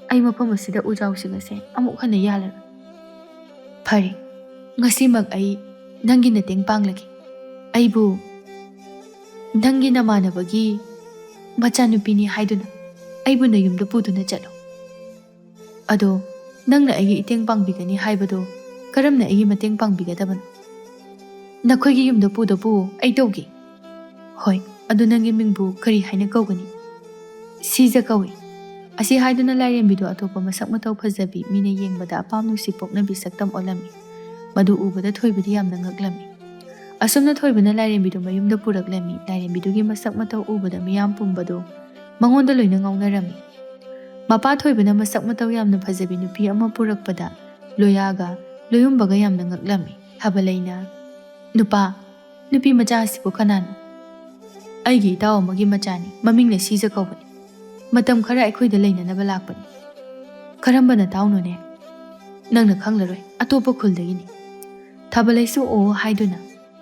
ꯑꯩ ꯃꯐꯝ ꯑꯁꯤꯗ ꯎꯖꯥꯎꯁꯤꯡ ꯑꯁꯦ ꯑꯃꯨꯛ ꯍꯟꯅ ꯌꯥꯜꯂꯔꯣꯏ꯫" "ꯐꯔꯦ, "ꯉꯁꯤꯃꯛ ꯑꯩ ꯅꯪꯒꯤ ꯃꯇꯦꯡ ꯄꯥꯡꯂꯒꯦ꯫ ꯑꯩꯕꯨ ꯅꯪꯒꯤ ꯅꯃꯥꯟꯅꯕꯒꯤ ꯃꯆꯥꯅꯨꯄꯤꯅꯤ ꯍꯥꯏꯗꯨꯅ ꯑꯩꯕꯨ ꯅꯌꯨꯝꯗ ꯄꯨꯗꯨꯅ ꯆꯠꯂꯣ꯫ ꯑꯗꯣ ꯅꯪꯅ ꯑꯩꯒꯤ ꯏꯇꯦꯡ ꯄꯥꯡꯕꯤꯒꯅꯤ ꯍꯥꯏꯕꯗꯣ ꯀꯔꯝꯅ ꯑꯩꯒꯤ ꯃꯇꯦꯡ ꯄꯥꯡꯕꯤꯒꯗꯕꯅꯣ? ꯅꯈꯣꯏꯒꯤ ꯌꯨꯝꯗ ꯄꯨꯗ ꯄꯨ, ꯑꯩ ꯇꯧꯒꯦ꯫" "ꯍꯣꯏ, ꯑꯗꯨ ꯅꯪꯒꯤ ꯃꯤꯡꯕꯨ ꯀꯔꯤ ꯍꯥꯏꯅ ꯀꯧꯒꯅꯤ?" "ꯁꯤꯖ ꯀꯧꯏ꯫" ꯑꯁꯤ ꯍꯥꯏꯗꯨꯅ ꯂꯥꯏꯔꯦꯝꯕꯤꯗꯨ ꯑꯇꯣꯞꯄ ꯃꯁꯛ ꯃꯇꯧ ꯐꯖꯕꯤ, ꯃꯤꯅ ꯌꯦꯡꯕꯗ ꯑꯄꯥꯝ ꯅꯨꯡꯁꯤ ꯄꯣꯛꯅꯕꯤ ꯁꯛꯇꯝ ꯑꯣꯜꯂꯝꯃꯤ꯫ ꯃꯗꯨ ꯎꯕꯗ ꯊꯣꯏꯕꯗꯤ ꯌꯥꯝꯅ ꯉꯛꯂꯝꯃꯤ꯫ ꯑꯁꯨꯝꯅ ꯊꯣꯏꯕꯅ ꯂꯥꯏꯔꯦꯝꯕꯤꯗꯨ ꯃꯌꯨꯝꯗ ꯄꯨꯔꯛꯂꯝꯃꯤ꯫ ꯂꯥꯏꯔꯦꯝꯕꯤꯗꯨꯒꯤ ꯃꯁꯛ ꯃꯇꯧ ꯎꯕꯗ ꯃꯤꯌꯥꯝ ꯄꯨꯝꯕꯗꯨ ꯃꯉꯣꯟꯗ ꯂꯣꯏꯅ ꯉꯥꯎꯅꯔꯝꯃꯤ꯫ ꯃꯄꯥ ꯊꯣꯏꯕꯅ ꯃꯁꯛ ꯃꯇꯧ ꯌꯥꯝꯅ ꯐꯖꯕꯤ ꯅꯨꯄꯤ ꯑꯃ ꯄꯨꯔꯛꯄꯗ ꯂꯣꯌꯥꯒ ꯂꯣꯌꯨꯝꯕꯒ ꯌꯥꯝꯅ ꯉꯛꯂꯝꯃꯤ꯫ ꯊꯥꯕꯂꯩꯅ, "ꯅꯨꯄꯥ, ꯅꯨꯄꯤ ꯃꯆꯥ ꯑꯁꯤꯕꯨ ꯀꯅꯥꯅꯣ? ꯑꯩꯒꯤ ꯏꯇꯥꯎ ꯑꯃꯒꯤ ꯃꯆꯥꯅꯤ, ꯃꯃꯤꯡꯅ ꯁꯤꯖ ꯀꯧꯕꯅꯤ꯫ ꯃꯇꯝ ꯈꯔ ꯑꯩꯈꯣꯏꯗ ꯂꯩꯅꯅꯕ ꯂꯥꯛꯄꯅꯤ꯫" "ꯀꯔꯝꯕ ꯅꯇꯥꯎꯅꯣꯅꯦ?" "ꯅꯪꯅ ꯈꯪꯂꯔꯣꯏ, ꯑꯇꯣꯞꯄ ꯈꯨꯜꯗꯒꯤꯅꯤ꯫" ꯊꯥꯕꯂꯩꯁꯨ ꯑꯣ ꯍꯥꯏꯗꯨꯅ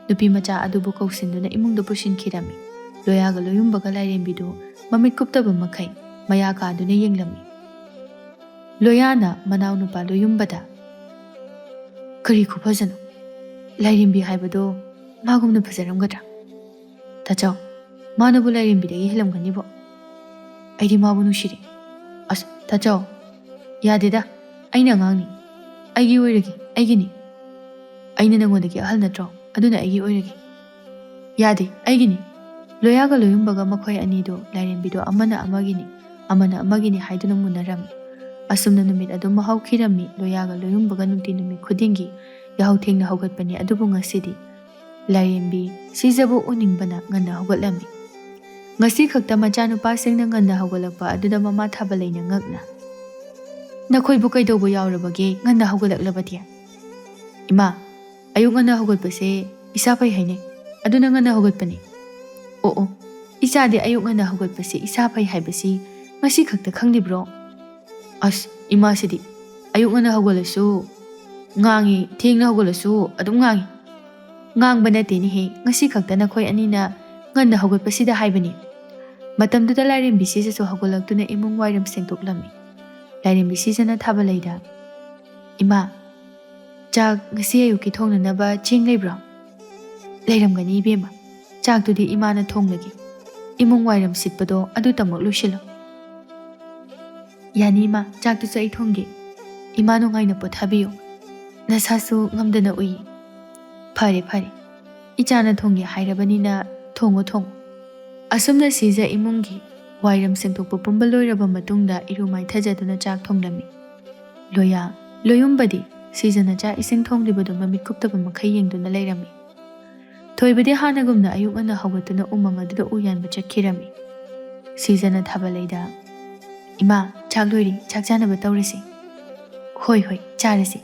ꯅꯨꯄꯤ ꯃꯆꯥ ꯑꯗꯨꯕꯨ ꯀꯧꯁꯤꯟꯗꯨꯅ ꯏꯃꯨꯡꯗ ꯄꯨꯁꯤꯟꯈꯤꯔꯝꯃꯤ꯫ ꯂꯣꯌꯥꯒ ꯂꯣꯌꯨꯝꯕꯒ ꯂꯥꯏꯔꯦꯝꯕꯤꯗꯨ ꯃꯃꯤꯠ ꯀꯨꯞꯇꯕ ꯃꯈꯩ ꯃꯌꯥ ꯀꯥꯗꯨꯅ ꯌꯦꯡꯂꯝꯃꯤ꯫ ꯂꯣꯌꯥꯅ ꯃꯅꯥꯎꯅꯨꯄꯥ ꯂꯣꯌꯨꯝꯕꯗ, "ꯀꯔꯤ ꯈꯨꯐꯖꯅꯣ? ꯂꯥꯏꯔꯦꯝꯕꯤ ꯍꯥꯏꯕꯗꯣ ꯃꯥꯒꯨꯝꯅ ꯐꯖꯔꯝꯒꯗ꯭ꯔꯥ? ꯇꯥꯆꯧ, ꯃꯥꯅꯕꯨ ꯂꯥꯏꯔꯦꯝꯕꯤꯗꯒꯤ ꯍꯦꯜꯂꯝꯒꯅꯤꯕꯣ꯫ ꯑꯩꯗꯤ ꯃꯥꯕꯨ ꯅꯨꯡꯁꯤꯔꯦ꯫" "ꯑꯁ, ꯇꯥꯆꯧ, ꯌꯥꯗꯦꯗ꯫ ꯑꯩꯅ ꯑꯉꯥꯡꯅꯤ꯫ ꯑꯩꯒꯤ ꯑꯣꯏꯔꯒꯦ, ꯑꯩꯒꯤꯅꯤ꯫ ꯑꯩꯅ ꯅꯉꯣꯟꯗꯒꯤ ꯑꯍꯜ ꯅꯠꯇ꯭ꯔꯣ? ꯑꯗꯨꯅ ꯑꯩꯒꯤ ꯑꯣꯏꯔꯒꯦ꯫" "ꯌꯥꯗꯦ, ꯑꯩꯒꯤꯅꯤ꯫" ꯂꯣꯌꯥꯒ ꯂꯣꯌꯨꯝꯕꯒ ꯃꯈꯣꯏ ꯑꯅꯤꯗꯨ ꯂꯥꯏꯔꯦꯝꯕꯤꯗꯨ ꯑꯃꯅ ꯑꯃꯒꯤꯅꯤ, ꯑꯃꯅ ꯑꯃꯒꯤꯅꯤ ꯍꯥꯏꯗꯨꯅ ꯃꯨꯟꯅꯔꯝꯃꯤ꯫ ꯑꯁꯨꯝꯅ ꯅꯨꯃꯤꯠ ꯑꯗꯨꯝ ꯍꯧꯈꯤꯔꯝꯃꯤ꯫ ꯂꯣꯌꯥꯒ ꯂꯣꯌꯨꯝꯕꯒ ꯅꯨꯡꯇꯤ ꯅꯨꯃꯤꯠ ꯈꯨꯗꯤꯡꯒꯤ ꯌꯥꯍꯧ ꯊꯦꯡꯅ ꯍꯧꯒꯠꯄꯅꯤ, ꯑꯗꯨꯕꯨ ꯉꯁꯤꯗꯤ ꯂꯥꯏꯔꯦꯝꯕꯤ ꯁꯤꯖꯕꯨ ꯎꯅꯤꯡꯕꯅ ꯉꯟꯅ ꯍꯧꯒꯠꯂꯝꯃꯤ꯫ ꯉꯁꯤ ꯈꯛꯇ ꯃꯆꯥꯅꯨꯄꯥꯁꯤꯡꯅ ꯉꯟꯅ ꯍꯧꯒꯠꯂꯛꯄ ꯑꯗꯨꯗ ꯃꯃꯥ ꯊꯥꯕꯂꯩꯅ ꯉꯛꯅ, "ꯅꯈꯣꯏꯕꯨ ꯀꯩꯗꯧꯕ ꯌꯥꯎꯔꯕꯒꯦ ꯉꯟꯅ ꯍꯧꯒꯠꯂꯛꯂꯕꯗꯤ?" "ꯏꯃꯥ, ꯑꯌꯨꯛ ꯉꯟꯅ ꯍꯧꯒꯠꯄꯁꯦ ꯏꯁꯥ ꯐꯩ ꯍꯥꯏꯅꯩ, ꯑꯗꯨꯅ ꯉꯟꯅ ꯍꯧꯒꯠꯄꯅꯤ꯫" "ꯑꯣ ꯑꯣ, ꯏꯆꯥꯗꯤ ꯑꯌꯨꯛ ꯉꯟꯅ ꯍꯧꯒꯠꯄꯁꯦ ꯏꯁꯥ ꯐꯩ ꯍꯥꯏꯕꯁꯤ ꯉꯁꯤ ꯈꯛꯇ ꯈꯪꯂꯤꯕ꯭ꯔꯣ?" "ꯑꯁ, ꯏꯃꯥꯁꯤꯗꯤ ꯑꯌꯨꯛ ꯉꯟꯅ ꯍꯧꯒꯠꯂꯁꯨ ꯉꯥꯡꯉꯤ, ꯊꯦꯡꯅ ꯍꯧꯒꯠꯂꯁꯨ ꯑꯗꯨꯝ ꯉꯥꯡꯉꯤ꯫" "ꯉꯥꯡꯕ ꯅꯠꯇꯦꯅꯦꯍꯦ, ꯉꯁꯤ ꯈꯛꯇ ꯅꯈꯣꯏ ꯑꯅꯤꯅ ꯉꯟꯅ ꯍꯧꯒꯠꯄꯁꯤꯗ ꯍꯥꯏꯕꯅꯤ꯫" ꯃꯇꯝꯗꯨꯗ ꯂꯥꯏꯔꯦꯝꯕꯤ ꯁꯤꯖꯁꯨ ꯍꯧꯒꯠꯂꯛꯇꯨꯅ ꯏꯃꯨꯡ ꯋꯥꯏꯔꯝ ꯁꯦꯡꯗꯣꯛꯂꯝꯃꯤ꯫ ꯂꯥꯏꯔꯦꯝꯕꯤ ꯁꯤꯖꯅ ꯊꯥꯕꯂꯩꯗ, "ꯏꯃꯥ, "ꯆꯥꯛ ꯉꯁꯤ ꯑꯌꯨꯛꯀꯤ ꯊꯣꯡꯅꯅꯕ ꯆꯦꯡ ꯂꯩꯕ꯭ꯔꯣ?" "ꯂꯩꯔꯝꯒꯅꯤ ꯏꯕꯦꯝꯃ, ꯆꯥꯛꯇꯨꯗꯤ ꯏꯃꯥꯅ ꯊꯣꯡꯂꯒꯦ꯫ ꯏꯃꯨꯡ ꯋꯥꯏꯔꯝ ꯁꯤꯠꯄꯗꯣ ꯑꯗꯨꯇꯃꯛ ꯂꯣꯏꯁꯤꯜꯂꯣ꯫" "ꯌꯥꯅꯤ ꯏꯃꯥ, ꯆꯥꯛꯇꯨꯁꯨ ꯑꯩ ꯊꯣꯡꯒꯦ꯫ ꯏꯃꯥ ꯅꯨꯡꯉꯥꯏꯅ ꯄꯣꯊꯥꯕꯤꯌꯨ꯫ ꯅꯁꯥꯁꯨ ꯉꯝꯗꯅ ꯎꯏ꯫" "ꯐꯔꯦ ꯐꯔꯦ, ꯏꯆꯥꯅ ꯊꯣꯡꯒꯦ ꯍꯥꯏꯔꯕꯅꯤꯅ ꯊꯣꯡꯉꯣ ꯊꯣꯡꯉꯣ꯫" ꯑꯁꯨꯝꯅ ꯁꯤꯖ ꯏꯃꯨꯡꯒꯤ ꯋꯥꯏꯔꯝ ꯁꯦꯡꯗꯣꯛꯄ ꯄꯨꯝꯕ ꯂꯣꯏꯔꯕ ꯃꯇꯨꯡꯗ ꯏꯔꯨ ꯃꯥꯏꯊꯖꯗꯨꯅ ꯆꯥꯛ ꯊꯣꯡꯂꯝꯃꯤ꯫ ꯂꯣꯌꯥ, ꯂꯣꯌꯨꯝꯕꯗꯤ ꯁꯤꯖꯅ ꯆꯥꯛ ꯏꯁꯤꯡ ꯊꯣꯡꯂꯤꯕꯗꯨ ꯃꯃꯤꯠ ꯀꯨꯞꯇꯕ ꯃꯈꯩ ꯌꯦꯡꯗꯨꯅ ꯂꯩꯔꯝꯃꯤ꯫ ꯊꯣꯏꯕꯗꯤ ꯍꯥꯟꯅꯒꯨꯝꯅ ꯑꯌꯨꯛ ꯉꯟꯅ ꯍꯧꯒꯠꯇꯨꯅ ꯎꯃꯪ ꯑꯗꯨꯗ ꯎ ꯌꯥꯟꯕ ꯆꯠꯈꯤꯔꯝꯃꯤ꯫ ꯁꯤꯖꯅ ꯊꯥꯕꯂꯩꯗ, "ꯏꯃꯥ, ꯆꯥꯛ ꯂꯣꯏꯔꯦ, ꯆꯥꯛ ꯆꯥꯅꯕ ꯇꯧꯔꯁꯤ꯫" "ꯍꯣꯏ ꯍꯣꯏ, ꯆꯥꯔꯁꯤ꯫"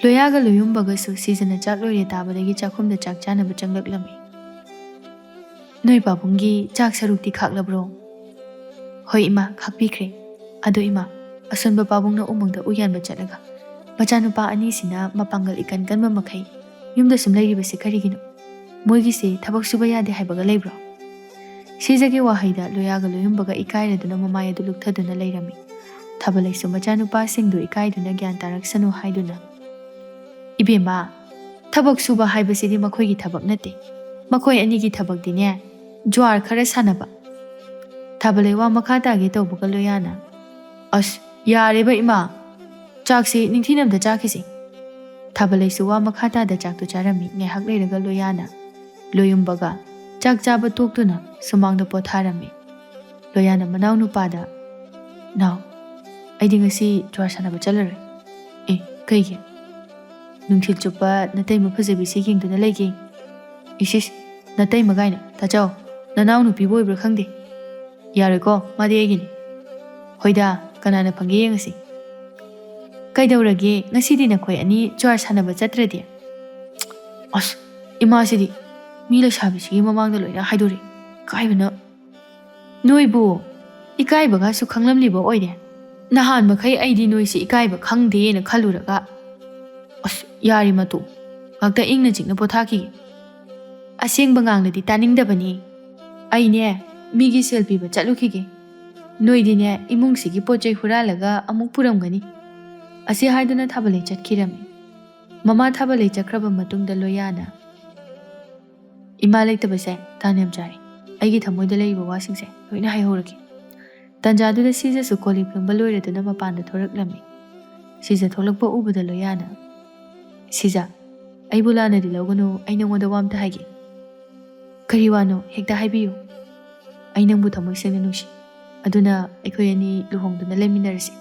ꯂꯣꯌꯥꯒ ꯂꯣꯌꯨꯝꯕꯒꯁꯨ ꯁꯤꯖꯅ ꯆꯥꯛ ꯂꯣꯏꯔꯦ ꯇꯥꯕꯗꯒꯤ ꯆꯥꯛꯈꯨꯝꯗ ꯆꯥꯛ ꯆꯥꯅꯕ ꯆꯪꯂꯛꯂꯝꯃꯤ꯫ "ꯅꯣꯏ ꯄꯥꯕꯨꯡꯒꯤ ꯆꯥꯛ ꯁꯔꯨꯛꯇꯤ ꯈꯥꯛꯂꯕ꯭ꯔꯣ?" "ꯍꯣꯏ ꯏꯃꯥ, ꯈꯥꯛꯄꯤꯈ꯭ꯔꯦ꯫ ꯑꯗꯣ ꯏꯃꯥ, ꯑꯁꯣꯟꯕ ꯄꯥꯕꯨꯡꯅ ꯎꯃꯪꯗ ꯎ ꯌꯥꯟꯕ ꯆꯠꯂꯒ ꯃꯆꯥꯅꯨꯄꯥ ꯑꯅꯤꯁꯤꯅ ꯃꯄꯥꯡꯒꯜ ꯏꯀꯟ ꯀꯟꯕ ꯃꯈꯩ ꯌꯨꯝꯗ ꯁꯨꯝ ꯂꯩꯔꯤꯕꯁꯤ ꯀꯔꯤꯒꯤꯅꯣ? ꯃꯣꯏꯒꯤꯁꯦ ꯊꯕꯛ ꯁꯨꯕ ꯌꯥꯗꯦ ꯍꯥꯏꯕꯒ ꯂꯩꯕ꯭ꯔꯣ?" ꯁꯤꯖꯒꯤ ꯋꯥꯍꯩꯗ ꯂꯣꯌꯥꯒ ꯂꯣꯌꯨꯝꯕꯒ ꯏꯀꯥꯏꯔꯗꯨꯅ ꯃꯃꯥꯏ ꯑꯗꯨ ꯂꯨꯛꯊꯗꯨꯅ ꯂꯩꯔꯝꯃꯤ꯫ ꯊꯥꯕꯂꯩꯁꯨ ꯃꯆꯥꯅꯨꯄꯥꯁꯤꯡꯗꯨ ꯏꯀꯥꯏꯗꯨꯅ ꯒ꯭ꯌꯥꯟ ꯇꯥꯔꯛꯁꯅꯨ ꯍꯥꯏꯗꯨꯅ, "ꯏꯕꯦꯝꯃ, ꯊꯕꯛ ꯁꯨꯕ ꯍꯥꯏꯕꯁꯤꯗꯤ ꯃꯈꯣꯏꯒꯤ ꯊꯕꯛ ꯅꯠꯇꯦ, ꯃꯈꯣꯏ ꯑꯅꯤꯒꯤ ꯊꯕꯛꯇꯤꯅꯦ, ꯖ꯭ꯋꯥꯔ ꯈꯔ ꯁꯥꯟꯅꯕ꯫" ꯊꯥꯕꯂꯩ ꯋꯥ ꯃꯈꯥ ꯇꯥꯒꯦ ꯇꯧꯕꯒ ꯂꯣꯌꯥꯅ, "ꯑꯁ, ꯌꯥꯔꯦꯕ ꯏꯃꯥ, ꯆꯥꯛꯁꯤ ꯅꯤꯡꯊꯤꯅ ꯑꯝꯇ ꯆꯥꯈꯤꯁꯤ꯫" ꯊꯥꯕꯂꯩꯁꯨ ꯋꯥ ꯃꯈꯥ ꯇꯥꯗ ꯆꯥꯛꯇꯨ ꯆꯥꯔꯝꯃꯤ꯫ ꯉꯥꯏꯍꯥꯛ ꯂꯩꯔꯒ ꯂꯣꯌꯥꯅ ꯂꯣꯌꯨꯝꯕꯒ ꯆꯥꯛ ꯆꯥꯕ ꯇꯣꯛꯇꯨꯅ ꯁꯨꯃꯥꯡꯗ ꯄꯣꯊꯥꯔꯝꯃꯤ꯫ ꯂꯣꯌꯥꯅ ꯃꯅꯥꯎꯅꯨꯄꯥꯗ, "ꯅꯥꯎ, ꯑꯩꯗꯤ ꯉꯁꯤ ꯖ꯭ꯋꯥꯔ ꯁꯥꯟꯅꯕ ꯆꯠꯂꯔꯣꯏ꯫" "ꯑꯦ, ꯀꯩꯒꯤ?" "ꯅꯨꯡꯊꯤꯜ ꯆꯨꯞꯄ ꯅꯇꯩꯃ ꯐꯖꯕꯤꯁꯤ ꯌꯦꯡꯗꯨꯅ ꯂꯩꯒꯦ꯫" "ꯏꯁ ꯏꯁ, ꯅꯇꯩꯃ ꯀꯥꯏꯅ, ꯇꯥꯆꯧ, ꯅꯅꯥꯎ ꯅꯨꯄꯤꯕꯨ ꯑꯣꯏꯕ꯭ꯔꯥ ꯈꯪꯗꯦ꯫ ꯌꯥꯔꯣꯏꯀꯣ, ꯃꯥꯗꯤ ꯑꯩꯒꯤꯅꯤ꯫" "ꯍꯣꯏꯗ, ꯀꯅꯥꯅ ꯐꯪꯒꯦ ꯌꯦꯡꯉꯁꯤ꯫" "ꯀꯩꯗꯧꯔꯒꯦ, ꯉꯁꯤꯗꯤ ꯅꯈꯣꯏ ꯑꯅꯤ ꯖ꯭ꯋꯥꯔ ꯁꯥꯟꯅꯕ ꯆꯠꯇ꯭ꯔꯗꯤ?" "ꯑꯁ, ꯏꯃꯥꯁꯤꯗꯤ ꯃꯤ ꯂꯩꯁꯥꯕꯤꯁꯤꯒꯤ ꯃꯃꯥꯡꯗ ꯂꯣꯏꯅ ꯍꯥꯏꯗꯣꯔꯛꯏ, ꯏꯀꯥꯏꯕꯅ꯫" "ꯅꯣꯏꯕꯨ ꯏꯀꯥꯏꯕꯒꯁꯨ ꯈꯪꯂꯝꯂꯤꯕ ꯑꯣꯏꯔꯦ꯫ ꯅꯍꯥꯟ ꯃꯈꯩ ꯑꯩꯗꯤ ꯅꯣꯏꯁꯤ ꯏꯀꯥꯏꯕ ꯈꯪꯗꯦꯅ ꯈꯜꯂꯨꯔꯒ꯫ ꯑꯁ, ꯌꯥꯔꯦ ꯃꯇꯨ, ꯉꯥꯛꯇ ꯏꯪꯅ ꯆꯤꯛꯅ ꯄꯣꯊꯥꯈꯤꯒꯦ꯫ ꯑꯁꯦꯡꯕ ꯉꯥꯡꯂꯗꯤ ꯇꯥꯅꯤꯡꯗꯕꯅꯤ꯫ ꯑꯩꯅꯦ, ꯃꯤꯒꯤ ꯁꯦꯜ ꯄꯤꯕ ꯆꯠꯂꯨꯈꯤꯒꯦ꯫ ꯅꯣꯏꯗꯤꯅꯦ, ꯏꯃꯨꯡꯁꯤꯒꯤ ꯄꯣꯠ ꯆꯩ ꯍꯨꯔꯥꯜꯂꯒ ꯑꯃꯨꯛ ꯄꯨꯔꯝꯒꯅꯤ꯫" ꯑꯁꯤ ꯍꯥꯏꯗꯨꯅ ꯊꯥꯕꯂꯩ ꯆꯠꯈꯤꯔꯝꯃꯤ꯫ ꯃꯃꯥ ꯊꯥꯕ ꯂꯩ ꯆꯠꯈ꯭ꯔꯕ ꯃꯇꯨꯡꯗ ꯂꯣꯌꯥꯅ, "ꯏꯃꯥ ꯂꯩꯇꯕꯁꯦ ꯇꯥꯟ ꯌꯥꯝ ꯆꯥꯔꯦ꯫ ꯑꯩꯒꯤ ꯊꯃꯣꯏꯗ ꯂꯩꯔꯤꯕ ꯋꯥꯁꯤꯡꯁꯦ ꯂꯣꯏꯅ ꯍꯥꯏꯍꯧꯔꯒꯦ"꯫ ꯇꯥꯟꯖꯥꯗꯨꯗ ꯁꯤꯖꯁꯨ ꯀꯣꯜ ꯂꯤꯛ ꯐꯦꯡꯕ ꯂꯣꯏꯔꯗꯨꯅ ꯃꯄꯥꯟꯗ ꯊꯣꯔꯛꯂꯝꯃꯤ꯫ ꯁꯤꯖ ꯊꯣꯛꯂꯛꯄ ꯎꯕꯗ ꯂꯣꯌꯥꯅ, "ꯁꯤꯖ, ꯑꯩꯕꯨ ꯂꯥꯟꯅꯗꯤ ꯂꯧꯒꯅꯨ, ꯑꯩ ꯅꯉꯣꯟꯗ ꯋꯥ ꯑꯝꯇ ꯍꯥꯏꯒꯦ"꯫ "ꯀꯔꯤ ꯋꯥꯅꯣ? ꯍꯦꯛꯇ ꯍꯥꯏꯕꯤꯌꯨ"꯫ "ꯑꯩ ꯅꯪꯕꯨ ꯊꯃꯣꯏ ꯁꯦꯡꯅ ꯅꯨꯡꯁꯤ꯫ ꯑꯗꯨꯅ ꯑꯩꯈꯣꯏ ꯑꯅꯤ ꯂꯨꯍꯣꯡꯗꯨꯅ ꯂꯩꯃꯤꯟꯅꯔꯁꯤ"꯫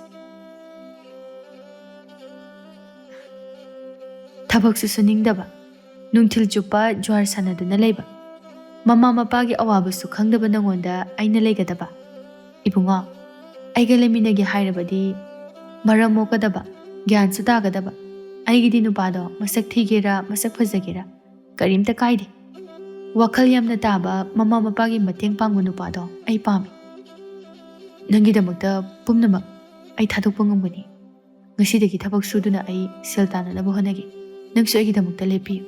ꯊꯕꯛꯁꯨ ꯁꯨꯅꯤꯡꯗꯕ, ꯅꯨꯡꯊꯤꯜ ꯆꯨꯞꯄ ꯖ꯭ꯋꯥꯔ ꯁꯥꯟꯅꯗꯨꯅ ꯂꯩꯕ, ꯃꯃꯥ ꯃꯄꯥꯒꯤ ꯑꯋꯥꯕꯁꯨ ꯈꯪꯗꯕ ꯅꯉꯣꯟꯗ ꯑꯩꯅ ꯂꯩꯒꯗꯕ? ꯏꯕꯨꯡꯉꯣ, ꯑꯩꯒ ꯂꯩꯃꯤꯟꯅꯒꯦ ꯍꯥꯏꯔꯕꯗꯤ ꯃꯔꯝ ꯃꯣꯛꯀꯗꯕ, ꯒ꯭ꯌꯥꯟꯁꯨ ꯇꯥꯒꯗꯕ꯫ ꯑꯩꯒꯤꯗꯤ ꯅꯨꯄꯥꯗꯣ ꯃꯁꯛ ꯊꯤꯒꯦꯔꯥ ꯃꯁꯛ ꯐꯖꯒꯦꯔꯥ ꯀꯔꯤꯝꯇ ꯀꯥꯏꯗꯦ꯫ ꯋꯥꯈꯜ ꯌꯥꯝꯅ ꯇꯥꯕ, ꯃꯃꯥ ꯃꯄꯥꯒꯤ ꯃꯇꯦꯡ ꯄꯥꯡꯕ ꯅꯨꯄꯥꯗꯣ ꯑꯩ ꯄꯥꯝꯃꯤ꯫ ꯅꯪꯒꯤꯗꯃꯛꯇ ꯄꯨꯝꯅꯃꯛ ꯑꯩ ꯊꯥꯗꯣꯛꯄ ꯉꯝꯒꯅꯤ꯫ ꯉꯁꯤꯗꯒꯤ ꯊꯕꯛ ꯁꯨꯗꯨꯅ ꯑꯩ ꯁꯦꯜ ꯇꯥꯟꯅꯅꯕ ꯍꯣꯠꯅꯒꯦ꯫ ꯅꯪꯁꯨ ꯑꯩꯒꯤꯗꯃꯛꯇ ꯂꯦꯞꯄꯤꯌꯨ꯫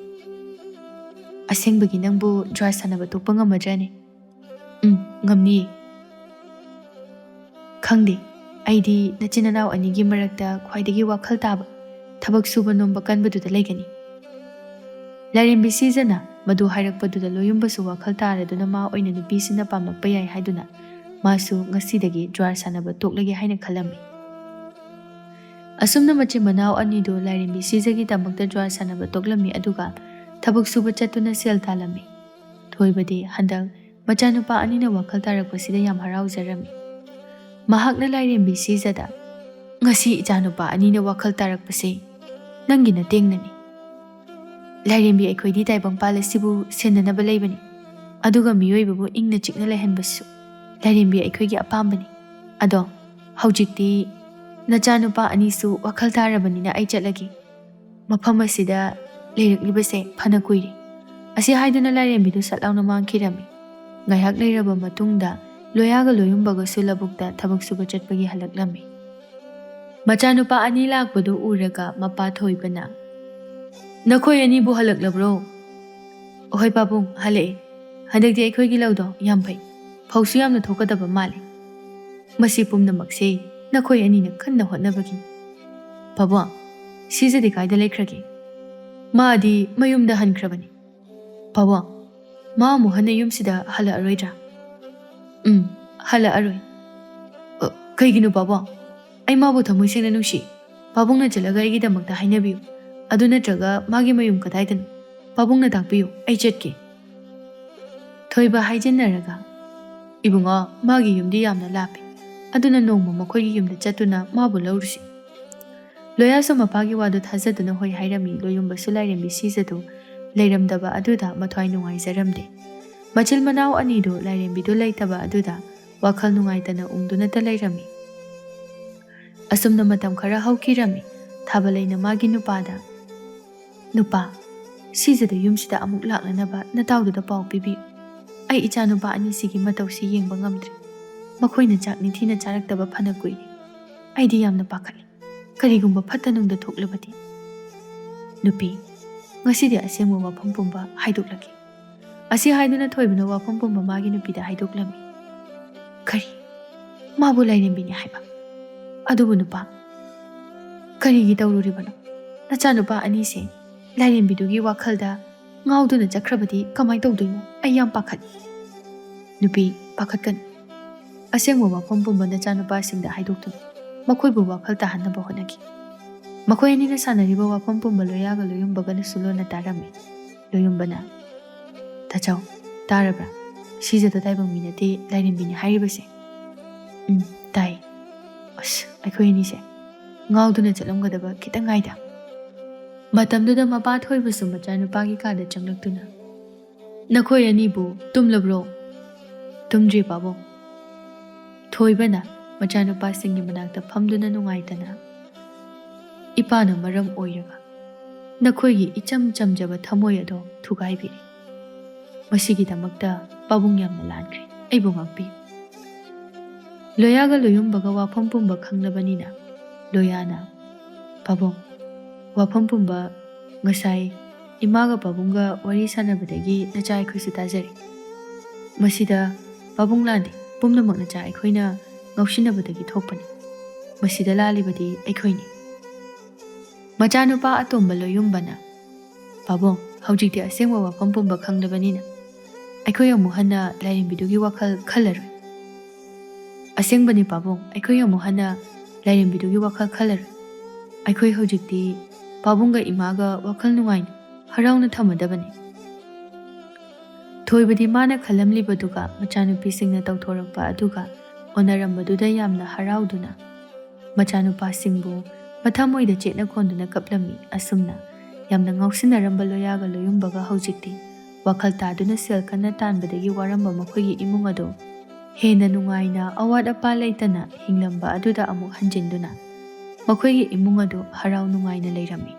ꯑꯁꯦꯡꯕꯒꯤ ꯅꯪꯕꯨ ꯖ꯭ꯋꯥꯔ ꯁꯥꯟꯅꯕ ꯇꯣꯛꯄ ꯉꯝꯃꯗ꯭ꯔꯅꯦ? ꯎꯝ, ꯉꯝꯅꯤꯌꯦ꯫ ꯈꯪꯗꯦ, ꯑꯩꯗꯤ ꯅꯆꯤꯟ ꯅꯅꯥꯎ ꯑꯅꯤꯒꯤ ꯃꯔꯛꯇ ꯈ꯭ꯋꯥꯏꯗꯒꯤ ꯋꯥꯈꯜ ꯇꯥꯕ, ꯊꯕꯛ ꯁꯨꯕ ꯅꯣꯝꯕ ꯀꯟꯕꯗꯨꯗ ꯂꯩꯒꯅꯤ꯫ ꯂꯥꯏꯔꯦꯝꯕꯤ ꯁꯤꯖꯅ ꯃꯗꯨ ꯍꯥꯏꯔꯛꯄꯗꯨꯗ ꯂꯣꯌꯨꯝꯕꯁꯨ ꯋꯥꯈꯜ ꯇꯥꯔꯗꯨꯅ ꯃꯥ ꯑꯣꯏꯅ ꯅꯨꯄꯤꯁꯤꯅ ꯄꯥꯝꯂꯛꯄ ꯌꯥꯏ ꯍꯥꯏꯗꯨꯅ ꯃꯥꯁꯨ ꯉꯁꯤꯗꯒꯤ ꯖ꯭ꯋꯥꯔ ꯁꯥꯟꯅꯕ ꯇꯣꯛꯂꯒꯦ ꯍꯥꯏꯅ ꯈꯜꯂꯝꯃꯤ꯫ ꯑꯁꯨꯝꯅ ꯃꯆꯤꯟ ꯃꯅꯥꯎ ꯑꯅꯤꯗꯨ ꯂꯥꯏꯔꯦꯝꯕꯤ ꯁꯤꯖꯒꯤꯗꯃꯛꯇ ꯖ꯭ꯋꯥꯔ ꯁꯥꯟꯅꯕ ꯇꯣꯛꯂꯝꯃꯤ, ꯑꯗꯨꯒ ꯊꯕꯛ ꯁꯨꯕ ꯆꯠꯇꯨꯅ ꯁꯦꯜ ꯇꯥꯜꯂꯝꯃꯤ꯫ ꯊꯣꯏꯕꯗꯤ ꯍꯟꯗꯛ ꯃꯆꯥꯅꯨꯄꯥ ꯑꯅꯤꯅ ꯋꯥꯈꯜ ꯇꯥꯔꯛꯄꯁꯤꯗ ꯌꯥꯝ ꯍꯔꯥꯎꯖꯔꯝꯃꯤ꯫ ꯃꯍꯥꯛꯅ ꯂꯥꯏꯔꯦꯝꯕꯤ ꯁꯤꯖꯗ, "ꯉꯁꯤ ꯏꯆꯥꯅꯨꯄꯥ ꯑꯅꯤꯅ ꯋꯥꯈꯜ ꯇꯥꯔꯛꯄꯁꯦ ꯅꯪꯒꯤ ꯅꯇꯦꯡꯅꯅꯤ꯫ ꯂꯥꯏꯔꯦꯝꯕꯤ, ꯑꯩꯈꯣꯏꯗꯤ ꯇꯥꯏꯕꯪꯄꯥꯜ ꯑꯁꯤꯕꯨ ꯁꯦꯟꯅꯅꯕ ꯂꯩꯕꯅꯤ, ꯑꯗꯨꯒ ꯃꯤꯑꯣꯏꯕꯕꯨ ꯏꯪꯅ ꯆꯤꯛꯅ ꯂꯩꯍꯟꯕꯁꯨ ꯂꯥꯏꯔꯦꯝꯕꯤ ꯑꯩꯈꯣꯏꯒꯤ ꯑꯄꯥꯝꯕꯅꯤ꯫ ꯑꯗꯣ ꯍꯧꯖꯤꯛꯇꯤ ꯅꯆꯥꯅꯨꯄꯥ ꯑꯅꯤꯁꯨ ꯋꯥꯈꯜ ꯇꯥꯔꯕꯅꯤꯅ ꯑꯩ ꯆꯠꯂꯒꯦ꯫ ꯃꯐꯝ ꯑꯁꯤꯗ ꯂꯩꯔꯛꯂꯤꯕꯁꯦ ꯐꯅ ꯀꯨꯏꯔꯦ"꯫ ꯑꯁꯤ ꯍꯥꯏꯗꯨꯅ ꯂꯥꯏꯔꯦꯝꯕꯤꯗꯨ ꯁꯠ ꯂꯥꯎꯅ ꯃꯥꯡꯈꯤꯔꯝꯃꯤ꯫ ꯉꯥꯏꯍꯥꯛ ꯂꯩꯔꯕ ꯃꯇꯨꯡꯗ ꯂꯣꯌꯥꯒ ꯂꯣꯌꯨꯝꯕꯒꯁꯨ ꯂꯧꯕꯨꯛꯇ ꯊꯕꯛ ꯁꯨꯕ ꯆꯠꯄꯒꯤ ꯍꯜꯂꯛꯂꯝꯃꯤ꯫ ꯃꯆꯥꯅꯨꯄꯥ ꯑꯅꯤ ꯂꯥꯛꯄꯗꯨ ꯎꯔꯒ ꯃꯄꯥ ꯊꯣꯏꯕꯅ, "ꯅꯈꯣꯏ ꯑꯅꯤꯕꯨ ꯍꯜꯂꯛꯂꯕ꯭ꯔꯣ?" "ꯑꯍꯣꯏ ꯄꯥꯕꯨꯡ, ꯍꯜꯂꯛꯑꯦ꯫ ꯍꯟꯗꯛꯇꯤ ꯑꯩꯈꯣꯏꯒꯤ ꯂꯧꯗꯣ ꯌꯥꯝ ꯐꯩ꯫ ꯐꯧꯁꯨ ꯌꯥꯝꯅ ꯊꯣꯛꯀꯗꯕ ꯃꯥꯜꯂꯦ꯫ ꯃꯁꯤ ꯄꯨꯝꯅꯃꯛꯁꯦ ꯅꯈꯣꯏ ꯑꯅꯤꯅ ꯀꯟꯅ ꯍꯣꯠꯅꯕꯒꯤꯅꯤ꯫ ꯄꯥꯕꯨꯡ, ꯁꯤꯖꯗꯤ ꯀꯥꯏꯗ ꯂꯩꯈ꯭ꯔꯒꯦ? "ꯃꯥꯗꯤ ꯃꯌꯨꯝꯗ ꯍꯟꯈ꯭ꯔꯕꯅꯤ꯫ ꯄꯥꯕꯨꯡ, ꯃꯥ ꯑꯃꯨꯛ ꯍꯟꯅ ꯌꯨꯝꯁꯤꯗ ꯍꯜꯂꯛꯑꯔꯣꯏꯗ꯭ꯔꯥ?" "ꯎꯝ, ꯍꯜꯂꯛꯑꯔꯣꯏ꯫" "ꯑ, ꯀꯩꯒꯤꯅꯣ ꯄꯥꯕꯨꯡ? ꯑꯩ ꯃꯥꯕꯨ ꯊꯃꯣꯏ ꯁꯦꯡꯅ ꯅꯨꯡꯁꯤ꯫ ꯄꯥꯕꯨꯡꯅ ꯆꯠꯂꯒ ꯑꯩꯒꯤꯗꯃꯛꯇ ꯍꯥꯏꯅꯕꯤꯌꯨ꯫ ꯑꯗꯨ ꯅꯠꯇ꯭ꯔꯒ ꯃꯥꯒꯤ ꯃꯌꯨꯝ ꯀꯗꯥꯏꯗꯅꯣ? ꯄꯥꯕꯨꯡꯅ ꯇꯥꯛꯄꯤꯌꯨ, ꯑꯩ ꯆꯠꯀꯦ꯫" ꯊꯣꯏꯕ ꯍꯥꯏꯖꯤꯟꯅꯔꯒ, "ꯏꯕꯨꯡꯉꯣ, ꯃꯥꯒꯤ ꯌꯨꯝꯗꯤ ꯌꯥꯝꯅ ꯂꯥꯞꯄꯤ꯫ ꯑꯗꯨꯅ ꯅꯣꯡꯃ ꯃꯈꯣꯏꯒꯤ ꯌꯨꯝꯗ ꯆꯠꯇꯨꯅ ꯃꯥꯕꯨ ꯂꯧꯔꯨꯁꯤ꯫" ꯂꯣꯌꯥꯁꯨ ꯃꯄꯥꯒꯤ ꯋꯥꯗꯨ ꯊꯥꯖꯗꯨꯅ ꯍꯣꯏ ꯍꯥꯏꯔꯝꯃꯤ꯫ ꯂꯣꯌꯨꯝꯕꯁꯨ ꯂꯥꯏꯔꯦꯝꯕꯤ ꯁꯤꯖꯗꯨ ꯂꯩꯔꯝꯗꯕ ꯑꯗꯨꯗ ꯃꯊ꯭ꯋꯥꯏ ꯅꯨꯡꯉꯥꯏꯖꯔꯝꯗꯦ꯫ ꯃꯆꯤꯜ ꯃꯅꯥꯎ ꯑꯅꯤꯗꯨ ꯂꯥꯏꯔꯦꯝꯕꯤꯗꯨ ꯂꯩꯇꯕ ꯑꯗꯨꯗ ꯋꯥꯈꯜ ꯅꯨꯡꯉꯥꯏꯇꯅ ꯎꯪꯗꯨꯅꯇ ꯂꯩꯔꯝꯃꯤ꯫ ꯑꯁꯨꯝꯅ ꯃꯇꯝ ꯈꯔ ꯍꯧꯈꯤꯔꯝꯃꯤ꯫ ꯊꯥꯕꯂꯩꯅ ꯃꯥꯒꯤ ꯅꯨꯄꯥꯗ, "ꯅꯨꯄꯥ, ꯁꯤꯖꯗ ꯌꯨꯝꯁꯤꯗ ꯑꯃꯨꯛ ꯂꯥꯛꯅꯅꯕ ꯅꯇꯥꯎꯗꯨꯗ ꯄꯥꯎ ꯄꯤꯕꯤꯌꯨ꯫ ꯑꯩ ꯏꯆꯥ ꯅꯨꯄꯥ ꯑꯅꯤꯁꯤꯒꯤ ꯃꯇꯧꯁꯤ ꯌꯦꯡꯕ ꯉꯝꯗ꯭ꯔꯦ꯫ ꯃꯈꯣꯏꯅ ꯆꯥꯛ ꯅꯤꯡꯊꯤꯅ ꯆꯥꯔꯛꯇꯕ ꯐꯅ ꯀꯨꯏꯔꯦ꯫ ꯑꯩꯗꯤ ꯌꯥꯝꯅ ꯄꯥꯈꯠꯂꯤ꯫ ꯀꯔꯤꯒꯨꯝꯕ ꯐꯠꯇ ꯅꯨꯡꯗ ꯊꯣꯛꯂꯕꯗꯤ?" "ꯅꯨꯄꯤ, ꯉꯁꯤꯗꯤ ꯑꯁꯦꯡꯕ ꯋꯥꯐꯝ ꯄꯨꯝꯕ ꯍꯥꯏꯗꯣꯛꯂꯒꯦ꯫" ꯑꯁꯤ ꯍꯥꯏꯗꯨꯅ ꯊꯣꯏꯕꯅ ꯋꯥꯐꯝ ꯄꯨꯝꯕ ꯃꯥꯒꯤ ꯅꯨꯄꯤꯗ ꯍꯥꯏꯗꯣꯛꯂꯝꯃꯤ꯫ "ꯀꯔꯤ? ꯃꯥꯕꯨ ꯂꯥꯏꯔꯦꯝꯕꯤꯅꯤ ꯍꯥꯏꯕ? ꯑꯗꯨꯕꯨ ꯅꯨꯄꯥ, ꯀꯔꯤꯒꯤ ꯇꯧꯔꯨꯔꯤꯕꯅꯣ? ꯅꯆꯥꯅꯨꯄꯥ ꯑꯅꯤꯁꯦ ꯂꯥꯏꯔꯦꯝꯕꯤꯗꯨꯒꯤ ꯋꯥꯈꯜꯗ ꯉꯥꯎꯗꯨꯅ ꯆꯠꯈ꯭ꯔꯕꯗꯤ ꯀꯃꯥꯏ ꯇꯧꯗꯣꯏꯅꯣ? ꯑꯩ ꯌꯥꯝ ꯄꯥꯈꯠꯂꯤ꯫" "ꯅꯨꯄꯤ, ꯄꯥꯈꯠꯀꯅꯨ꯫ ꯑꯁꯦꯡꯕ ꯋꯥꯐꯝ ꯄꯨꯝꯕ ꯅꯆꯥꯅꯨꯄꯥꯁꯤꯡꯗ ꯍꯥꯏꯗꯣꯛꯇꯨꯅ ꯃꯈꯣꯏꯕꯨ ꯋꯥꯈꯜ ꯇꯥꯍꯟꯅꯕ ꯍꯣꯠꯅꯈꯤ꯫" ꯃꯈꯣꯏ ꯑꯅꯤꯅ ꯁꯥꯟꯅꯔꯤꯕ ꯋꯥꯐꯝ ꯄꯨꯝꯕ ꯂꯣꯌꯥꯒ ꯂꯣꯌꯨꯝꯕꯒꯅꯁꯨ ꯂꯣꯟꯅ ꯇꯥꯔꯝꯃꯤ꯫ ꯂꯣꯌꯨꯝꯕꯅ, "ꯇꯥꯆꯧ, ꯇꯥꯔꯕ꯭ꯔꯥ? ꯁꯤꯖꯗ ꯇꯥꯏꯕꯪ ꯃꯤ ꯅꯠꯇꯦ ꯂꯥꯏꯔꯦꯝꯕꯤꯅꯤ ꯍꯥꯏꯔꯤꯕꯁꯦ꯫" "ꯎꯝ, ꯇꯥꯏ꯫ ꯑꯁ, ꯑꯩꯈꯣꯏ ꯑꯅꯤꯁꯦ ꯉꯥꯎꯗꯨꯅ ꯆꯠꯂꯝꯒꯗꯕ ꯈꯤꯇꯪ ꯉꯥꯏꯗ꯫" ꯃꯇꯝꯗꯨꯗ ꯃꯄꯥ ꯊꯣꯏꯕꯁꯨ ꯃꯆꯥꯅꯨꯄꯥꯒꯤ ꯀꯥꯗ ꯆꯪꯂꯛꯇꯨꯅ, "ꯅꯈꯣꯏ ꯑꯅꯤꯕꯨ ꯇꯨꯝꯂꯕ꯭ꯔꯣ?" "ꯇꯨꯝꯗ꯭ꯔꯤ, ꯄꯥꯕꯨꯡ꯫" ꯊꯣꯏꯕꯅ ꯃꯆꯥꯅꯨꯄꯥꯁꯤꯡꯒꯤ ꯃꯅꯥꯛꯇ ꯐꯝꯗꯨꯅ ꯅꯨꯡꯉꯥꯏꯇꯅ, "ꯏꯄꯥꯅ ꯃꯔꯝ ꯑꯣꯏꯔꯒ ꯅꯈꯣꯏꯒꯤ ꯏꯆꯝ ꯆꯝꯖꯕ ꯊꯃꯣꯏ ꯑꯗꯣ ꯊꯨꯒꯥꯏꯕꯤꯔꯦ꯫ ꯃꯁꯤꯒꯤꯗꯃꯛꯇ ꯄꯥꯕꯨꯡ ꯌꯥꯝꯅ ꯂꯥꯟꯈ꯭ꯔꯦ꯫ ꯑꯩꯕꯨ ꯉꯥꯛꯄꯤꯌꯨ꯫" ꯂꯣꯌꯥꯒ ꯂꯣꯌꯨꯝꯕꯒ ꯋꯥꯐꯝ ꯄꯨꯝꯕ ꯈꯪꯂꯕꯅꯤꯅ, ꯂꯣꯌꯥꯅ, "ꯄꯥꯕꯨꯡ, ꯋꯥꯐꯝ ꯄꯨꯝꯕ ꯉꯁꯥꯏ ꯏꯃꯥꯒ ꯄꯥꯕꯨꯡꯒ ꯋꯥꯔꯤ ꯁꯥꯟꯅꯕꯗꯒꯤ ꯅꯆꯥ ꯑꯩꯈꯣꯏꯁꯨ ꯇꯥꯖꯔꯦ꯫ ꯃꯁꯤꯗ ꯄꯥꯕꯨꯡ ꯂꯥꯟꯗꯦ, ꯄꯨꯝꯅꯃꯛ ꯅꯆꯥ ꯑꯩꯈꯣꯏꯅ ꯉꯥꯎꯁꯤꯟꯅꯕꯗꯒꯤ ꯊꯣꯛꯄꯅꯤ꯫ ꯃꯁꯤꯗ ꯂꯥꯜꯂꯤꯕꯗꯤ ꯑꯩꯈꯣꯏꯅꯤ꯫" ꯃꯆꯥꯅꯨꯄꯥ ꯑꯇꯣꯝꯕ ꯂꯣꯌꯨꯝꯕꯅ, "ꯄꯥꯕꯨꯡ, ꯍꯧꯖꯤꯛꯇꯤ ꯑꯁꯦꯡꯕ ꯋꯥꯐꯝ ꯄꯨꯝꯕ ꯈꯪꯂꯕꯅꯤꯅ ꯑꯩꯈꯣꯏ ꯑꯃꯨꯛ ꯍꯟꯅ ꯂꯥꯏꯔꯦꯝꯕꯤꯗꯨꯒꯤ ꯋꯥꯈꯜ ꯈꯜꯂꯔꯣꯏ꯫" "ꯑꯁꯦꯡꯕꯅꯤ ꯄꯥꯕꯨꯡ, ꯑꯩꯈꯣꯏ ꯑꯃꯨꯛ ꯍꯟꯅ ꯂꯥꯏꯔꯦꯝꯕꯤꯗꯨꯒꯤ ꯋꯥꯈꯜ ꯈꯜꯂꯔꯣꯏ꯫ ꯑꯩꯈꯣꯏ ꯍꯧꯖꯤꯛꯇꯤ ꯄꯥꯕꯨꯡꯒ ꯏꯃꯥꯒ ꯋꯥꯈꯜ ꯅꯨꯡꯉꯥꯏꯅ ꯍꯔꯥꯎꯅ ꯊꯝꯃꯗꯕꯅꯤ꯫" ꯊꯣꯏꯕꯗꯤ ꯃꯥꯅ ꯈꯜꯂꯝꯂꯤꯕꯗꯨꯒ ꯃꯆꯥꯅꯨꯄꯤꯁꯤꯡꯅ ꯇꯧꯊꯣꯔꯛꯄ ꯑꯗꯨꯒ ꯑꯣꯟꯅꯔꯝꯕꯗꯨꯗ ꯌꯥꯝꯅ ꯍꯔꯥꯎꯗꯨꯅ ꯃꯆꯥꯅꯨꯄꯥꯁꯤꯡꯕꯨ ꯃꯊꯃꯣꯏꯗ ꯆꯦꯠꯅ ꯀꯣꯟꯗꯨꯅ ꯀꯞꯂꯝꯃꯤ꯫ ꯑꯁꯨꯝꯅ ꯌꯥꯝꯅ ꯉꯥꯎꯁꯤꯟꯅꯔꯝꯕ ꯂꯣꯌꯥꯒ ꯂꯣꯌꯨꯝꯕꯒ ꯍꯧꯖꯤꯛꯇꯤ ꯋꯥꯈꯜ ꯇꯥꯗꯨꯅ ꯁꯦꯜ ꯀꯟꯅ ꯇꯥꯟꯕꯗꯒꯤ ꯋꯥꯔꯝꯕ ꯃꯈꯣꯏꯒꯤ ꯏꯃꯨꯡ ꯑꯗꯨ ꯍꯦꯟꯅ ꯅꯨꯡꯉꯥꯏꯅ ꯑꯋꯥꯠ ꯑꯄꯥ ꯂꯩꯇꯅ ꯍꯤꯡꯂꯝꯕ ꯑꯗꯨꯗ ꯑꯃꯨꯛ ꯍꯟꯖꯤꯟꯗꯨꯅ ꯃꯈꯣꯏꯒꯤ ꯏꯃꯨꯡ ꯑꯗꯨ ꯍꯔꯥꯎ ꯅꯨꯡꯉꯥꯏꯅ ꯂꯩꯔꯝꯃꯤ꯫